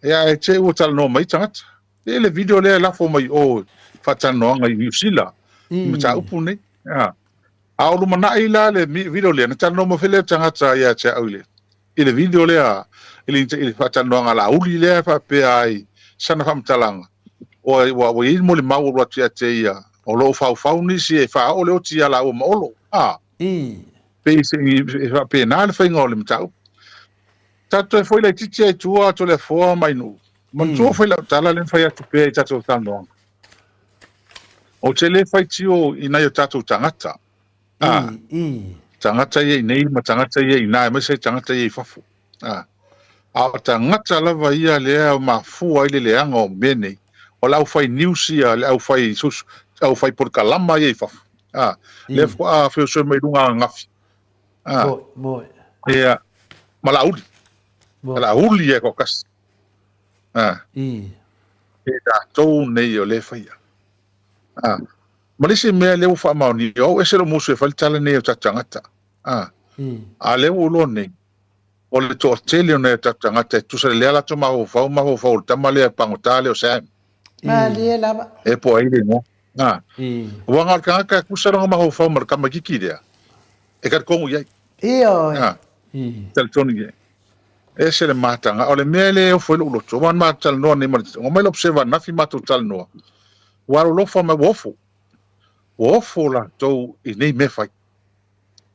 Speaker 4: Ia ae te i ua talanoa mai tagata. E le video lea e lafo mai o faatalanoaga i Niu Sila i mataupu nei. Ia. A o lumanai la le video lea, na talanoa mai foi lea tagata ia te au i le i le video lea. i le, i le faatalanoaga a Laauli lea e faapea ai sana faamatalaga, ua, ua, ua i ai le molimau ua alu atu ia te ia, o lo o faufau nisi e faaoo le oti ia laua ma Olo. A. Pei se i faapena le faiga o le mataupu. Tatou toe foi laitiiti ai i tua o Toleafoa ma Ainuu. Manatua foi lau tala lea na fai atu pea i tatou talanoaga. Ou te le faitio i nai o tatou tagata. A. Tagata ia i nei ma tagata ia i ina, aemaise ai tagata ia i fafo. A. A o tagata lava ia lea e mafua ai le leaga o mea nei, o le aufai news ia, le aufai aufai polokalama ia i fafo. A. Lea faatoa feosoi mai i luga ananafi. A. Ia, ma Laauli. Ma Laauli ia e toatasi. A. E tatou nei o lea e faia. A. Ma le isi mea lea ua faamaonia, o au ese lou musu e fai le tala nei o tatou tagata. A. A lea ua ou iloa nei, o le toatele o nai o tatou tagata e tusa lea latou mafaufau, mafaufau o le tama lea pagota lea o Sam.
Speaker 1: Malie lava.
Speaker 4: E po ai le igoa. A. Aua na o le tagata e tusa lona mafaufau ma le tamaitiiti lea, e talitonu i ai.
Speaker 1: Ioe. A.
Speaker 4: Talitonu i ai. Ese le mataga. O le mea lea e ofo ai lou loto, aua na matou talanoa nei ma le, omai le observer ananafi matou talanoa, ua alolofa mai, ua ofo. Ua ofo latou i nei mea fai.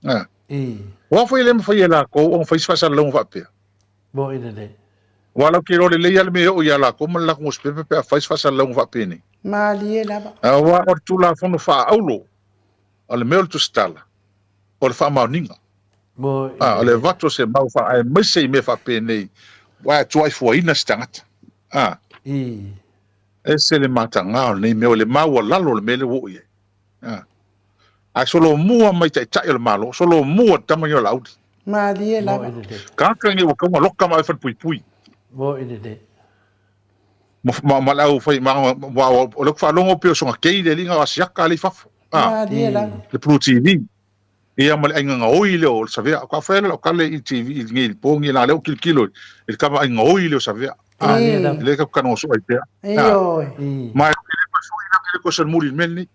Speaker 4: A. Aua foi e le mafai e latou ona fai se faasalalauga faapea.
Speaker 3: Moni lelei.
Speaker 4: Aua latou te iloa lelei lava le mea e oo ia latou ma le latou nusipepa pe a fai se faasalalauga faapenei.
Speaker 1: Malie lava.
Speaker 4: Aua o le Tulafono faaaulo o le mea o le tusitala, o le faamaoniga.
Speaker 3: Moni
Speaker 4: A, o le avatu o se mau faa, aemaise i mea faapenei, aua e tuaifuaina se tagata. A. Ese le mataga o lenei mea, o le maualalo o le mea lea ua oo i ai. A. Ae solomua mai taitai o le Malo, solomua i le tama lenei o Laauli.
Speaker 1: Malie lava.
Speaker 4: Tagata lenei ua tatau ona loka ma ave falepuipui.
Speaker 3: Moi lelei.
Speaker 4: Ma, ma, ma le au fai, ma, ma, o le faalogo pei o soga kei le alii na o Asiata lea i fafo.
Speaker 1: Ah, Malie lava.
Speaker 4: Le Blue TV. Ia ma le aiga gaoi lea o le Savea. Ka fai lea o kale i TV i nei i pongi la lea o kilokilo i le kama aiga gaoi lea o Savea.
Speaker 1: Ah,
Speaker 4: le ka kanoa so ai pea.
Speaker 1: Ioe.
Speaker 4: Ma e le foi la ke ko sel muri meni.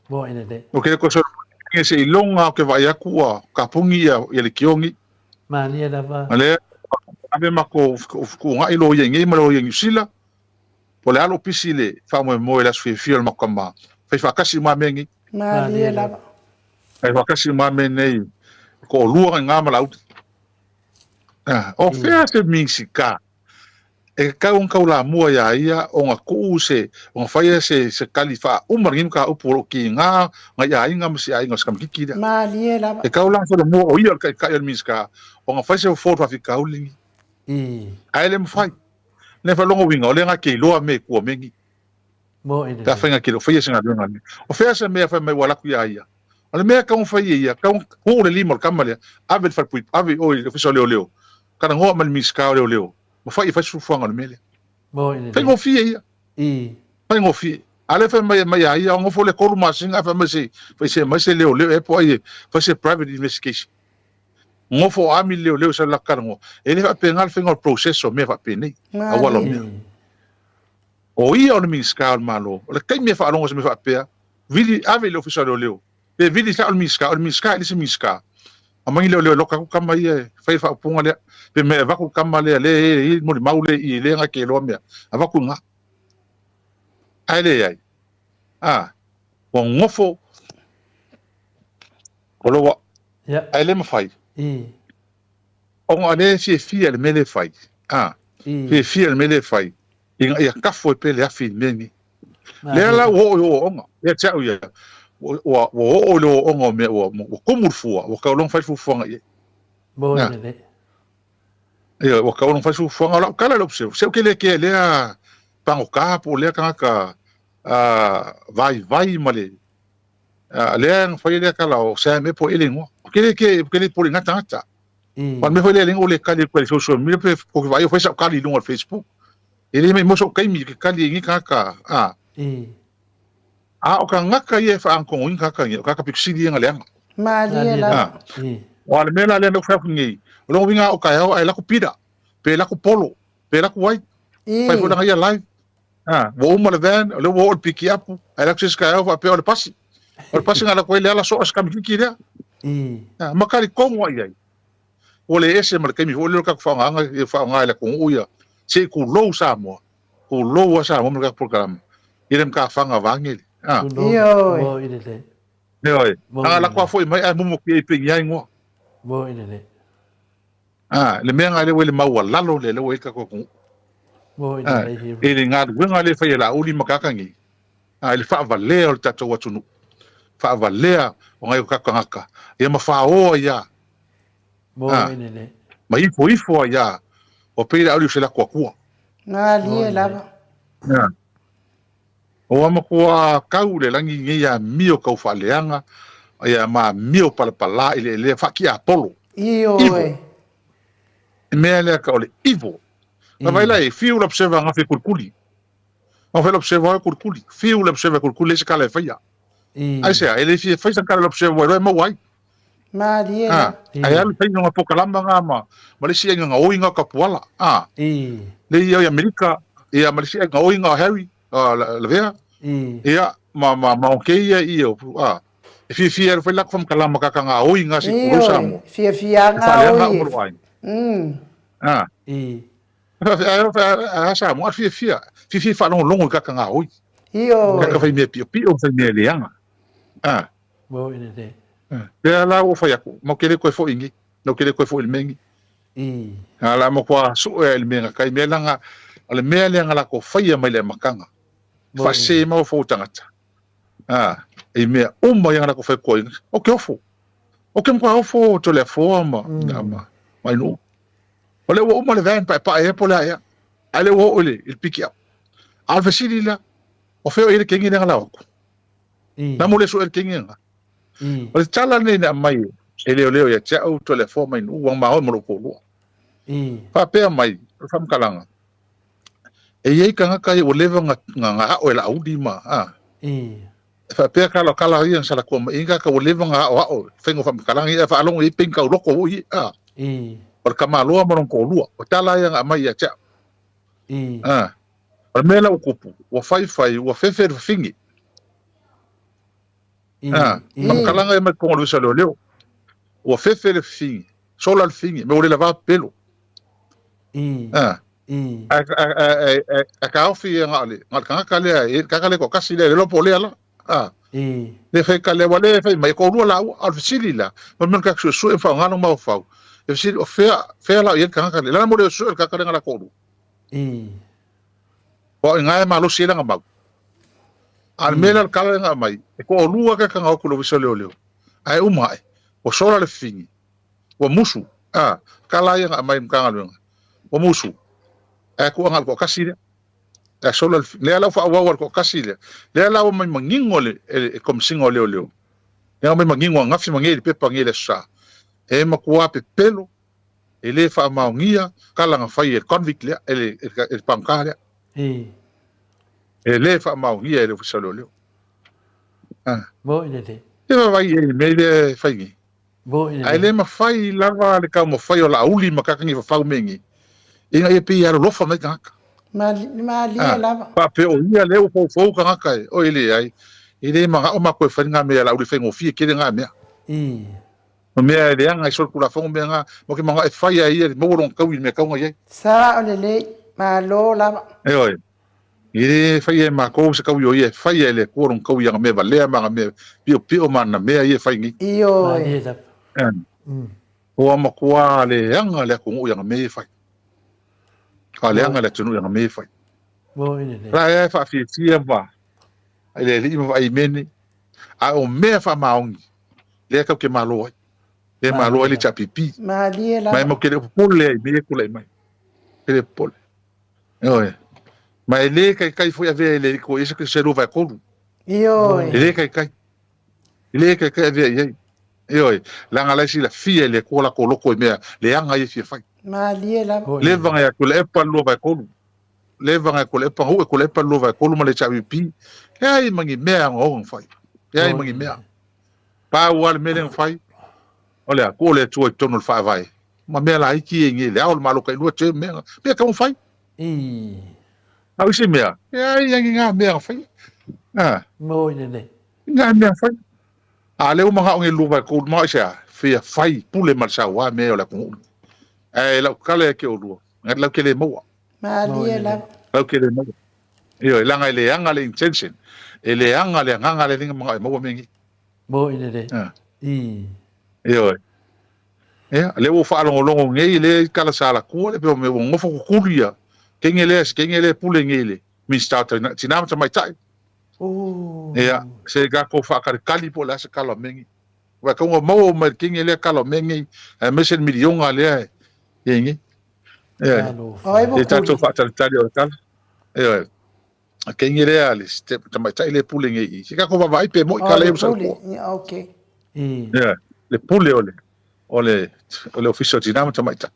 Speaker 3: Mo ina le.
Speaker 4: O ke ko sel nge se ilonga o ke vai aku ua kapungi ia ia le kiongi.
Speaker 3: Malie lava.
Speaker 4: Le ave ma ko ku ngai lo ia ngi ma lo ia New Zealand. Po le alo pisi le faamoemoe le aso fiafia o le makama. Fai faakasi ma mea ngi.
Speaker 1: Malie lava.
Speaker 4: Fai faakasi ma mea nei. Ko olua ngai ngā ma lauli. Ah, o fea se Minisita e tatau ona taulamua iā ia ona tuu se, ona faia se, se kali faauma lenei mataupu o lo o kiga nai aiga ma si aiga o se tamaitiiti lea.
Speaker 1: Malie lava.
Speaker 4: E tatau la ona solomua o ia o le taitai o le Minisita ona fai se fofo o le faafitauli lenei. Ae le mafai. Le faalogo uiga o lea na te iloa mea i tua o mea nei. Pe afai na te le o faia se galuega lea. O fea se mea fai mai ua alu atu iā ia? O le mea e tatau ona fai e ia, tatau ona tuu le lima o le tama lea, ave i le falepuipui, ave i o i le Ofisa o Leoleo, talanoa ma le Minisita o Leoleo, ma fai e fai se fuafuaga o le mea lea. Faigofie ia. Faigofie. A lea fai mai mai ia ia, nofo le 3 masina ae fai mai se fai se mai se leoleo ea po o ai e fai se private investigation. Nofo o ami le leoleo sa latou talanoa. E le faapena le faiga o le process o mea faapenei, auala o mea. O ia o le Minisita o le Malo, o le taimi e faalogo se mea faapea, vili, ave i le Ofisa o Leoleo, pe vili sao le Minisita, o le Minisita e le se Minisita. Aumai ni leoleo e loka atu tama ia e fai le faaupuga lea, pe mea e avatu le tama lea, lea e i ai le molimau lea i i, lea na te iloa mea, avatu i ina. Ae leai, a, ua nofo, o lo ae le mafai. Ona o lea e fiafia i le mea lea e fai, a, fiafia i le mea lea e fai, ina ia kafo ai pea le afi i le mea lenei. Lea la ua oo i ooooga, ia te au ia, ua, ua oo i le ooooga o mea, ua, ua tumu le fua, ua tau loa ona fai le fuafuaga i ai.
Speaker 3: Moi lelei.
Speaker 4: Ia, ua tau loa ona fai le fuafuaga, o lau tala i lou seu, se ou te le kea i lea pagota po o lea tagata vaivai ma le, lea na fai lea tala o Sam e po e le igoa. Ou te le kea, ou te le popole i na tagata. Ma le mea foi lea e le le kali atu ai i le social media pe ou te vaai o fai sau kali i luga o le Facebook. E le maimoa sou taimi ke kali ai nei tagata, a. A o tagata ia e faagogoina tagata nei, o tagata pito sili ia na leaga.
Speaker 1: Malie lava.
Speaker 4: Aua o le mea la lea na ou fai atu nei, o lona uiga a o taeao ae lako pira, pe lako polo, pe lako ai. Fai foi lana ia live. A, ua uma le van, o lea ua oo i le pikiapu, ae lako se isi taeao faapea o le pasi. O le pasi na lako ai le ala soa se kamitiki lea. A, ma kali komu ai ai. Ua le ese ma le taimi foi lea o le tatou faaaogaina ia faaaoga e le atunuu ia se i tulou Samoa, tulou lava Samoa ma le tatou polokalame i le matafaga vaeane le, a.
Speaker 1: Ioe.
Speaker 3: Mo i lelei.
Speaker 4: Ioe. A alu atu lava foi mai ae mumu atu i ai e pei ni a igoa.
Speaker 3: Mo i lelei.
Speaker 4: A, le mea lena lea ua i le maualalo lea lea ua i ai le tatou atunuu.
Speaker 3: Mo i
Speaker 4: A,
Speaker 3: lelei hero.
Speaker 4: i le galuega lea e fai e Laauli ma tagata nei, a, i le faavalea o le tatou atunuu, faavalea o nai o tatou tagata, ia ma faoa ai lava
Speaker 3: Mo i lelei.
Speaker 4: Ma ifoifo ai a, ua pei la o se latou Atua.
Speaker 1: Malie lava.
Speaker 4: Ua matua kau le lagi nei amio kau faaleaga, ia ma amio palapala i le elea faatiapolo.
Speaker 1: Ioe.
Speaker 4: E mea lea ka o le evil. Na vai la e fiu la observa nga fe kulikuli. Nga fe la observa kulikuli. Fiu la observa kulikuli le se kala e faia. Ai se a, e le fia fai sa kala la observa wa e maua ai.
Speaker 1: Malie
Speaker 4: Ah,
Speaker 1: lava.
Speaker 4: ae alu fai nga pokalama nga ma ma le isi aiga gaoiga o Kapuala. Ah, le ia i Amerika, ia ma le isi aiga gaoiga o Harry, ah, Lavea. Ia, ma ma ma o keia ia, ah, e fiafia e fai lako whamkalama ka ka gaoiga se kulou
Speaker 1: Ioe,
Speaker 4: Samoa.
Speaker 1: fiafia
Speaker 4: E faaleaga
Speaker 1: gaoi
Speaker 4: uma
Speaker 1: e.
Speaker 4: lou aiga. Ah. A Samoa, a fiafia, fiafia faalogologo i kaka gaoi.
Speaker 1: Ioe.
Speaker 4: Kaka fai mea piopio, fai mea leaga. Ah.
Speaker 3: Mo i lelei.
Speaker 4: Lea la ua fai atu, matou te le toe foi i nei, matou te le toe foi i le mea nei. A la matua sue i le mea na kai mea leaga, o le mea lea na latou faia mai le amataga, faasese mai fou tagata. A, i mea uma ia na latou fai koa, o ke ofo. O ke matua ofo o Toleafoa ma, ma, ma Ainuu. O lea ua uma le van paepae ea po o le a ea, a lea ua oo i le, i le piki up. A o le fesili la, o fea o i ai le kegi lea na lao atu? Na mo le sue le kegi lena. O le tala lenei na aumai e leoleo ia te au Toleafoa ma Ainuu ua maoe ma lou toalua. Faapea mai o le faamatalaga, e i ai tagata ia ua leva na na ao e Laauli ma a. E faapea kala kala ia na salatua mai i tagata ua leva na aoao i faiga o faamatalaga ia, faalogo i ai pei ni tauloko foi ia, a. O le tamaloa ma lona toalua. O tala ia na aumai ia te au. A. O le mea la ua tupu, ua faifai, ua fefe le fafine. A, faamatalaga ia mai totonu o le Ofisa o Leoleo. Ua fefe le fafine, sola le fafine, me ua le lavā pepelo. A, ae taofi ia na o le tagata lea, le tagata lea e toatasi lea, e le iloa po o lea la. A, le fai ka lea, ua le fai mai, e toalua laua. A o le fesili la, mo le mea o le tatou suesue ma faaaoga lona mafaufau, e fesili, o fea, fea la o i ai le tagata lea? Le ala mo le suesue o le tagata lea na latou toalua. Aua o i ina e malosi ai lana mau. A o le mea lea o le tala lea na aumai, e toalua ke tanga atu i le Ofisa o Leoleo, ae uma ae, ua sola le fafine, ua musu, a, tala ia na aumai i le Matagaluega, ua musu, ae tuu agai i le toatasi lea. Ae sola le, lea la ua faaauau lava i le toatasi lea, lea la ua aumai manino e le, e le Komesina o Leoleo, lea ua aumai manino ananafi ma nei i le pepa nei i le Aso Sa, e matua pepelo E le faamaonia tala na fai e le convict lea, e le, e le pagota lea. E le faamaonia e le Ofisa o Leoleo. Ah.
Speaker 3: Mo i lelei.
Speaker 4: E vaavaai i ai i le mea lea e fai nei.
Speaker 3: Mo i lelei.
Speaker 4: Ae le mafai lava le taumafai o Laauli ma tagata nei fafau mea nei, ina ia pei e alolofa mai tagata.
Speaker 1: Malie lava.
Speaker 4: Faapea o ia lea ua foufou tagata e, oi leai, e le manao matou e fai lena mea ia Laauli e faigofie tele lena mea. O mea e leaga i solitulafono mea na, mo ke manao e fai ai ia maua lona taui i le mea tau na i ai.
Speaker 1: Sao lelei, malo lava.
Speaker 4: Ioe, e le faia e matou se taui o ia, e faia e le Atua lona taui i ana mea valea ma ana mea piopio ma ana mea ia e fai nei.
Speaker 1: Ioe.
Speaker 4: Ua matua leaga le atunuu i ana mea ia e fai. Ua leaga le atunuu i ana mea ia e fai. La e faafiafia ma i le alii ma vaai i mea nei. A o mea faamaoni, lea tatou te malo ai. Lea e malo ai le HRPP.
Speaker 1: Malie lava.
Speaker 4: Ma e matou te le o popole ai i mea ia e tulai mai. Te le popole. Ioe. Ma e le taitai foi avea e le alii i se 2/3.
Speaker 1: Ioe.
Speaker 4: E le taitai. E le taitai avea i ai. Ioe. Leaga la e silafia e le Atua latou loto i mea leaga ia e fia fai.
Speaker 1: Malie lava.
Speaker 4: Leva na ia Tuilaepa le 2/3. Leva na Tuilaepa, na ue Tuilaepa le 2/3 ma le HRPP. Leai ma ni mea ogaoga na fai. Leai ma ni mea. Pau lava le mea lea na fai, o le a, tuu le Atua i totonu o le Faavae, ma mea laiti ia i nei, le Ao o le Malo tailua term, mea na, mea taumafai. A o isi mea, leai lava ni na mea na faia. A.
Speaker 3: Moi lelei.
Speaker 4: Ni na mea na fai. A o lea ua manao nei 2/3, manao i se a? Fia fai pule ma le sauā mea o le atunuu. Ae lau tala ia te oulua, lau te le maua.
Speaker 1: Malie lava.
Speaker 4: Lau te le maua. Ioe, leaga e leaga le intention, e leaga le agaga lea na manao e maua mea nei.
Speaker 3: Moi lelei. I.
Speaker 4: Ioe. Ia, lea ua faalogologo nei lea i tala sa alatua le pei o mea ua nofo tutuli ia teine lea, si teine lea e pule nei i le Minisita o Tina ma Tamaitai. Ia, se i tatou faatalitali po o le a se tala o mea nei. Aua e tatau ona maua uma e le teine lea tala o mea nei, aemaise le miliona lea e i ai nei. Ioe. Se i tatou faatalitali o le tala. Ioe. A teine lea le tamaitai lea e pule nei i i. Se i tatou vaavaai pe moi tala ia ua sau i tua.
Speaker 1: Okay.
Speaker 4: Ioe. Le pule o le o le o le Ofisa o Tina ma Tamaitai.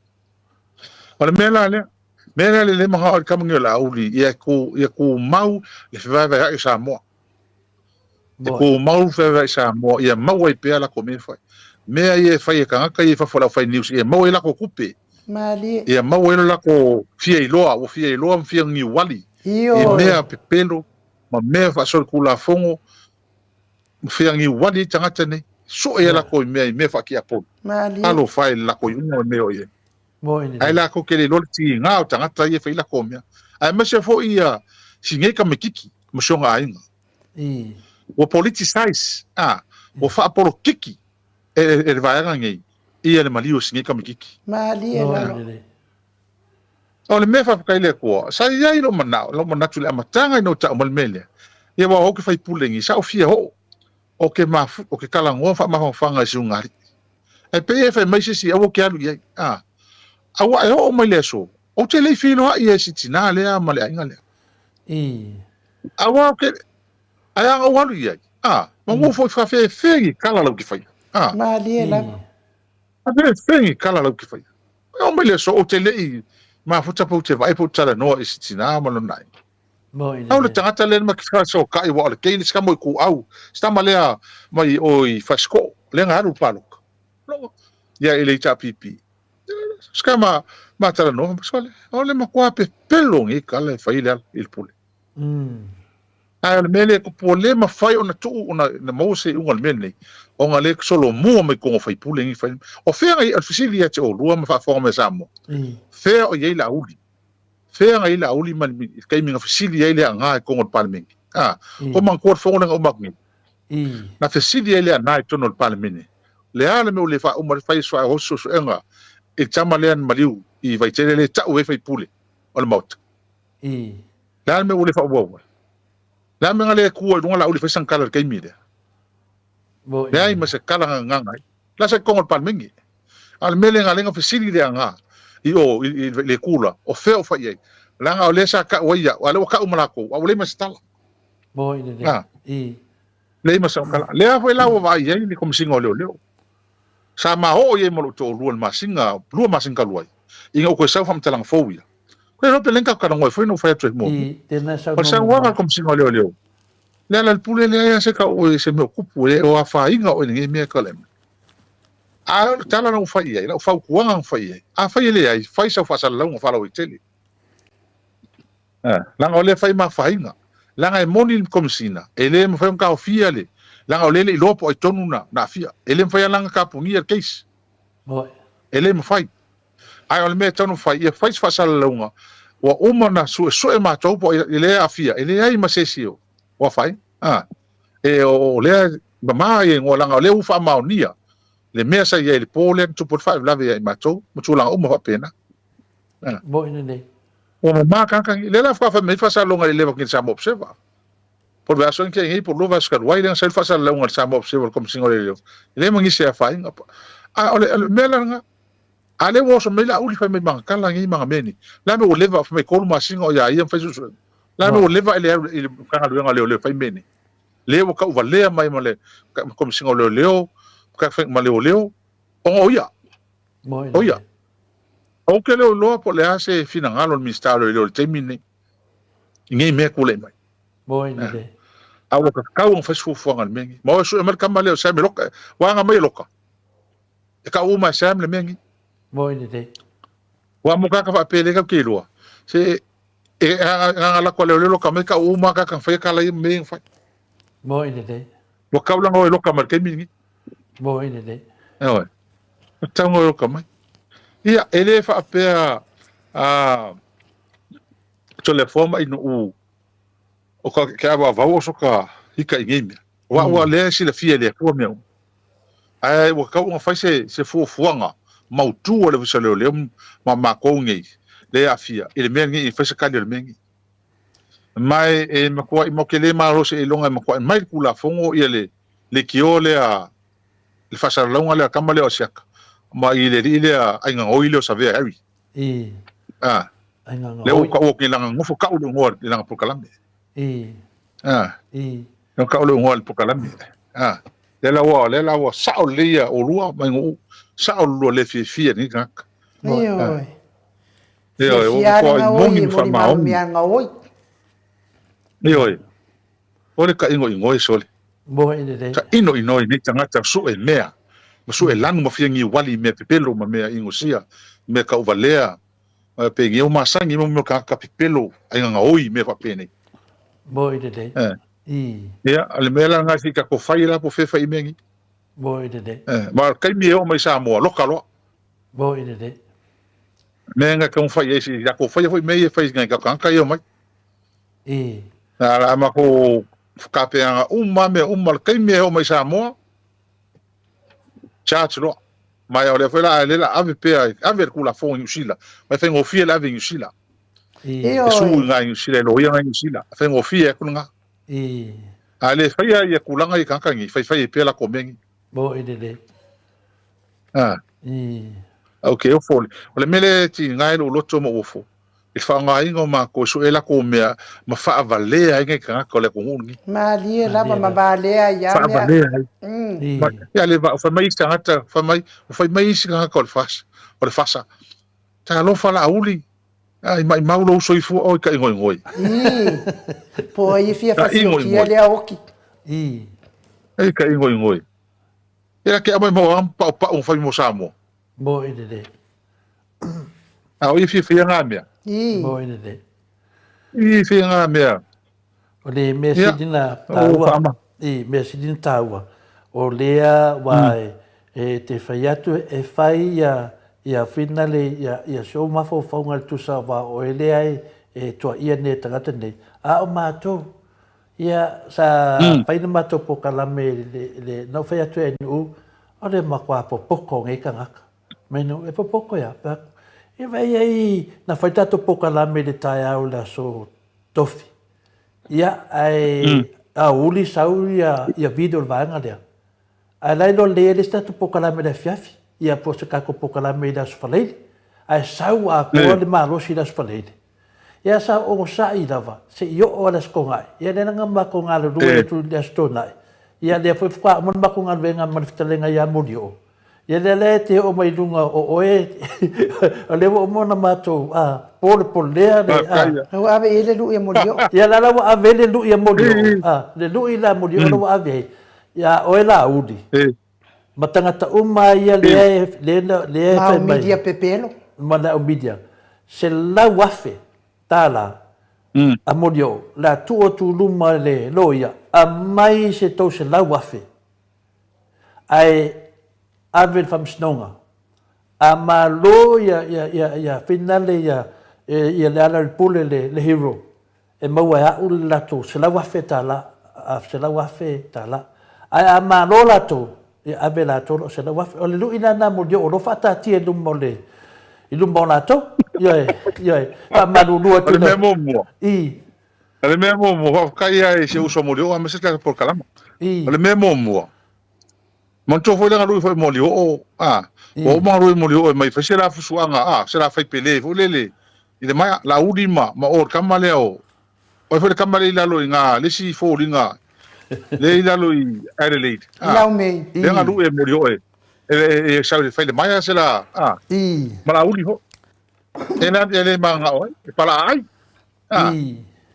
Speaker 4: O le mea la lea, mea lea le le manao i le tama nei o Laauli, ia tu ia tumau le fevaevaea'i o Samoa. E tumau le fevaevaea'i Samoa ia maua ai pea latou mea e fai. Mea ia e fai e tagata ia i fafo o le aufai news ia maua ai latou tupe.
Speaker 1: Malie.
Speaker 4: Ia maua ai lo latou fia iloa, ua fia iloa ma fia niuali i mea pepelo ma mea faasolitulafono ma fia niuali ai tagata nei. Sue ai latou i mea i mea faatiapolo.
Speaker 1: Malie.
Speaker 4: Talofa e i le latou iuga ma mea o i ai. Ae latou te le iloa le tiga o tagata ia e fai latou mea. Aemaise foi ia si nei tamaititi ma si ona aiga. Ua politicize, a, ua faapolokiki e, e le vaega nei ia le maliu o si nei tamaititi.
Speaker 1: Malie lava.
Speaker 4: O le mea faafetai i le Atua, sa i ai lou manao, lou manatu i le amataga ina ua tau mai le mea lea, ia aua o au ke faipule nei, sa ou fia oo o ke mafu, o ke talanoa faamafanafanaga i si ugalii. Ae pei e fai mai se isi, aua ke alu i ai. A, a ua e oo mai le aso, ou te le i feiloai ai i si tinā lea ma le aiga lea. Aua ou te, ae a na ou alu i ai, a, ma ua foi faafeafea ni tala lau te faia. A.
Speaker 1: Malie lava.
Speaker 4: Faafeafea ni tala lau te faia. E oo mai le aso, ou te le i mafuta pe ou te vaai pe ou te talanoa i si tinā ma lona aiga. Au le tagata lea ma ke fesootai aua o le teine si tama i Kuau, si tama lea mai o i Fasiko'o, lea na alu i le palota. Ia i le HRPP. Si tama ma talanoa, sole, o le matua pepelo nei tala e fai le ala i le pule. Ae o le mea lea e tupu, ua le mafai ona tuu ona na maua se iuga o le mea lenei, ona lea e solomua mai totonu o faipule nei fai. O fea na i ai, o le fesili ia te oulua ma faafofoga mai a Samoa, fea o i ai Laauli? Fea na i ai Laauli ma le taimi na fesili ai le Aana i totonu o le Palemene? A, ko manatua le fono lea na uma atu nei. Na fesili ai le Aana i totonu o le Palemene, le a le mea ua le faauma ai fai suesuega i le tama lea na maliu i Vaitele lea e tau ai faipule o le Maota? Le a le mea ua le faaauau ai? Le a le mea na le tu ai i luga Laauli e fai sana tala i le taimi lea? Leai ma se tala na gagana ai. La sa i totonu o le Palemene. A o le mea lea na ala ai ona fesili le Aana i o i le kula, o fea o fai i ai? Leaga o lea sa tau ai au, a o lea ua tau ma latou, a ua leai ma se tala. Leai ma sau tala. Lea foi la ua vaai i ai le Komesina o Leoleo. Sa ma oo i ai ma lou toalua i le masina, lua masina talu ai, ina ua toe sau faamatalaga fou ia. Koe iloa pe lea na tatou talanoa ai foi na ou fai atu ai muamua. O le saunoaga a le Komesina o Leoleo, le ala i le pule leai lava se tau oe i se mea o tupu, e o afaina oe i lenei mea e tala mai. A o le tala na ou fai i ai, lau fautuaga na fai i ai, afai e leai, fai sau faasalalauga faalauaitele. Leaga o lea e fai ma afaina. Leaga e moni le Komesina, e le mafai ona taofia le, leaga o lea e le i iloa po o ai tonu na aafia. E le mafai lava la ona tapunia le case. E le mafai. Ae o le mea e tatau ona fai, ia fai se faasalalauga, ua uma ona suesue matou po o ai lea e aafia, e leai ma se isi o afaina. E o lea e mama ia igoa, leaga o lea ua faamaonia le mea sa i ai i le po lea na tupu ai le faalavelave ia i matou ma tulaga uma faapena.
Speaker 3: Moi lenei.
Speaker 4: Ua mama tagata nei. Lea la faatoa fai mai ai faasalalauga i le leva kini Samoa Observer. Po o le vaiaso ina nei po o le lua vaiaso talu ai lea na sau ai le faasalalauga a le Samoa Observer le Komesina o Leoleo. E leai ma nisi e afaina. A o le mea la lena, a lea ua oso mai Laauli fai mai ma ana tala nei ma ana mea nei. O le a le mea ua leva, fai mai 3 masina o ia ia ma fai suesuega. O le a le mea ua leva ae le alu i le Matagaluega a Leoleo e fai mea nei. Lea ua tauvalea mai ma le Komesina o Leoleo ma Leoleo ona o ia. O ia. Ou te le o iloa po o le a se finagalo o le Minisita o Leoleo i le taimi lenei i nei mea e tulai mai. A ua tatau ona fai se fuafuaga i le mea lenei. Ma o e sue mai le tama lea o Sam e loka, ua aga mai e loka. E tau uma e Sam le mea lenei. Ua mo tagata faapea lea tatou te iloa, se e aga lako a leoleo loka mai tau uma tagata na faia tala ia ma mea ia na fai. Ua tau la ona o e loka mai i le taimi lenei. Ioe. Ua tatau ona o e loka mai. Ia, e le faapea a Toleafoa ma Ainuu o ka ke avavau o soka hika i nei mea. Wa ua lea e silafia e le Atua mea uma. Ae ua tatau ona fai se se fuafuaga mautu a le Ofisa o Leoleo ma matou nei lea e aafia i le mea lenei, e fai se tali o le mea lenei. Ma e matuai matou te le malolo seiloga e matuai mai le Tulafono ia le leitio lea le faasalalauga lea a le tama lea o Asiata ma i le alii lea Aiga-gaoi lea o Savea Harry.
Speaker 3: I.
Speaker 4: A.
Speaker 3: Aiga-gaoi.
Speaker 4: Lea ua tau atu i lana nofo tau le igoa i lana polokalame.
Speaker 3: I.
Speaker 4: A.
Speaker 3: I.
Speaker 4: Lea tau le igoa i le polokalame. A. Lea la ua, lea la ua sao lelei ia olua ma Ainuu, sao le lua le fiafia i lenei tagata.
Speaker 1: Ioe.
Speaker 4: Ioe, ua
Speaker 1: Fiafia
Speaker 4: matuai
Speaker 1: le gaoi
Speaker 4: moni
Speaker 1: e
Speaker 4: ma
Speaker 1: moli malu
Speaker 4: faamaoni.
Speaker 1: mea gaoi.
Speaker 4: Ioe. O le tainoinoi sole.
Speaker 3: Moe lelei.
Speaker 4: Tainoinoi nei tagata sue mea, ma sue lanu ma fia niuali i mea pepelo ma mea inosia, mea tauvalea, ma penei o masani mo mea o tagata pepelo ai gagaoi i mea faapenei.
Speaker 3: Moe lelei.
Speaker 4: Eh.
Speaker 3: I.
Speaker 4: Ia, o le mea la lena se i tatou fai la po o fea e fai i mea nei.
Speaker 3: Moe lelei.
Speaker 4: Eh, ma o le taimi e oo mai i Samoa, loka loa.
Speaker 3: Moe lelei.
Speaker 4: Mea na taumafai ai se i tatou faia foi mea ia e fai i nai tagata ia e omai.
Speaker 3: I.
Speaker 4: Na la matou kapeaga uma mea uma le taimi e oo mai Samoa, charge loa. Ma o lea foi la lea la ave pea ave le Tulafono i Niu Sila, ma e faigofie le ave i Niu Sila.
Speaker 3: I.
Speaker 4: E sue i ina i Niu Sila, e loia i Niu Sila, e faigofie atu lena.
Speaker 3: I.
Speaker 4: A le faia ia tulaga i tagata nei, faifai ai pea latou mea nei.
Speaker 3: Mo i lelei.
Speaker 4: A.
Speaker 3: I.
Speaker 4: Ok, ofo. O le mea lea e tiga ai lou loto ma ou ofo, i le faaaogaina o matou e sue latou mea ma faavalea ai nai tagata o le atunuu lenei.
Speaker 1: Malie lava ma valea ai lava mea.
Speaker 4: Faavalea ai.
Speaker 3: I.
Speaker 4: Ma, ia le va, fai mai isi tagata, fai mai, fai mai isi tagata o le FAST, o le FASA. Talofa Laauli, ai maimau lou soifua oi ka igoigoi.
Speaker 1: I. Po ai e fia
Speaker 4: Ka
Speaker 1: fasiokia
Speaker 4: igoigoi.
Speaker 1: lea oki.
Speaker 3: I.
Speaker 4: Ei ka igoigoi. Ia ke aumai mo am pau pau fai mo Samoa.
Speaker 3: Mo i lelei.
Speaker 4: A o ia fiafia ngā mea.
Speaker 1: I.
Speaker 3: Mo i lelei.
Speaker 4: I fia ngā mea.
Speaker 3: O le mea
Speaker 4: Ia.
Speaker 3: sili na
Speaker 4: O
Speaker 3: tāua,
Speaker 4: whaama.
Speaker 3: i, mea sili na tāua, o lea wā e, e te whai atu e whai ia, ia whinale, ia, ia si ou mafaufauga le tusa wā o e lea e, e toa ia nei tagata nei. A o mātou, Ia, sa fai le matou pokalame i le, le, na ou fai atu e Nuʻu, o le makuā popoko o nei kangaka. Mai Nuʻu, e popoko ia, fai atu, e vai ai, na fai tatou pokalame i le taeao i le aso Tofi. Ia, ae aouli sau ia, ia video o le vaega lea. Ae la iloa lelei ai le isi tatou pokalame i le afiafi, ia po o se tatou pokalame i le aso Faraile. Ae sau atoa le malosi i le aso Faraile. Ia sa onosai lava se i oo a le Aso Toonai. Ia lea na matou galulue atu i le Aso Toonai. Ia lea foi faatoa uma le matou galuega ma le fetalaiga ia Molioo. Ia lea la e te oo mai i luga o oe, o lea ua uma ona matou polepolea le a.
Speaker 1: Ua ave i ai le lui a Molioo.
Speaker 3: Ia la la ua ave ai le lui a Molioo, a, le lui la a Molioo la ua ave ai ia oe Laauli. Ma tagata uma ia lea e, lea, lea e
Speaker 1: Ma
Speaker 3: fai
Speaker 1: au
Speaker 3: mai.
Speaker 1: media pepelo.
Speaker 3: Ma le au media. $100,000 a Molioo, le a tuu atu i luma le loia, aumai se tou $100,000 ae ave i le faamasinoga. A malo ia, ia, ia, ia finale ia, ia Lealailepule le, le hero, e maua e a'u le latou $100,000, a $100,000. Ae a malo latou, e ave e latou la'u $100,000. O le lu'i la lena molioo o lo o faataatia i luma o le, i luma o latou. Ioe, ioe. Faamalulu atu
Speaker 4: O le
Speaker 3: i lau.
Speaker 4: mea muamua.
Speaker 3: I.
Speaker 4: O le mea muamua, faafetai lava i si ou uso molioo aemaise le tatou polokalama.
Speaker 3: I.
Speaker 4: O le mea muamua, Manatua foi lana lui foi molioo, a, ua uma ona lui molioo e mai fai se la fusuaga, a, se la fai pele foi lele i le maea, Laauli ma, ma o le tama lea o, o ai foi le tama lea i lalo i na, le isi foliga lea i lalo i Adelaide, a,
Speaker 1: Laumei.
Speaker 4: lea na lui e molioo e, e, e, e sau e fai le maea se la, a, ma Laauli foi. E la, e le manao ai, e palaa ai. A,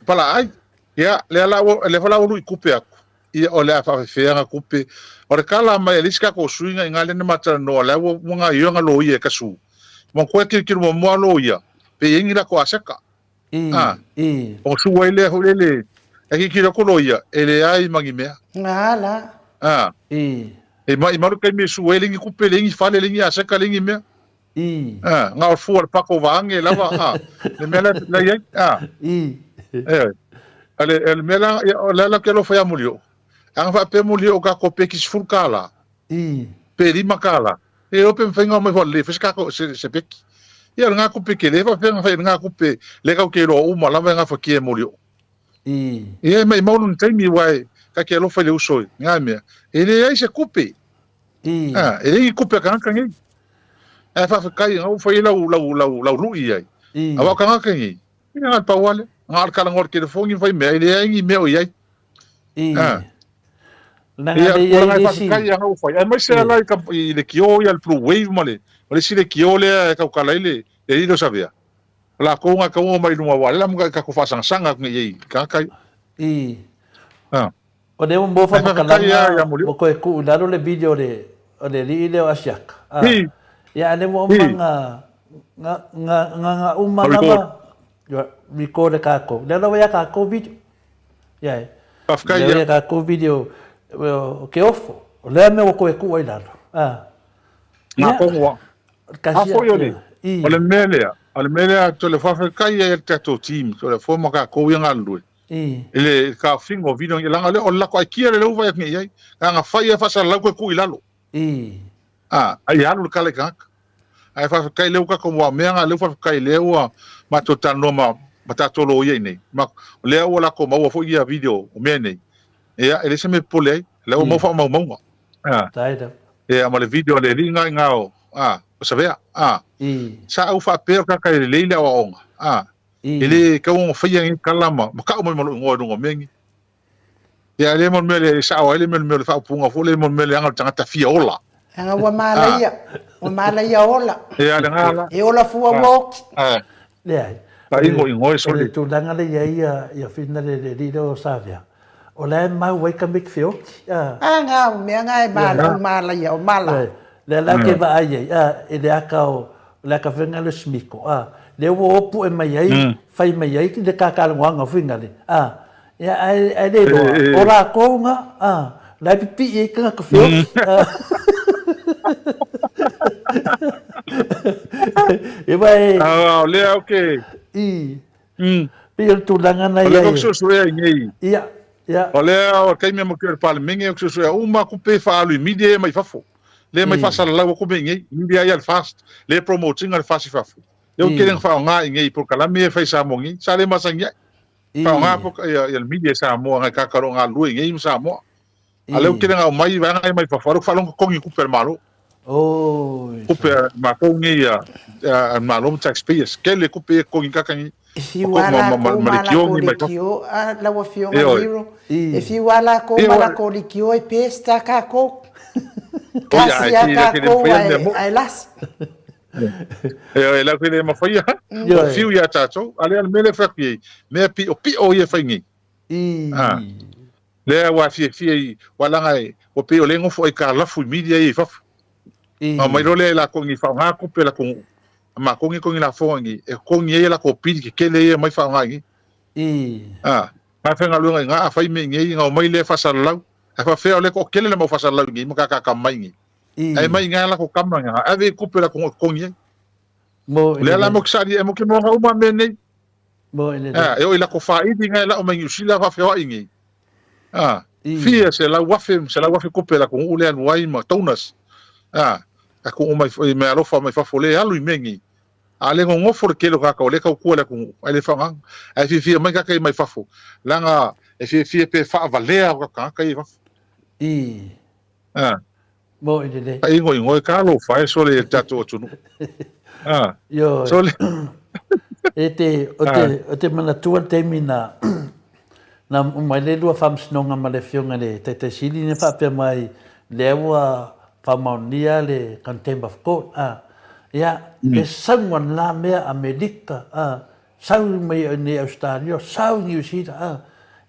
Speaker 4: pala ai. Ia, lea la ua, lea foi la ua lui kupe aku. Ia, o le a faafefea na kupe. O le kala mai a le isi tatou suiga i na lea na ma talanoa, lea ua, ua gaioiga loia e ka su. Ma koe kilokilo muamua loia, pe i ai ni lako aseka. A, ona su ai lea foi lele, e kilokilo aku loia, e leai ma ni mea.
Speaker 1: A la.
Speaker 4: A, e maumau le taimi e su ai, leai ni kupe, leai ni fale, leai ni aseka, leai ni mea. A, nga o fua le pako vaange lava, a, le mea la, la iai, a. E, ale, ale mea la, ia, o le ala ke alofa ia Molioo. A nga faapea Molioo ka ko peki 10 tala. Pe 5 tala. E o pe mawhai ngā mai wha le, fai se kako, se, se peki. Ia, le ngā kupe ke le, wha whenga whai le ngā kupe, le kau ke roa uma lava e ngā whakia e Molioo. Ia, e mai maunu ni taimi wai, ka ke alofa i le uso i, ngā mea. E le ai se kupe. A, e le i kupe a kangaka nei. Ae faafetai nga ua fai ai lau lau lau lau lui ai. Aua o kangaka nei, ia nga le pau ale, nga le kalagoa le telefoni ma fai mea, e leai ni mea o i ai. A.
Speaker 3: Leaga
Speaker 4: Ia,
Speaker 3: le i
Speaker 4: tulaga
Speaker 3: ai
Speaker 4: e
Speaker 3: le isi.
Speaker 4: faafetai nga ua fai. Aemaise ala i ka i le kio ia le blue wave ma le ma le isi lekiō lea e taukala ai le le alii lea o Savea. O lakou nga e tau oo mai i luga aua o lea la mo ka faasagasanga atu nei i ai i tagata ia. A.
Speaker 3: O lea ua maua
Speaker 4: Ae faafetai
Speaker 3: faamatalaga
Speaker 4: lava ia Molioo.
Speaker 3: ua toe tuu i lalo le video o le o le alii lea o Asiata. A, ia a lea ua uma na na na na na uma
Speaker 4: Na record.
Speaker 3: lava ia record e kākou. Lea la ua ia kākou video. Ia e.
Speaker 4: Faafetai
Speaker 3: Lea ua
Speaker 4: ia.
Speaker 3: ia kākou video o ke ofo. O lea mea ua toe tuu ai i lalo. A.
Speaker 4: Ngā
Speaker 3: Ia.
Speaker 4: kongoa.
Speaker 3: O le
Speaker 4: A
Speaker 3: kasi
Speaker 4: foi o le,
Speaker 3: i.
Speaker 4: o le mea lea, o le mea lea, tole faafetai ai i le tatou team, tole foi ma kākou ia galulue.
Speaker 3: I.
Speaker 4: I le taofiga o video leaga o lea o le lako aikia lea ua vaai atu nei i ai. Leaga fai lava faasalalau toe tuu i lalo.
Speaker 3: I.
Speaker 4: A, ai alu le kala i tagata. Ae faafetai lea ua tatou aua o mea na lea ua faafetai lea ua matou talanoa ma ma tatou loia i inei. Ma o lea ua latou maua foi ia video o mea nei. Ia, e leai se mea e popole ai. Lea ua maua faamaumauga. A.
Speaker 3: Tai lava.
Speaker 4: Ia, ma le video a le alii na i ina o, a, o Savea. A.
Speaker 3: I.
Speaker 4: Sa ou faapea o le tagata e lelei le aoaoga. A. E le tau ona faia nei tala ma ma tau mai ma lou igoa i luga o mea nei. Ia, e le mo le mea lea e sao ai le mea o le faaupuga foi lea mo le mea leaga o le tagata fia ola.
Speaker 1: Leaga ua malaia, ua malaia ola.
Speaker 4: Ia, le ga la.
Speaker 1: E ola fua ua oki.
Speaker 3: Leai.
Speaker 4: Ta igoigoe
Speaker 3: O
Speaker 4: sole.
Speaker 3: le tulaga lea i ai ia, ia Whina le, le alii lea o Savea, o la e mau ai tamaiti feoti, a.
Speaker 1: A nga, o mea nga e mala, o malaia, o mala.
Speaker 3: Lea la ke vaai ai, a, i le aka o, le aka foi nga le smiko, a, lea ua o pu'e mai ai, fai mai ai le kakalagoaga foi nga le, a, ia, ae, ae le iloa, o lakou nga, a, la e pipii ai tagata feoti, a. Ia wa e.
Speaker 4: A, o lea ou ke.
Speaker 3: I. Pei o le tulaga na
Speaker 4: O
Speaker 3: i
Speaker 4: lea
Speaker 3: ai.
Speaker 4: foi ou ke suesuea i nei.
Speaker 3: Ia, ia.
Speaker 4: O lea o le taimi a ke o le Palemene ou ke suesuea uma atu pe faaalu i media ia mai fafo. Lea mai faasalalau atu mea i nei. Media ia le FAST, lea e promote ina le FAST i fafo. Lea ua tele ina faaaoga i nei i polokalame ia e fai i Samoa nei. Sa le masani ai. Faaaoga ia le media i Samoa nai tagata o lo o galulue i nei ma Samoa. A lea ua tele ina aumai vaega ia mai fafo, a lea ua faalogo totogi tupe a le Malo. Tupe a matou nei a le Malo ma taxpayers. Tele tupe ia e totogi i tagata nei.
Speaker 1: E fiu a lakou ma lakou lekiō, a lau Afioga Nero, e fiu a lakou ma lakou lekiō e pesta kakou. Kasi a kakou ae lasi.
Speaker 4: E lau ke le mawhaia, o fiu ia tātou, a lea le mea lea whai atu i ei, mea piʻo piʻo ia e whai nei. Lea ua fiafia i ua laga e ua pei o lea e nofo ai kalafu i media ia i fafo. Ona omai loa lea e lakou nei faaaoga tupe a lakou nuu a matou nei totogi lafoga nei e totogi ai a lakou pili tetele ia e omai faaaoga i nei. A na faigaluega i ina a fai mea i nei ona omai lea faasalalau ae faapefea o lea e toatele le mau faasalalau i nei ma kakaka mai i nei. Ae mai i ina lakou tama ina ave i tupe a lakou nuu e totogi ai. O lea la mo ke saili e mo ke moana uma mea nei. A, e oo i lako faaili ina e la'o mai Niu Sila faafeoa'i nei. A, fia 100,000 ma 100,000 kope a le atunuu lea e alu ai ma donors. A, atunuu mai meaalofa mai fafo lea e alu i mea nei. A le nonofo le tele o tagata o lea e tautua i le atunuu ae le faaaogaina. Ae fiafia mai tagata ia mai fafo leaga e fiafia pe faavalea o tagata ia i fafo. A.
Speaker 3: Mo i lelei.
Speaker 4: Ka igoigo ka alofa e sole i le tatou atunuu. Ah.
Speaker 3: Ioe.
Speaker 4: Sole.
Speaker 3: E te, o te, o te manatua le taimi na, na uma ai le lua faamasinoga ma le Afioga i le Taitai Sili na faapea mai, lea ua faamaonia le Contempt of Court, ah. Ia, e sau ma lena mea Amerika, ah, sau mai i Ausetalia, sau i Niu Sila, a.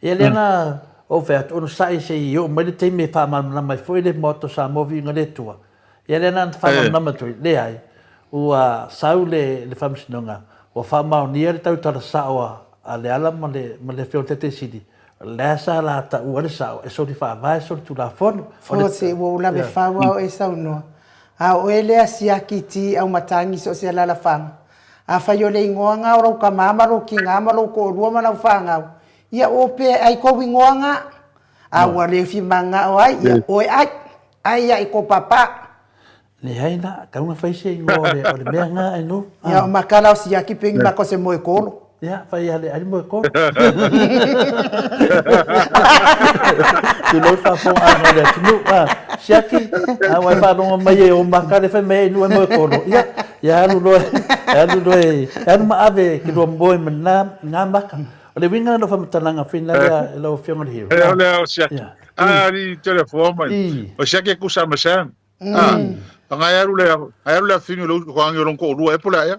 Speaker 3: Ia lea na ou fai atu, onosai se i oo mai le taimi e faamalamalama ai foi le Maota o Samoa viiga le Atua. Ia lea na faamalamalama atu ai, leai, ua sau le, le Faamasinoga, ua faamaonia le tautala sao a, a Leala ma le, ma le Afioga i le Taitai Sili, o lea sa la taua le sao e soli faavae, soli tulafono.
Speaker 1: O le. Forte, ua ou lave fau a o e saunoa. A o oe lea siaki ti aumatagi so o se alalafaga. Afai o le igoa ga o lou kama ma lou kiga ma lou toalua ma lau fanau, ia o pe ai kou igoa ga. A ua le fia magao ai, ia oe ai, ai ia i ko papa.
Speaker 3: Leai la, tau na fai se igoa o le, o le mea nga e no.
Speaker 1: Ia o makala o siaki pengi maka o se moe kolo.
Speaker 3: Ia, fai ia le ai moe kolo. Tulou le faafofoga a le atunuu. Ah, siaki, a ua e faalogo mai e o maka le fai mai e nu e moe kolo. Ia, ia alu loa, alu loa e, alu ma ave ke lua moe ma na, ngā maka. O le uiga lena o faamatalaga whina lea e lau Afioga i le Hero.
Speaker 4: E o lea o siaki. A ni telefona mai. O siaki e kusa ma Sam. Ah, ngai alu le ngai alu le afinu le usu ko angi o long ko lua e pole aia.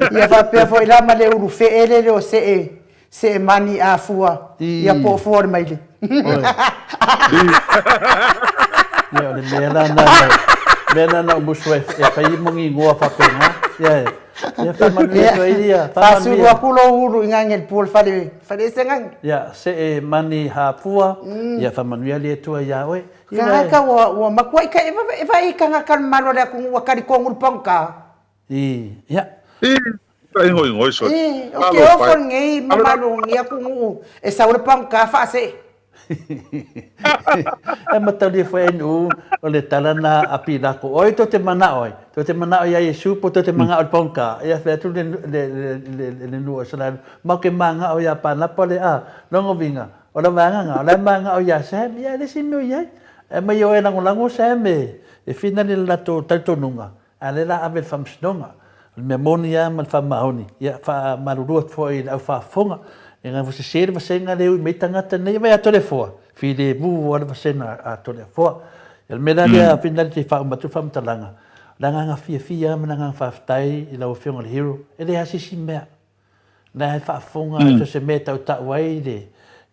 Speaker 1: Ia faapea foi la ma le ulu feele le o see see mani a fua ia po fua le maile.
Speaker 3: Ia o le mea la na mea na na o musu e fai mo ngi ngoa faapena. Ia ia faamanuia atu ai ia
Speaker 1: faamanuia. Faasulu atu lou ulu i gage le pua o le fale fale ese gage.
Speaker 3: Ia see mani hapua ia faamanuia le Atua ia oe.
Speaker 1: Tagata ua ua makuai ka e vaai i tagata le mamalu o le atunuu ua talitonu le pagota.
Speaker 3: I, ia.
Speaker 4: I, ka ingoingoi sole.
Speaker 1: I, o ke ofo lenei mamalu o lenei atunuu e sau le pagota faasee.
Speaker 3: E mataulia foi ai nuu o le tala na a Pilato, Oi tou te manao ai, tou te manao ia Iesu po tou te manao i le pagota? Ia fai atu le, le, le, le nuu o Isaraelu, Matou te manao ia Panapa le a, lona uiga, O le vaega lena, o la e manao ia Sam, ia e le isi mea o i ai. E aumai o e lagolago Sam e, e finali le latou talitonuga, a o lea la ave i le faamasinoga. O le mea moni lava ma le faamaoni, ia faamalulu atu foi i le au faafofoga, leaga ua sese le vasega lea e ui mai tagata nei, vaai a Toleafoa, filemu lava le vasega a Toleafoa. Ia o le mea la lea finali se i faauma atu le faamatalaga, o le agaga fiafia lava ma le agaga faafetai i lau Afioga i le Hero, e leai lava se isi mea. Na e faafofoga so se mea e tautau ai le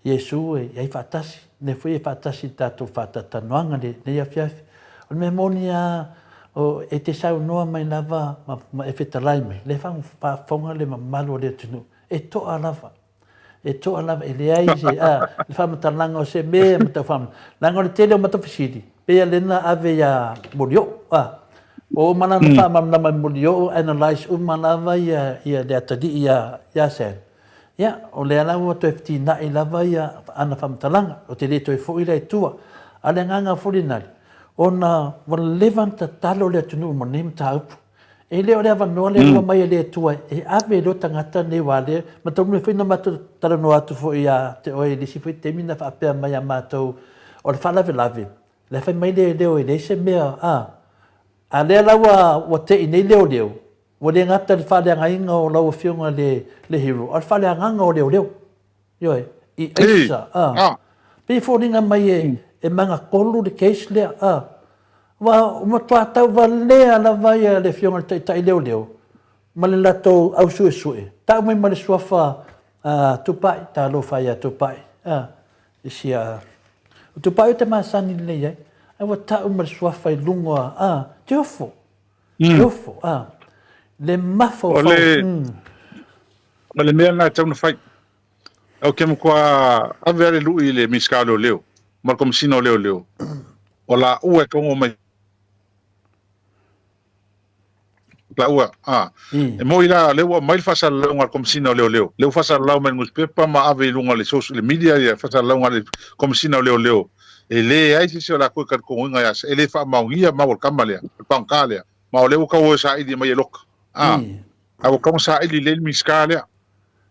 Speaker 3: Iesu e i ai faatasi, lea foi e faatasi i le tatou faatalatalanoaga lenei afiafi. O le mea moni lava, e te saunoa mai lava ma e fetalai mai, lea e faafofoga le mamalu o le atunuu, e toa lava, e toa lava, e leai se, a, le faamatalaga o se mea ma tau faamatalaga. Leaga o le tele o matou fesili, pei lea na ave ia Molioo, a, Ua uma la ona faamalamalama e Molioo, analyse uma lava ia le atalii ia Sam. Ia, o lea la ua toe fetinai lava ia ana faamatalaga, ou te le toe foi la i tua. A o le agaga foi lenale, ona ua leva ona tatalo le atunuu mo lenei mataupu. E le o le avanoa lea ua aumai e le Atua e ave ai loa tagata nei aua lea, ma taunuu foi na matou talanoa atu foi ia te oe i le isi foi taimi na faapea mai ia matou o le faalavelave, La e fai mai leoleo e leai se mea, a. A lea la ua, ua tei nei leoleo, ua le gata i le faaleagaina o lau Afioga i le, le hero, a o le faaleagaga o leoleo. Ioe, i aisa, a. Pei e foliga mai e, e magatolu le case lea, a. Aua ua matua tauvalea lava ia le Afioga i le Taitai leoleo ma le latou au suesue, tau mai ma le suafa, a, Tupai, talofa ia Tupai, a. I sia O Tupai o te masani lenei ai, ai ua tau ma le suafa i luga, a, te ofo, te ofo, a, le mafaufau.
Speaker 4: O le, o le mea lena e tatau ona fai. Ou te matua ave lava le lui i le Minisita o Leoleo ma le Komesina o Leoleo, o laua e togo mai Laua, a. E moi la, lea ua aumai le faasalalauga a le Komesina o Leoleo, lea ua faasalalau mai i le nusipepa ma ave i luga o le social media ia faasalalauga a le Komesina o Leoleo, e leai se isi o latou e talitonuina ia e le faamaonia mau a le tama lea, le pagota lea, ma o lea ua tau o e saili mai e loka. A. A ua tatau ona saili lelei le Minisita lea.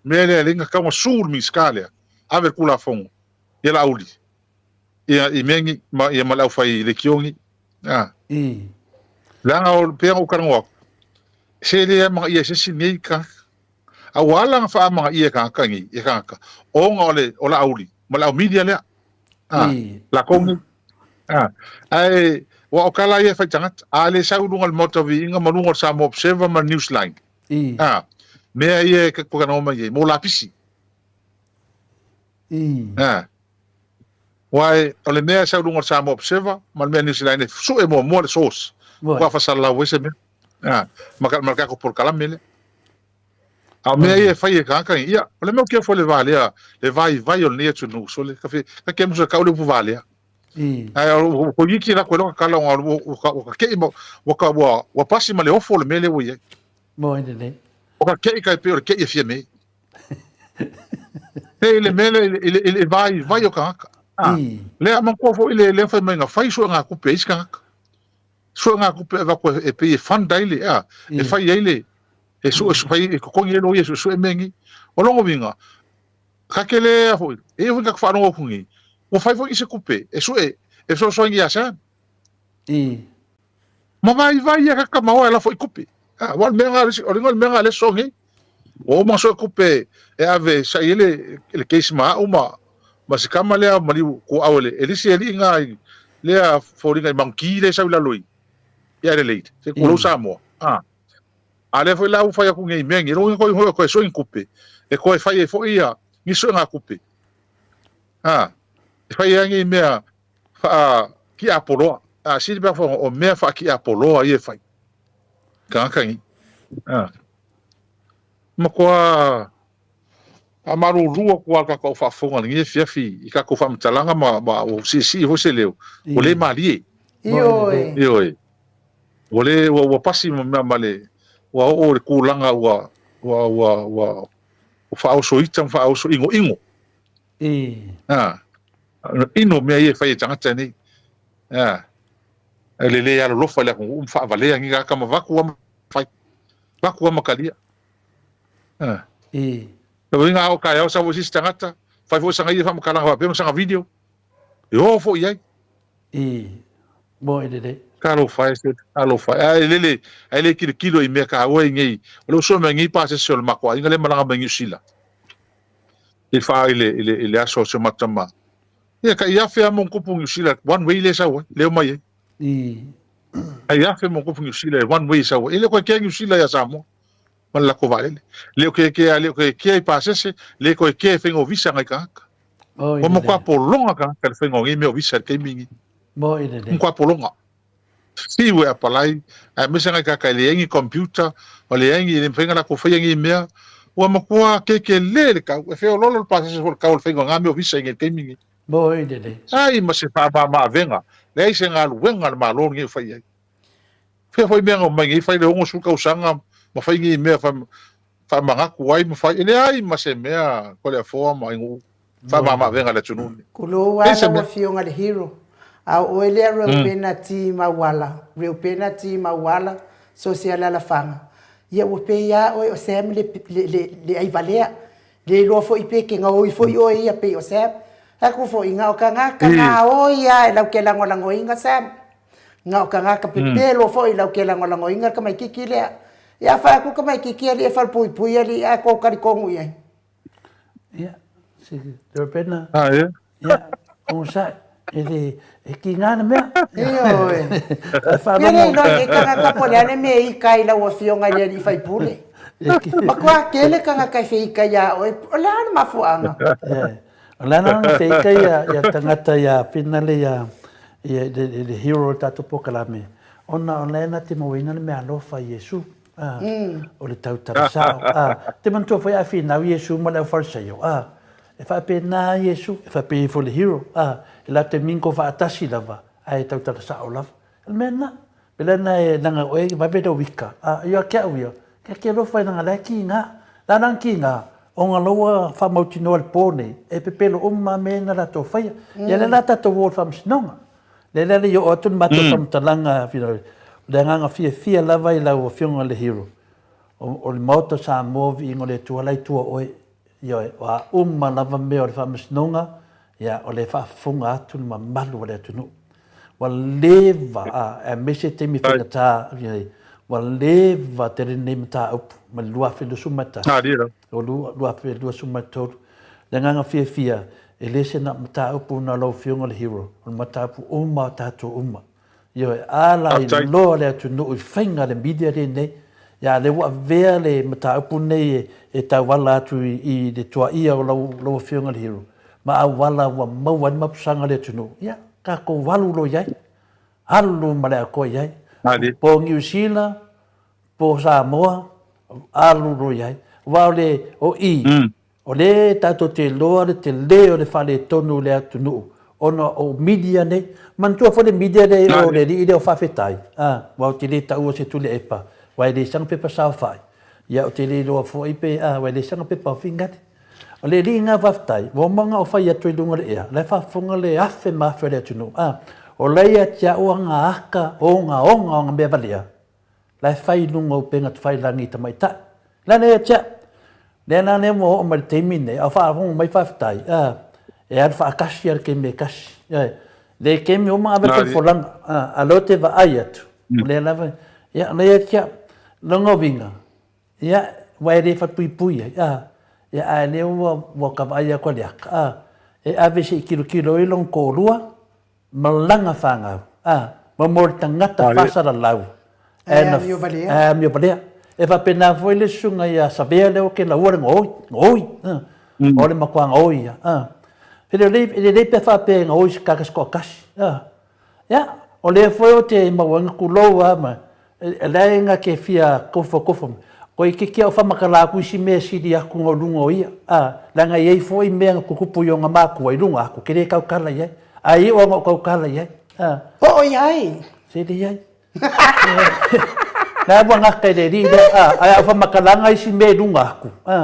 Speaker 4: Mea lea e lelei ona tatau ona sue le Minisita lea, ave le Tulafono ia Laauli. Ia i mea nei, ma, ia ma le aufai leitio nei. A. Leaga o, pei ona ou talanoa atu, se le amanaia e se isi nei tagata. A ua ala ona faamanaia e tagata nei, e tagata, ona o le, o Laauli ma le au media lea. A. Latou nei. A. Ae, aua o tala ia e fai tagata. A le sau i luga o le Maota o Viiga ma luga o le Samoa Observer ma le Newsline. A. Mea ia e talanoa mai ai, mo lapisi. A. Aua o le mea e sau i luga o le Samoa Observer ma le mea New Zealand e sue muamua le source faatoa faasalalau ai se mea. A, ma, ma le tatou polokalame lea. A o mea ia e fai e tagata nei, ia, o le mea o kia foi le valea, le vaivai o lenei atunuu, sole, ka, fe, ka kemusa kau le upu valea. Ae o toeitiiti latou iloa tatala ona ua tate'i ma ua pasi ma le ofo le mea lea ua i ai.
Speaker 3: Moi lelei.
Speaker 4: Ua tate'i tai pei o le te'i e Fiame. Pei le mea lea i le vaivai o tagata. Lea manatua foi le lea fai mai na fai suegatupe a isi tagata. Suegatupe e avatu e pei e fund ai le, a, e fai ai le, e sue, fai, e totogi ai loia e suesue mea nei. O lona uiga, ta te le a foi, e i ai foi tatou faalogo atu nei, ua fai foi nisi tupe e sue, e fesoasoani ia Sam. Ma vaivai ia kaka ma oe lafo i tupe. Ah, aua o le mea lena, o le mea lena lea sosoo nei. Ua uma ona sue tupe e ave e sa'i ai le, le case ma au ma, ma si tama lea maliu tuaau e le, e le isi alii lena i, lea foliga i Monkey lea e sau i lalo i, i Adelaide. Se tulou Samoa. Ah. A lea foi la ua fai atu nei i mea nei, lona uiga toe sue ni tupe, e toe fai ai foi ia ni suega tupe. Ah, e fai ai nei mea faa-tiapoloa. A sili pe afai o mea faa-tiapoloa ia e fai. Tagata nei. A. Matua faamalulu atu lava le tatou au faafofoga i lenei afiafi i tatou faamatalaga ma, ma ua siisii foi se leo, ua le malie.
Speaker 1: Ioe.
Speaker 4: Ioe. Ua le, ua, ua pasi ma mea ma le, ua oo i le tulaga ua, ua, ua, ua, ua faaoso ita ma faaoso inoino. A, ino mea ia e fai e tagata nei. A, e le le alolofa i le atunuu ma faavalea ni tagata ma vaku lava ma fai. Vaku lava ma talia. A. Lona uiga a oo taeao sau foi se isi tagata, fai foi sana ia faamatalaga faapea ma sana video, e o foi i ai.
Speaker 3: Moe lelei.
Speaker 4: Talofa e, talofa e. Ae lele, ae le tilotilo i mea taua i nei. O lea ua sue mai nei pasese o le matou aiga lea e malaga mai Niu Sila. I fa i le, i le, i le aso o se mata ma. Ia, tai afe lava ma ona tupu Niu Sila, one way lea e sau ai, lea e omai ai. Tai afe ma ona tupu Niu Sila, one way e sau ai. E le o toe kea Niu Sila ia Samoa ma le latou vaalele. Le o toe kea, le o toe kea i pasese, le toe kea i faiga o visa nai tagata. Ua matua pologa tagata i le faiga o nei mea o visa i le taimi lenei. Ua matua pologa. Fiu e apalai, aemaise nai tagata e leai ni computer, ua leai ni, e le mafai ona latou faia nei mea. Ua matua kekele le tau, e feoloolo le pasese foi i le tau o le faiga o na mea o visa i le taimi lenei. Leai ma se faamama-avega, leai se galuega a le Malo lenei o fai i ai. Fea foi mea na omai nei fai le 60 tausaga ma fai nei mea faamanatu ai ma fai, e leai ma se mea Toleafoa ma Ainuu faamama-avega i le atunuu lenei.
Speaker 1: Tulou a lau afioga le hero. A o oe lea Reupena T Mauala, Reupena T Mauala, so se alalafaga, ia ua pei a oe o Sam le, le, le, le aivalea. Le iloa foi pe ke gaoi foi oe ia pei o Sam. Aku foi nga o kangaka gaoi a e lau ke lagolagoina Sam. Nga o kangaka pepelo foi lau ke lagolagoina le tamaititi lea. Ia fai atu tamaititi alii e falepuipui alii ae kou talitonu i ai.
Speaker 3: Ia, si Reupena. Ah, ia. Ia, onosai, e le, e kīnā le mea.
Speaker 1: Ioe. Ia le iloa i nei tagata po o le a le mea e ika ai i lau afioga i le alii faipule. Matua tele tagata e feika iā oe, o le a le mafuaaga?
Speaker 3: O le ala ona feika ia, ia tagata ia Finale ia, ia le, le, le hero o le tatou polokalame, ona o la e na te mauaina le meaalofa i Iesu. A, o le tautala sao. A, te manatua foi a finau Iesu ma le aufarisaio. A, e faapena Iesu, e faapea foi le hero. A, e latou te mingo faatasi lava, ae tautala sao lava. O le mea lena. Pele na e langa oe vave lou ika. A, ia ke au ia, ke ke alofa i langa la ki ngā. La lang ki ngā, o ngā loa whamautinoa le pō nei, e pepelo uma me na latou whaia. Ia le la tatou o le whamasinoga. Le le le i oo atu le matou faamatalaga, you know, o le agaga fiafia lava i lau Afioga le Hero, o, o le Maota o Samoa, viiga o le Atua la i tua o oe, ioe, o a uma lava mea o le Faamasinoga, ia, o le faafofoga atu le mamalu o le atunuu. Ua leva, a, aemaise taimi faigata, you know, ua leva tele lenei mataupu mai le 2021. O 2023, le agaga fiafia, e le se na mataupu na lau Afioga le Hero, o le mataupu uma o tatou uma. Ioe, a la iloa le atunuu i faiga le media lenei, ia lea ua avea le mataupu nei e tauala atu i le tuaia o lau Afioga le Hero, ma auala ua maua ai le mapusaga o le atunuu, ia, tatou alu loa i ai, alu ma le atoa i ai. Po o Niu Sila, po o Samoa, alu loa i ai. Aua o le, o i, o le tatou te iloa le tele o le faaletonu o le atunuu, Ona o media nei. Manatua foi le media lea o le alii lea o Faafetai, a, aua ou te le taua se Tuilaepa, aua e le saga pepa saofai. Ia ou te le iloa foi pe, a, aua e le saga pepa o Figale. O le alii lena faafetai, ua uma ona ou fai atu i luga o le ea, o la e faafofoga le afe ma afe o le atunuu, a, o la e ia te au ana aka ogaoga o ana mea valea, la e fai i luga o upega tafailagi i tamaitai. La lea ia te au. Lea la lea ua oo mai i le taimi lenei, a o faafofoga mai faafetai, a, e alu faatasi lava i le taimi e tasi. Ioe. Le taimi uma ave le folafolaga, a, a o lea ou te vaai atu, o lea lava, ia, o lea ia te au. Lona uiga, ia, aua e le falepuipui ai, a, ia, a o lea ua, ua ta vaai atu a le aka, a, e ave se i tilotilo ai lona toalua, ma lana fanau, a, ma mo le tagata faasalalau,
Speaker 1: ae amio valea.
Speaker 3: Ae amio valea. E faapena foi le susuga ia Savea lea o ke laua le gaoi, gaoi, a, o le matua gaoi ia, a. E lelei, e lelei pe faapea e gaoi se tagata se toatasi, a. Ia, o lea foi ou te maua ai na tulou lava ma, o la e na te fia tofotofo mai. Toeitiiti lava ou faamatala atu isi mea e sili atu na o luga o ia, a, leaga e i ai foi mea na tutupu i ona matua i luga atu, ou te le tautala i ai. Ae iu lava ina ou tautala i ai, a.
Speaker 1: Po o i ai?
Speaker 3: Se leai. La ua gata i le alii lea, a, ae a ou faamatalaga isi mea i luga atu, a,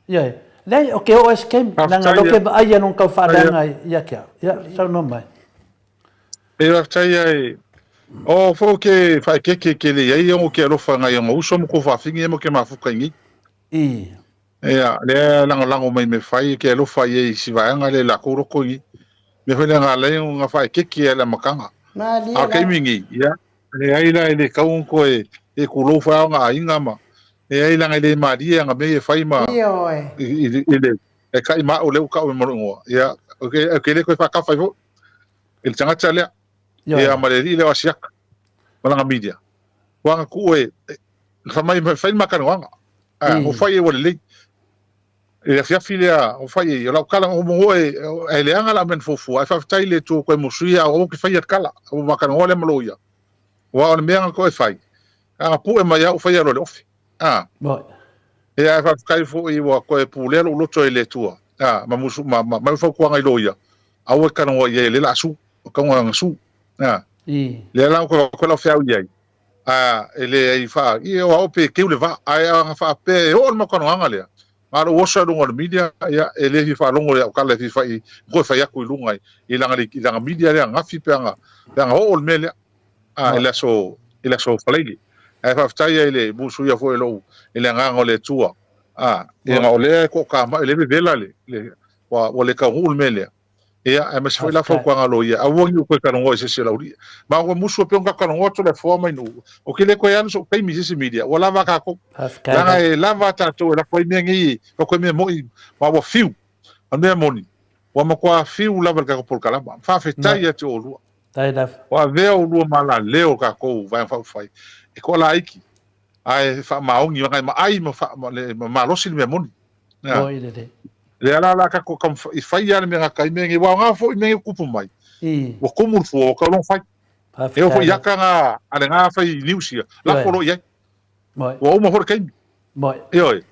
Speaker 3: ioe. Leai, ou te oo lava i se taimi, leaga o lea ou te vaai i lona taufaaleaga ia te au. Ia, saunoa mai.
Speaker 4: E faafetai ai. O fo ke whaekeke ke le iai o ke alofa ngai o uso mo ko whawhingi mo ke mafuka ingi.
Speaker 3: I.
Speaker 4: Ia, le lango lango mai me whai ke alofa i ei si vaenga le la kōroko ingi. Me whai le ngā lei o ngā whaekeke e la makanga.
Speaker 1: Malie
Speaker 4: A kei
Speaker 1: lava.
Speaker 4: mingi, ia. E ai la e le kau ko e e kulou whai o ngā inga ma. E ai la ngai le marie nga me e whai ma
Speaker 1: Ioe.
Speaker 4: i le e kai ma o le uka o me moro Ia, o ke le koe whakawhai fo. I le tagata lea, ia ma le alii lea o Asiaka, ma lana media. Ua aga ku e, fa mai fai le makanoaga. A, o fai e ua lelei. I le afiafi lea, o fai e, o lau kala o mo e, e leaga la mea na fuafua, ae faafetai i le Atua ua koe musuia, aua ke faia le kala, ua makanoa lea ma loia. Aua o le mea na koe fai, a pue mai au faia loa le ofe. A. Ia ae faafetai foi ua toe pulea lou loto e le Atua, a, ma musu, ma, ma, mai fautuaga i loia, aua e talanoa i ai, lea la a su, o tauga na su, a. Lea la ua koe lau feau i ai, a, e le ai faa, ia o ao pe keu le vaa, ae a faapea e oo le mautanoaga lea, na lou oso i luga o le media, ia, e le fia faalogo i au tala e fia fai, koe fai atu i luga i langa, i langa media lea ananafi pe ana, pe ana oo le mea lea. a, i le aso, i le aso Falaili. Ae faafetai ai i le musuia foi o lou, i le agaga o le Atua, a, ia na o lea e toatamai, lea e vevela le, le, ua, ua le taunuu le mea lea. Ia, aemaise foi la fautuaga a loia, aua ne i ou toe talanoa i se isi o le aualii. Ma ua musu e pei ona tatou talanoa Toleafoa ma Ainuu, ou te le toe alu sou taimi i se isi media, ua lava a tatou. Leaga e lava a tatou e lafo ai mea nei, fai mea moi, ma ua fiu. O le mea moni, ua matua fiu lava i le tatou polokalama. Faafetai ia te oulua. Ua avea oulua ma alaleo o tatou Vaega Faaupufai e toalaiki ae faamaoni leaga e maai ma malosi le mea moni. Lea la la tatou taumafai e fai lava le mea gata ai mea nei, ua aoga foi mea nei ua tupu mai. Ua tumu le fua ua tau logo fai. E oo foi i aka na a le na fai news ia, lafo loa i ai. Ua uma foi le taimi. Ioe.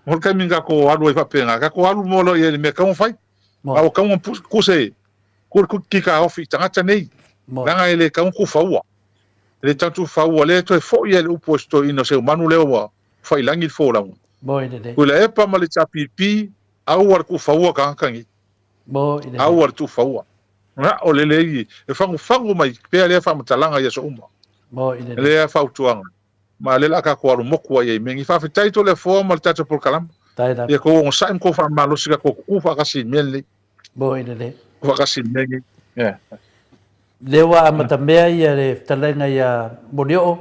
Speaker 4: Uma foi le taimi na tatou alu ai faapena, tatou alu moa loa i ai i le mea e tatau ona fai. A ua tatau ona kuse kika ofi i tagata nei. Leaga e le tatau ona tufaua. E le tatau ona tufaua, lea e toe foi lava i le upu a si toeaina o Seumanu lea ua faiilagi le folauga. Tuilaepa ma le HRPP, aua le tufaua tagata nei. Aua le tufaua. Na o le lelei e fagufagu mai pea lea faamatalaga i aso uma. Lea fautuaga. Ma lea la tatou alu moku ai ai mea nei. Faafetai Toleafoa ma le tatou polokalama. Ia tou onosai ma tou faamalosi tatou tutu faatasi i mea lenei. Faatasi i mea nei. Yeah.
Speaker 3: Lea ua amatamea ia le fetalaiga ia Molioo,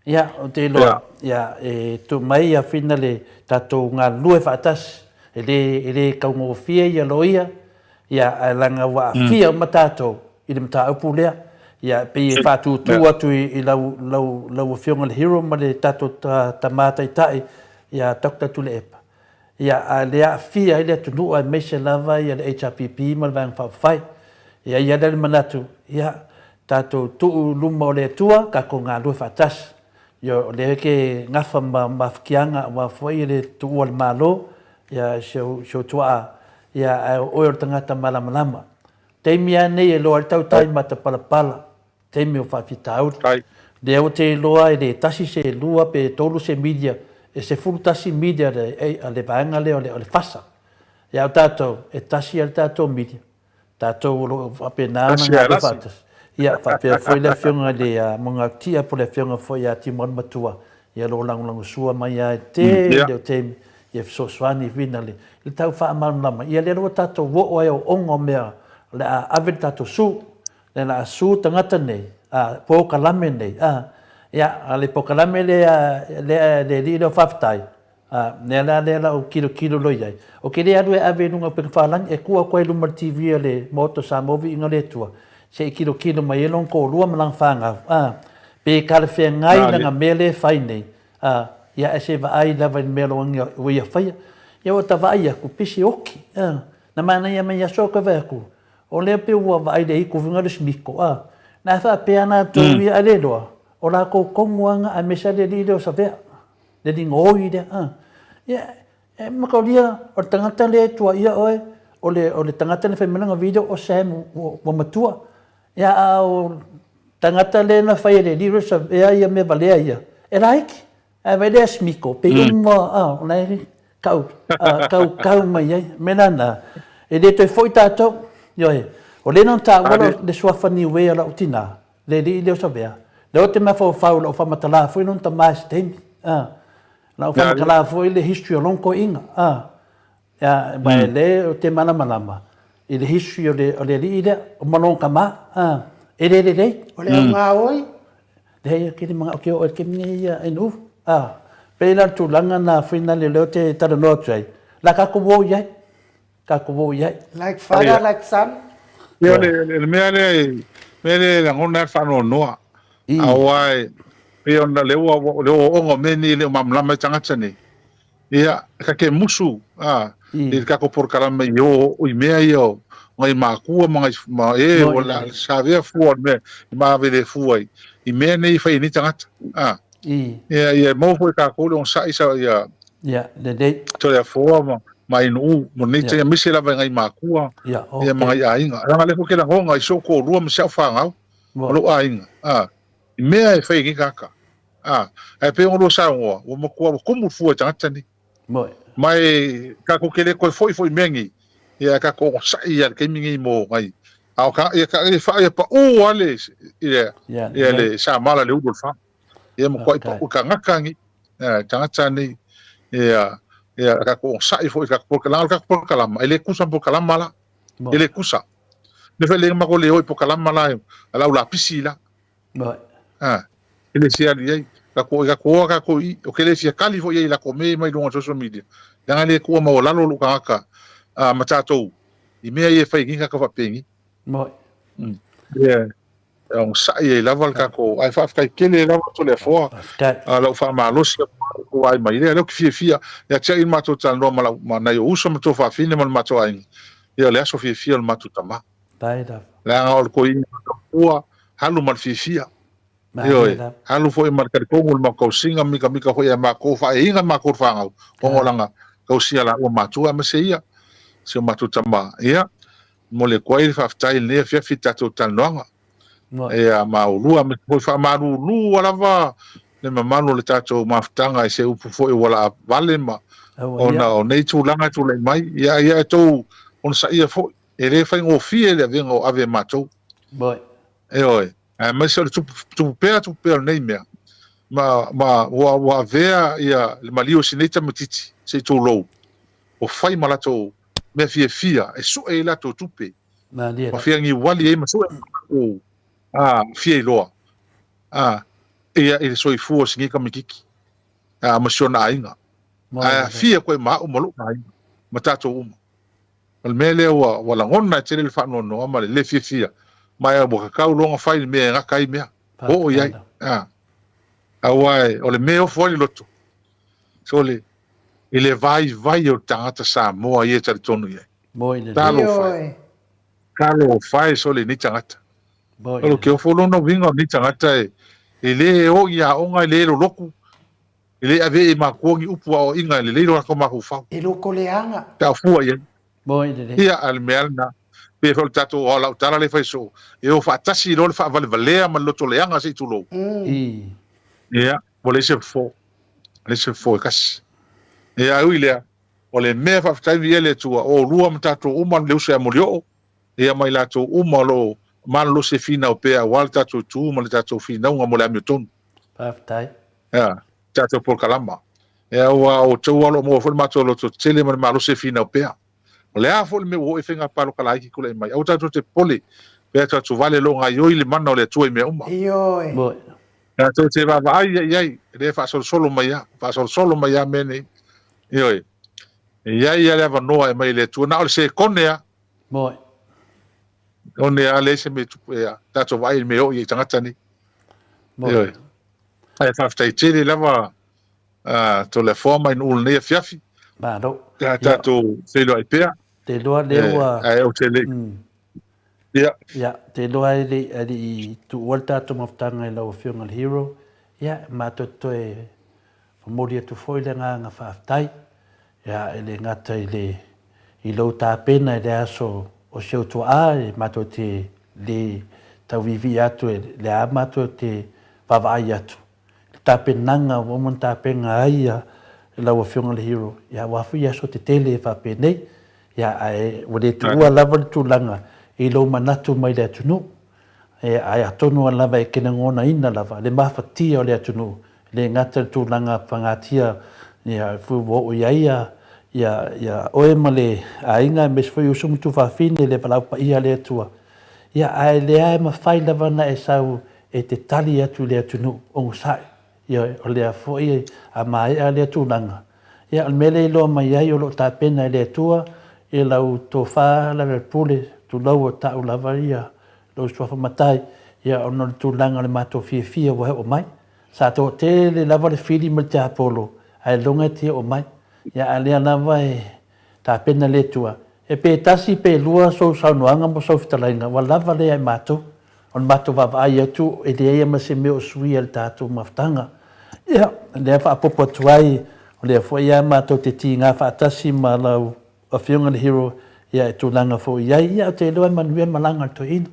Speaker 3: ia, ou te iloa, ia, e tuu mai ia Whina le tatou galulue faatasi, e le, e le taugofie ia loia, ia, ae leaga ua aafia uma tatou i le mataupu lea. Ia, e pei e faatūtū atu i lau, lau, lau Afioga i le Hero ma le tatou Tama Taitai, ia Doctor Tuilaepa. Ia, a le aafia ai le atunuu aemaise lava ia le HRPP ma le Vaega Faaupufai. Ia, i ai lea le manatu, ia, tatou tuu i luma o le Atua, tatou galue faatasi. Ia, o lea ke gafa ma mafutiaga aua foi le tuua o le Malo, ia, si ou, si ou tuaa, ia, ae o oe o le tagata malamalama. Taimi a nei e loa ai le tautai matapalapala, taimi o faafitauli. Lea ua te iloa e le tasi se lua pe tolu se milia, e 11 milia a le vaega lea o le FASA. Ia a o tatou, e tasi a le tatou milia. Tatou o lo o faapena ona galulue faatasi. Ia, faapea foi le Afioga i le Mogautia po o le Afioga foi ia Timoan Matua, ia o lo o lagolagosua mai lava i le tele o taimi ia fesoasoani foi i le tau faamalamalama. Ia lea ua tatou oo ai ooga o mea o le a ave le tatou su. O le a su tagata nei, a, polokalame nei, a, ia, a le polokalame lea, lea le alii lea o Faafetai, A, mea la lea la ou tilotilo loa i ai, ou te le alu e ave i luga o upegafalagi, e tuu atu ai i luma o le TV a le Maota o Samoa Viiga o le Atua, se i tilotilo mai ai lona toalua ma lana fanau, a, pe talafeagai lana mea lea e fai nei, a, ia ae se vaai lava i le mea o ua ia faia. Ia ua ta vaai atu, pei se oti, a, na manaia mai aso ou toe vaai atu, o lea pei ua vaai i le itu foi lea o le smiko, a, na e faapea lava latou ia, ae le iloa, o latou tonu lava na, aemaise lava le alii lea o Savea. Le ligoi lea, a. Ia, e mataulia, o le tagata lea e tuuaia oe, o le, o le tagata na fai mai lana video o Sam ua matua. Ia, a o tagata lea na fai e le alii Savea ia mea valea ia, e laiti. Ae vaai lea Smiko, pei uma, a, o la e tau, tau, tau mai ai. O le mea la lena, e le toe foi tatou, ioe, o lea na taua le suafa Niue o lau tina, Le alii lea o Savea, lea ou te mafaufau i lau faamatala foi lona tama i se taimi, a. Lau faamatala foi le history o lona toeaina, a. Ia, ma e lea ou te malamalama i le history o le, o le alii lea, ma lona tama, a. E le lelei.
Speaker 1: O le augaoi.
Speaker 3: Leai, ou te le manao ou te oo i le taimi nei ia Inu, a. Pei la o le tulaga na foi na lea ou te talanoa atu ai, o le a tatou o i ai. Tatou o i ai.
Speaker 1: Like father, like son.
Speaker 4: Ia, le mea lea, mea lea e lagona ai le faanoanoa. Aua e pei ona le ua le ooooga o mea nei e le o malamalama ai tagata nei. Ia, ta te musu a i le tatou polokalame i o i mea ia o ngai makua ma ngai ma e o la sa avea fua o le mea i ma ave le fua i i mea nei e fai e nei tagata. A. Ia, ia maua foi e tatou le onosai sa ia
Speaker 3: Ia, lelei.
Speaker 4: Toleafoa ma ma Ainuu mo lenei taimi aemaise lava i ngai makua
Speaker 3: Ia,
Speaker 4: ia ma
Speaker 3: okay.
Speaker 4: ngai aiga. Leaga lea foi ke lagoga i sou toalua ma si au fanau ma lou aiga, a, i mea e fai e nei tagata. A, ae pei ona lua saunoa, ua matua ua tumu le fua i tagata nei.
Speaker 3: Moi.
Speaker 4: Ma e tatou te le toe foi foi i mea nei, ia ae tatou onosai ia i le taimi nei mo ngai a o ka ia ka ia fa ia pau lava le ia
Speaker 3: Ia,
Speaker 4: ia
Speaker 3: lelei.
Speaker 4: le samala i le ulu o le fa. Ia matuai
Speaker 3: Faafetai.
Speaker 4: pau tagata nei, tagata nei, ia, ia tatou onosai foi i tatou polokalama, leaga o le tatou polokalama, e le tusa ma polokalama la, e le tusa. Nefa e le matou le o i polokalama la a le au lapisi la. A, e le fia alu i ai. Tatou, tatou o lava tatou i i, ou te le fia kali foi i ai i latou mea ia mai luga o social media, leaga e le tuua maualalo lou tagata ma tatou i mea ia e fai e nei tagata faapeni. Ia, e onosai ai lava le tatou, ae faafetai tele lava Toleafoa, lau faamalosi atu ai mai lea, lea ou te fiafia ia te au i le matou talanoa ma lau, ma nai ou uso ma tou faafine ma le matou aiga, ia o le aso fiafia o le matou tama. Leaga o le toeaina matua, alu ma le fiafia. Ioe, alu foi ma le talitonu o le matou tausiga, mikamika foi ia matou, faaeiga matou i le fanau, ona o lana tausia laua matua aemaise ia, si o matou tama. Ia, momoli atu ai le faafetai i lenei afiafi i le tatou talanoaga. Ia, ma oulua, aemaise foi faamalulu lava le mamalu o le tatou mafutaga i se upu foi ua laavale ma ona o nei tulaga e tulai mai. Ia, ia e tou onosaia foi, e le faigofie le avega o ave e matou. Ioe. Aemaise o le tupu, tupu pea, tupu pea o lenei mea. Ma, ma ua, ua avea ia le maliu o si nei tamaitiiti, se i tulou, ua fai ma latou mea fiafia e sue ai latou tupe, ma fia niuali ai ma sue ai latou a, fia iloa a, ia i le soifua o si nei tamaitiiti, a, ma si ona aiga. Ae aafia koe ma au ma lou aiga, ma tatou uma. O le mea lea ua, ua lagona e tele le faanoanoa ma le le fiafia, ma e ua kakau loa ona fai le mea e gata ai mea. Oo i ai. A. Aua e, o le mea e ofo ai le loto, sole, i le vaivai o le tagata Samoa ia e talitonu i ai. Talofa e. Talofa e sole i nei tagata. O lo ke ofo lona uiga o nei tagata e, e le o i aoga, e le loloku, E le ave e matua ni upu aoaiga e lelei lo latou mafaufau.
Speaker 1: E lokoleaga.
Speaker 4: Pe a fua i ai.
Speaker 3: Moi lelei.
Speaker 4: Ia, a le mea lena. Pei foi o le tatou o lau tala lea e fai soo, e o faatasi loa le faavalevalea ma le loto leaga se i tulou. Ia, ua leai se fofo. Leai se fofo e tasi. Ia, ae ui i lea, o le mea e faafetai viia i le Atua, o oulua ma tatou uma le uso ia Molioo, ia ma i latou uma o lo o malolosi e finau pea aua le tatou itu ma le tatou finauga mo le amiotonu.
Speaker 3: Faafetai.
Speaker 4: Ia, tatou polokalama. Ia, aua o outou lava o lo o maua foi le matou lototetele ma le malosi e finau pea. O le a foi le mea ua oo i faiga palota laiti tulai mai, aua tatou te popole, pea tatou vale o lo o gaioi le mana o le Atua i mea uma.
Speaker 1: Ioe.
Speaker 3: Moi.
Speaker 4: Tatou te vaavaai ia i ai, lea e faasolosolo mai lava, faasolosolo mai lava mea nei. Ioe. E i ai lava le avanoa e aumai e le Atua, na o le sekone lava.
Speaker 3: Moi.
Speaker 4: One lava, leai se mea e tupu, ia, tatou vaai i le mea e oo i ai tagata nei.
Speaker 3: Moi.
Speaker 4: Ioe. Ae faafetai tele lava a Toleafoa mai Nuu lenei afiafi.
Speaker 3: Malo.
Speaker 4: Ia tatou feiloai pea.
Speaker 3: Te iloa lea ua...
Speaker 4: Ae ou te le... Ia.
Speaker 3: Ia, te iloa e le, e le i tuua le tatou mafutaga i lau Afioga i le Hero. Ia, matou te toe momoli atu foi le agaga faafetai. Ia, e le gata i le, i lou tapena i le aso o si ou tuaa, e matou te le tauviivii atu e le a matou te vaavaai atu. le tapenaga ua uma ona tapena ai ia lau Afioga i le Hero, ia aua foi aso tetele faapenei, ia ae ua le tuua lava le tulaga i lou manatu mai le atunuu, ae atonu lava e te lagonaina lava le mafatia o le atunuu, e le gata i le tulaga pagatia ia ua oo i ai ia oe ma le aiga aemaise foi uso ma tuafafine i le valaau paia a le Atua, ia ae lea e mafai lava ona e sau e te tali atu i le atunuu, onosai, ioe, o lea foi a maea lea tulaga, ia o le mea lea e iloa mai ai o lo o tapena e le Atua i lau tofa Lealailepule, tulou o ta'u lava ia lou suafa matai, ia ona o le tulaga o le matou fiafia ua oo mai. Sa toatele lava le fili ma le tiapolo ae loga e te oo mai, ia a lea lava e tapena le Atua, e pe tasi pe lua sou saunoaga ma sou fetalaiga, ua lava lea e matou. O le matou vaavaai atu e leai ma se mea o suia i le tatou mafutaga. Ia, lea e faaopoopo atu ai, o lea foi lava matou te tiga faatasi ma lau Afioga i le Hero, ia e tulaga foi i ai. Ia, ou te iloa e manuia le malaga a le toeaina.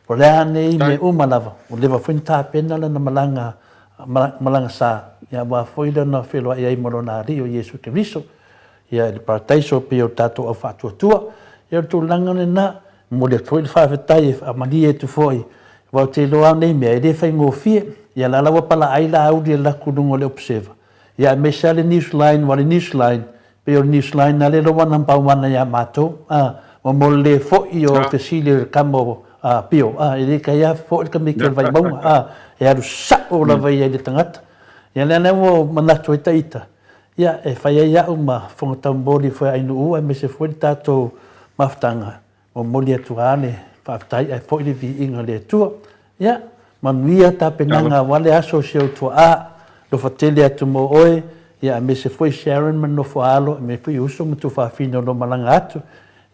Speaker 3: O le a nei mea uma lava, ua leva foi ona tapena lana malaga, malaga sa, ia aua foi lona feiloai ai ma lona Alii o Iesu Keriso, ia i le Parataiso pei o le tatou au faatuatua. Ia o le tulaga lena. Momoli atu foi le faafetai e faamalie atu foi, aua ou te iloa lava nei mea e le faigofie. Ia la la ua palaai Laauli e alu atu i luga o le Observer, ia aemaise lava le Newsline, aua o le Newsline, pei o le Newsline lava lea e iloa ua number one ia matou, a, ma mo le le foi o fesili o le tama o Pio, a, e le tai lava foi le tamaiti o le Vaimauga, a, e alu sao lava ia i le tagata. Ia lea la ua manatu ai ita, Ia, e fai ai au ma fofoga taumoli foi a Ainuu aemaise foi le tatou mafutaga, momoli atu lava le faafetai ae foi le viiga i le Atua. Ia, manuia tapenaga aua le aso o si ou tuaa, alofa tele atu mo oe, ia aemaise foi Sharon ma le nofo a alo, aemaise foi uso ma tuafafine o lo o malaga atu,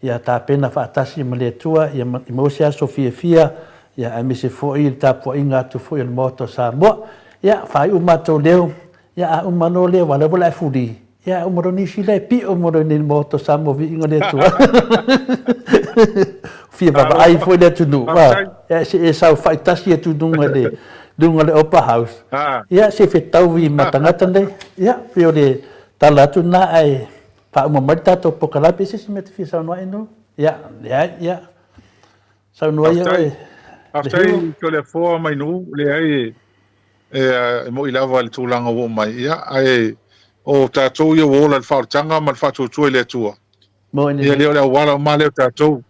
Speaker 3: ia tapena faatasi ma le Atua, ia maua se aso fiafia, ia aemaise foi le tapuaiga atu foi a le Maota o Samoa. Ia, faaiu matou leo, Ia a uma loa lea aua o lea ua lae fuli, ia a uma loa nisi la e pio mo loa nei le Maota o Samoa viiga le Atua. Fia vaavaai foi le atunuu, a, ia se e saofai tasi atu i luga le luga le Opera House. Ia se fetaui ma tagata nei. Ia pei o le tala atu lena ae faauma mai le tatou polokalame. E se isi mea e te fia saunoa ai Nuu? Ia, leai, ia. Saunoa ia oe.
Speaker 4: Faafetai Toleafoa mai Nuu, leai e mo'i lava i le tulaga ua oo mai, ia, ae o tatou ia ua ola i le faaolataga ma le faatuatua i le Atua. Ia lea o le auala uma lea o tatou.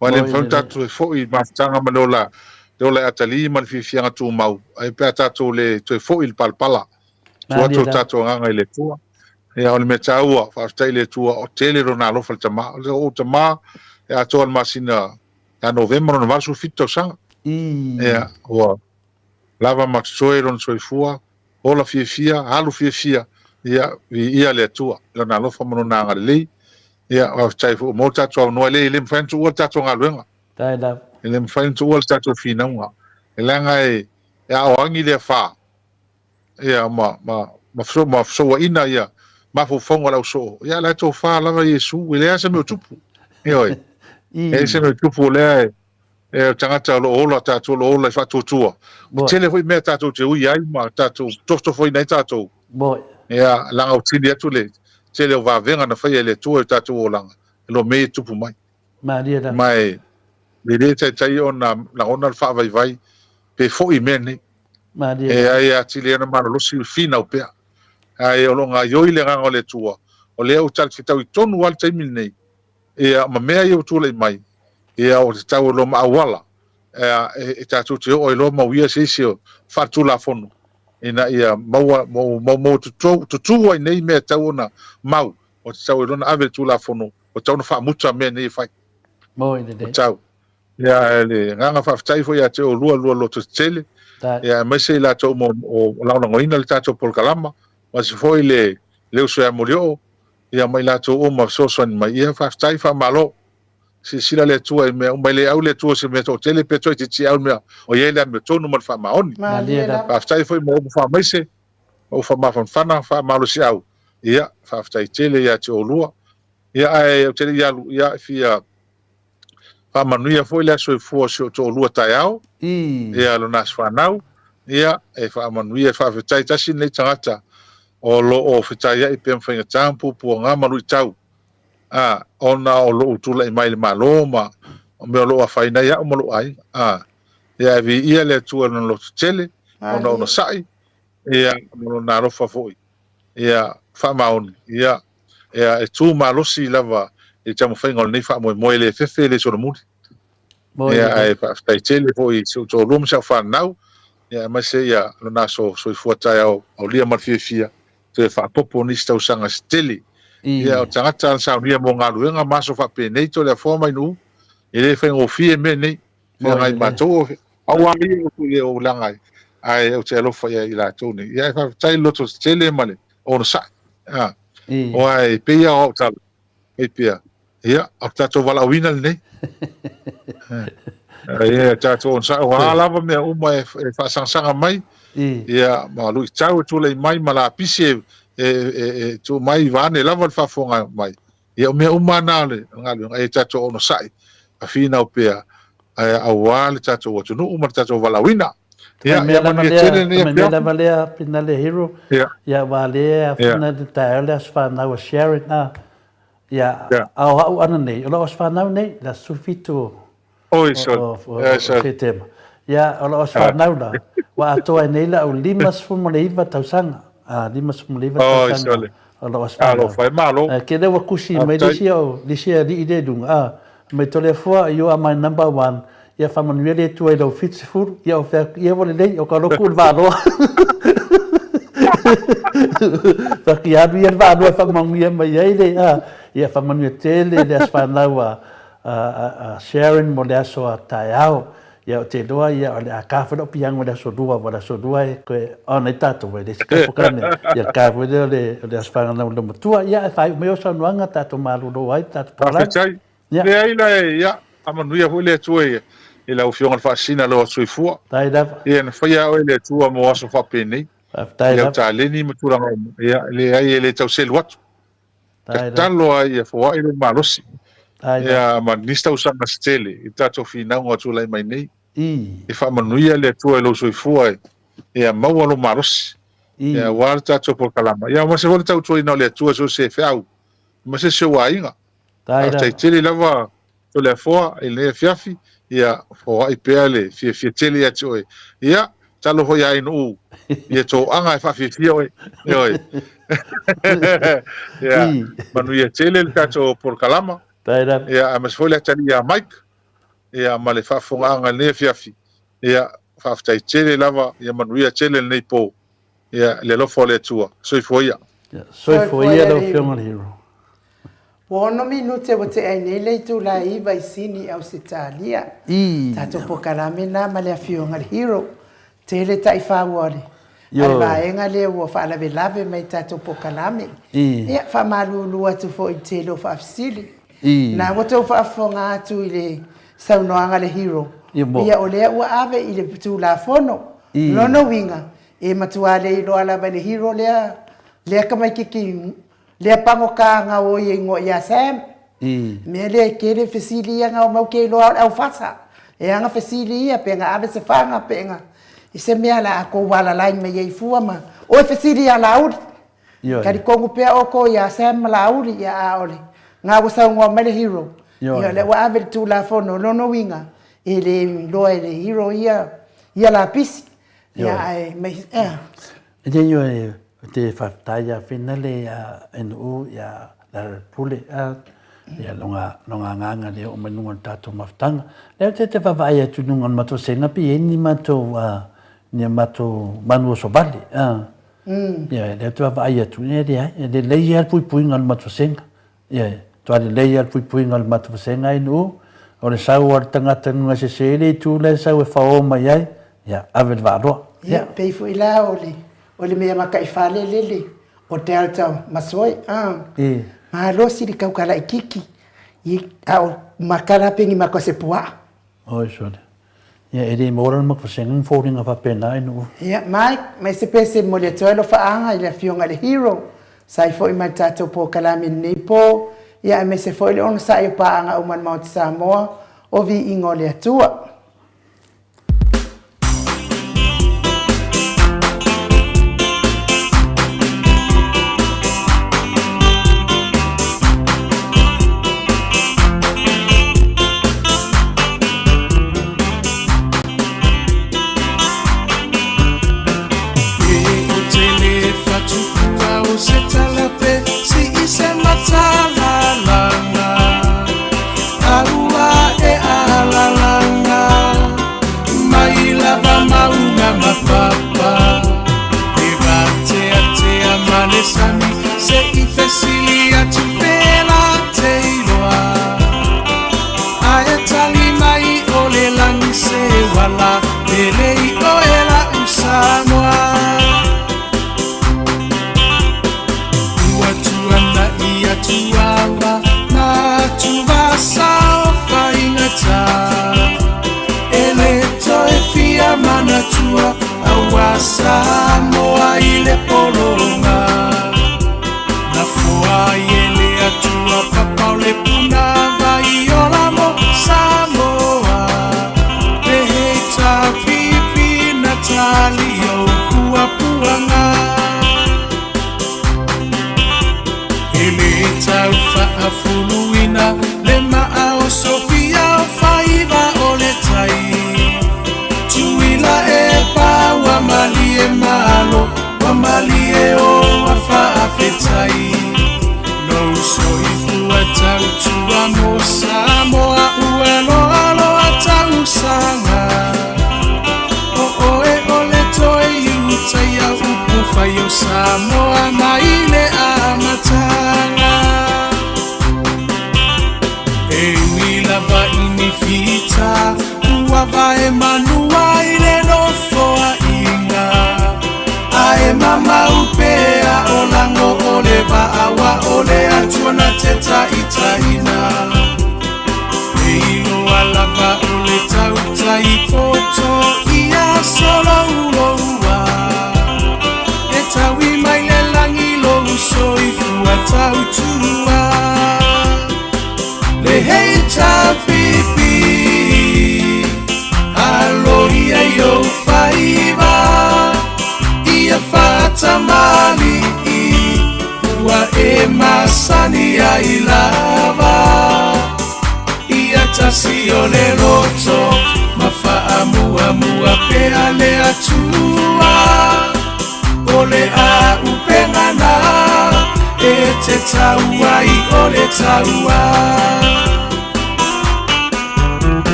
Speaker 4: Aua e le mafai ona tatou toe foi i le mafutaga ma le ola, le ola e atalii ma le fiafiaga tumau, ae pe a tatou le toe foi i le palapala. Tuu atu o tatou agaga i le Atua. Ia, o le mea taua, faafetai i le Atua, o tele lona alofa i le tama. O le tama e atoa le masina ia Novema lona 87 tausaga. Ia, ua lava ma totoe lona soifua, ola fiafia, alu fiafia, ia, viia le Atua i Lona alofa ma Lona agalelei. Ia, faafetai foi mo le tatou avanoa, e le, e le mafai ona tuua le tatou galuega.
Speaker 3: Faafetai lava.
Speaker 4: E le mafai ona tuua le tatou finauga. E leaga e, e aoagi le afa, ia, ma, ma, ma, feso, ma fesouaina ia mafaufauga o le ausoo. Ia, la e tofa lava Iesu, e leai lava se mea o tupu. Ioe. E ese mea tupu o lea e e o tagata o lo o ola tatou o lo o ola i faatuatua.
Speaker 3: Moe.
Speaker 4: Tele foi mea tatou te ui ai ma tatou tofotofoina ai tatou.
Speaker 3: Moe.
Speaker 4: Ia, leaga ua tini atu le tele o vavega na faia e le Atua i o tatou olaga, e lo mea ia e tupu mai.
Speaker 3: Malie lava.
Speaker 4: Ma e le taitai ona lagona le faavaivai pe foi mea nei.
Speaker 3: Malie
Speaker 4: E
Speaker 3: lava.
Speaker 4: ai atili ai ona malolosi le finau pea. Ae o lo o gaioi le agaga o le Atua, o lea ua talifetau tonu lava le taimi lenei, ia, ma mea ia ua tulai mai, ia, ua tatau loa ma auala e tatou te oo ai loa ma uia se isi o faaletulafono ina ia maua, maua tutu ai nei mea e tatau ona mau, ua tatau ai loa ona ave le Tulafono, ua tatau ona faamuta mea nei e fai.
Speaker 3: Moi lelei.
Speaker 4: Ua tatau. Ia, le agaga faafetai foi ia te oulua lua loto tetele, ia, aemaise i latou uma o lagolagoina le tatou polokalama, aemaise foi le le uso ia Molioo, ia ma i latou uma fesoasoani mai. Ia, faafetai, faamalo. Silasila le Atua i mea uma, e le au le Atua se mea toatele pe toaitiiti au le mea o i ai le amiotonu ma le faamaoni.
Speaker 1: Malie lava.
Speaker 4: Faafetai foi mo upu faamaise, ma upu faamafanafana, faamalosiau. Ia, faafetai tele ia te oulua. Ia, ae ou te le i alu, ia, e fia faamanuia foi le aso soifua o si ou toalua taeao, ia lona aso fanau, ia, e faamanuia, e faafetai tasi lenei tagata o lo o fetaiai pea ma faigata ma puapuaga ma luitau, a, ona o lou tulai mai i le Malo ma o mea o lo o afaina ai au ma lou aiga, a, ia, e viia le Atua i lona lototele, ona onosai, ia, ma lona alofa foi, ia, faamaoni, ia, ia, e tu malosi lava i le taumafaiga o lenei faamoemoe, e le fefe, e le solomuli. Ia, ae faafetai tele foi i si ou toalua ma si au fanau, ia, aemaise ia lona aso soifua taeao aulia ma le fiafia, toe faapopo nisi tausaga se tele. Ia, o tagata na saunia mo galuega ma aso faapenei Toleafoa ma Ainuu, e le faigofie mea nei. Leaga i matou, aua ia ou te o leaga ai, ae ou te alofa ia i latou nei. Ia, ae faafetai le loto tetele ma le onosai. Aua e pei lava o au tala, fai pea, ia, o le tatou valaauina lenei. Ia, tatou onosai, o a lava mea uma e faasagasag mai, ia, ma luitau e tulai mai, ma lapisi e tuu mai, vaeane lava le faafofoga mai. Ia, o mea uma na o le galuega, e tatou onosai, ma finau pea, aua le tatou atunuu ma le tatou valaauina.
Speaker 3: Ia, ia manuia tele lenei afiafi. Mea lava lea, Pinale Hero, ia, aua lea afuna le taeao le aso fanau a Sharon, a, ia, a o au ana nei, o lau aso fanau nei, le aso 17 o,
Speaker 4: Oi, sole.
Speaker 3: o Setema. Ia, o lau aso fanau la, ua atoa ai nei lau 59 tausaga, a, 59 tausaga o lau aso fanau.
Speaker 4: Alofa e malo.
Speaker 3: Ae ke lea ua tusi mai le isi au, le isi alii lea i luga, a, mai Toleafoa, you are my number one, ia faamanuia le Atua i lau 70, ia ou fai atu, ia ua lelei, o ka lotu le valoa. Fai atu, ia alu ia le valoa e faamanuia mai ai le, a, ia faamanuia tele le aso fanau a, a Sharon mo le aso a taeao. Ia ou te iloa ia o le a ka foi lau piano i le aso lua, aua o le aso lua e toe on ai tatou e le isi tatou polokalame. Ia ka foi lea o le, o le aso fanau o le matua. Ia ae faaiu mai au saunoaga tatou malolo ai le tatou polokalame.
Speaker 4: Faafetai.
Speaker 3: Ia.
Speaker 4: Leai la e, ia, faamanuia foi le Atua i, i lau Afioga i le Faasisina i lou aso soifua.
Speaker 3: Faafetai lava.
Speaker 4: Ia, na faia oe e le Atua mo aso faapenei.
Speaker 3: Faafetai
Speaker 4: I lau
Speaker 3: lava.
Speaker 4: taleni ma tulaga uma. Ia, leai e le tau selu atu. Tatalo lava ia foai lou malosi. Ia ma nisi tausaga se tele i tatou finauga o tulai mai nei. E faamanuia le Atua i lou soifua ia maua lou malosi. Ia aua le tatou polokalama. Ia aemaise foi le tautuaina o le Atua so o se feau ma se isi o aiga. Faafetai tele lava Toleafoa i lenei afiafi, ia foai pea le fiafia tele ia te oe. Ia, talo foi ia Ainuu ia toaga e faafiafia oe. Ioe. Ia, manuia tele le tatou polokalama. Ia, aemaise foi le atalii ia Mike, ia ma le faafofogaaga i lenei afiafi. Ia, faafetai tele lava, ia manuia tele lenei po. Ia, le alofa o le Atua. Soifua ia.
Speaker 3: Soifua ia lau Afioga i le Hero.
Speaker 1: Ua ono minute ua tea ai nei le itula e 9 i Sini, Ausetalia. Tatou polokalame na ma le Afioga i le Hero. Tele taifau a le vaega lea ua faalavelave mai i tatou polokalame. Ia, faamalulu atu foi i le tele o faafesili. Na ua tou faafofoga atu i le saunoaga a le Hero, ia o lea ua ave i le Tulafono. Lona uiga, e matua le iloa lava e le Hero lea, lea tamaititi, lea pagota gaoi e igoa ia Sam. Mea lea e tele fesili ia na omau ke iloa o le aufasa. E aga fesili ia pe na ave se faga pe na i se mea la a kou alalai mai ai fua ma oe fesili ia Laauli. Talitonu pea outou ia Sam ma Laauli ia a o le na ua saunoa mai le hero. Ia o lea ua ave le Tulafono, o lona uiga e le iloa e le hero ia ia lapisi. Ia ae mai ea.
Speaker 3: Ioe, ou te faafetai ia Finale ia NU ia Lealailepule ia lona agaga lea oo mai luga o le tatou mafutaga. Lea ou te te vaavaai atu i luga o le matou sega pe i ai ni matou ni a matou manu oso vale. Ia lea ou te vaavaai atu, e leai, e lelei lava le puipuiga o le matou sega. Ioe, matua lelei lava le puipuiga o le matou vasega ai nuu, o le sau a le tagata nuga sese i le itu la e sau e fao mai ai, ia, ave le vaaloa.
Speaker 1: Ia, pei foi la o le, o le mea mataifale lele o Delta Masoe, a, malosi le tauta laititi, a o matala pe ni mata o se puaa.
Speaker 3: Oi sole. Ia, e le maua la le matou vasega ni foliga faapena i nuu.
Speaker 1: Ia, Mike, mai se pese e momoli atu ai alofaaga i le Afioga i le Hero, sa ai foi ma le tatou polokalame i lenei po, ia aemaise foi le onosai o paaga uma a le Maota Samoa, o Viiga o le Atua.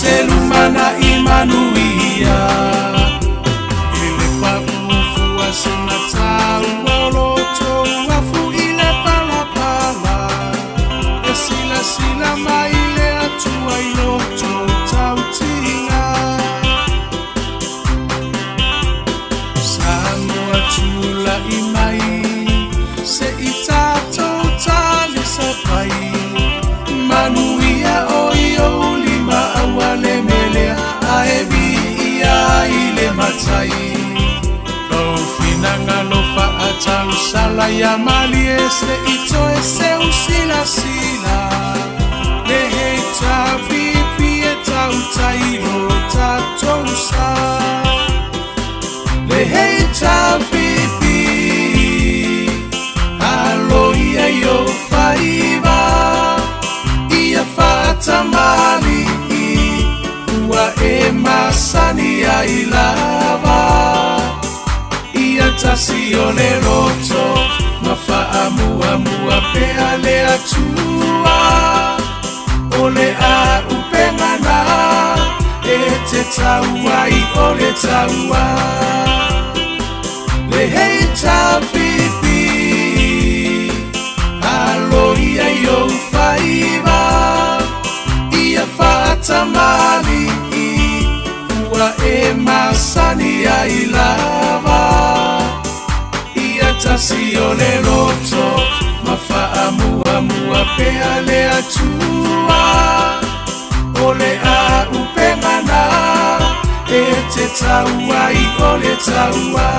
Speaker 5: te lumanai manuia. I le paufua sina taua o lo outou afu i le palapala, e silasila mai le Atua i lo outou tautiga. Samoa tulai mai, se i tatou talisapai, manuia o i ou lima aua le melea, ae viia ai le Matai. Lou finagalo faatausala ia malie se i toe seu silasila, le heitapipi e tautai lo tatou sa. Le heitapipi, alo ia i ou faiva, ia faatamalii, ua e masani ai lava. Ia tasi o le loto, ma faamuamua pea le Atua. O le auupega na e te tau ai o le taua. Le heitapipi, alo ia i ou faiva, ia faatamalii, ua e masani ai lava. Ia tasi o le loto, ma faamuamua pea le Atua. O le auupega na e te tau ai o le taua.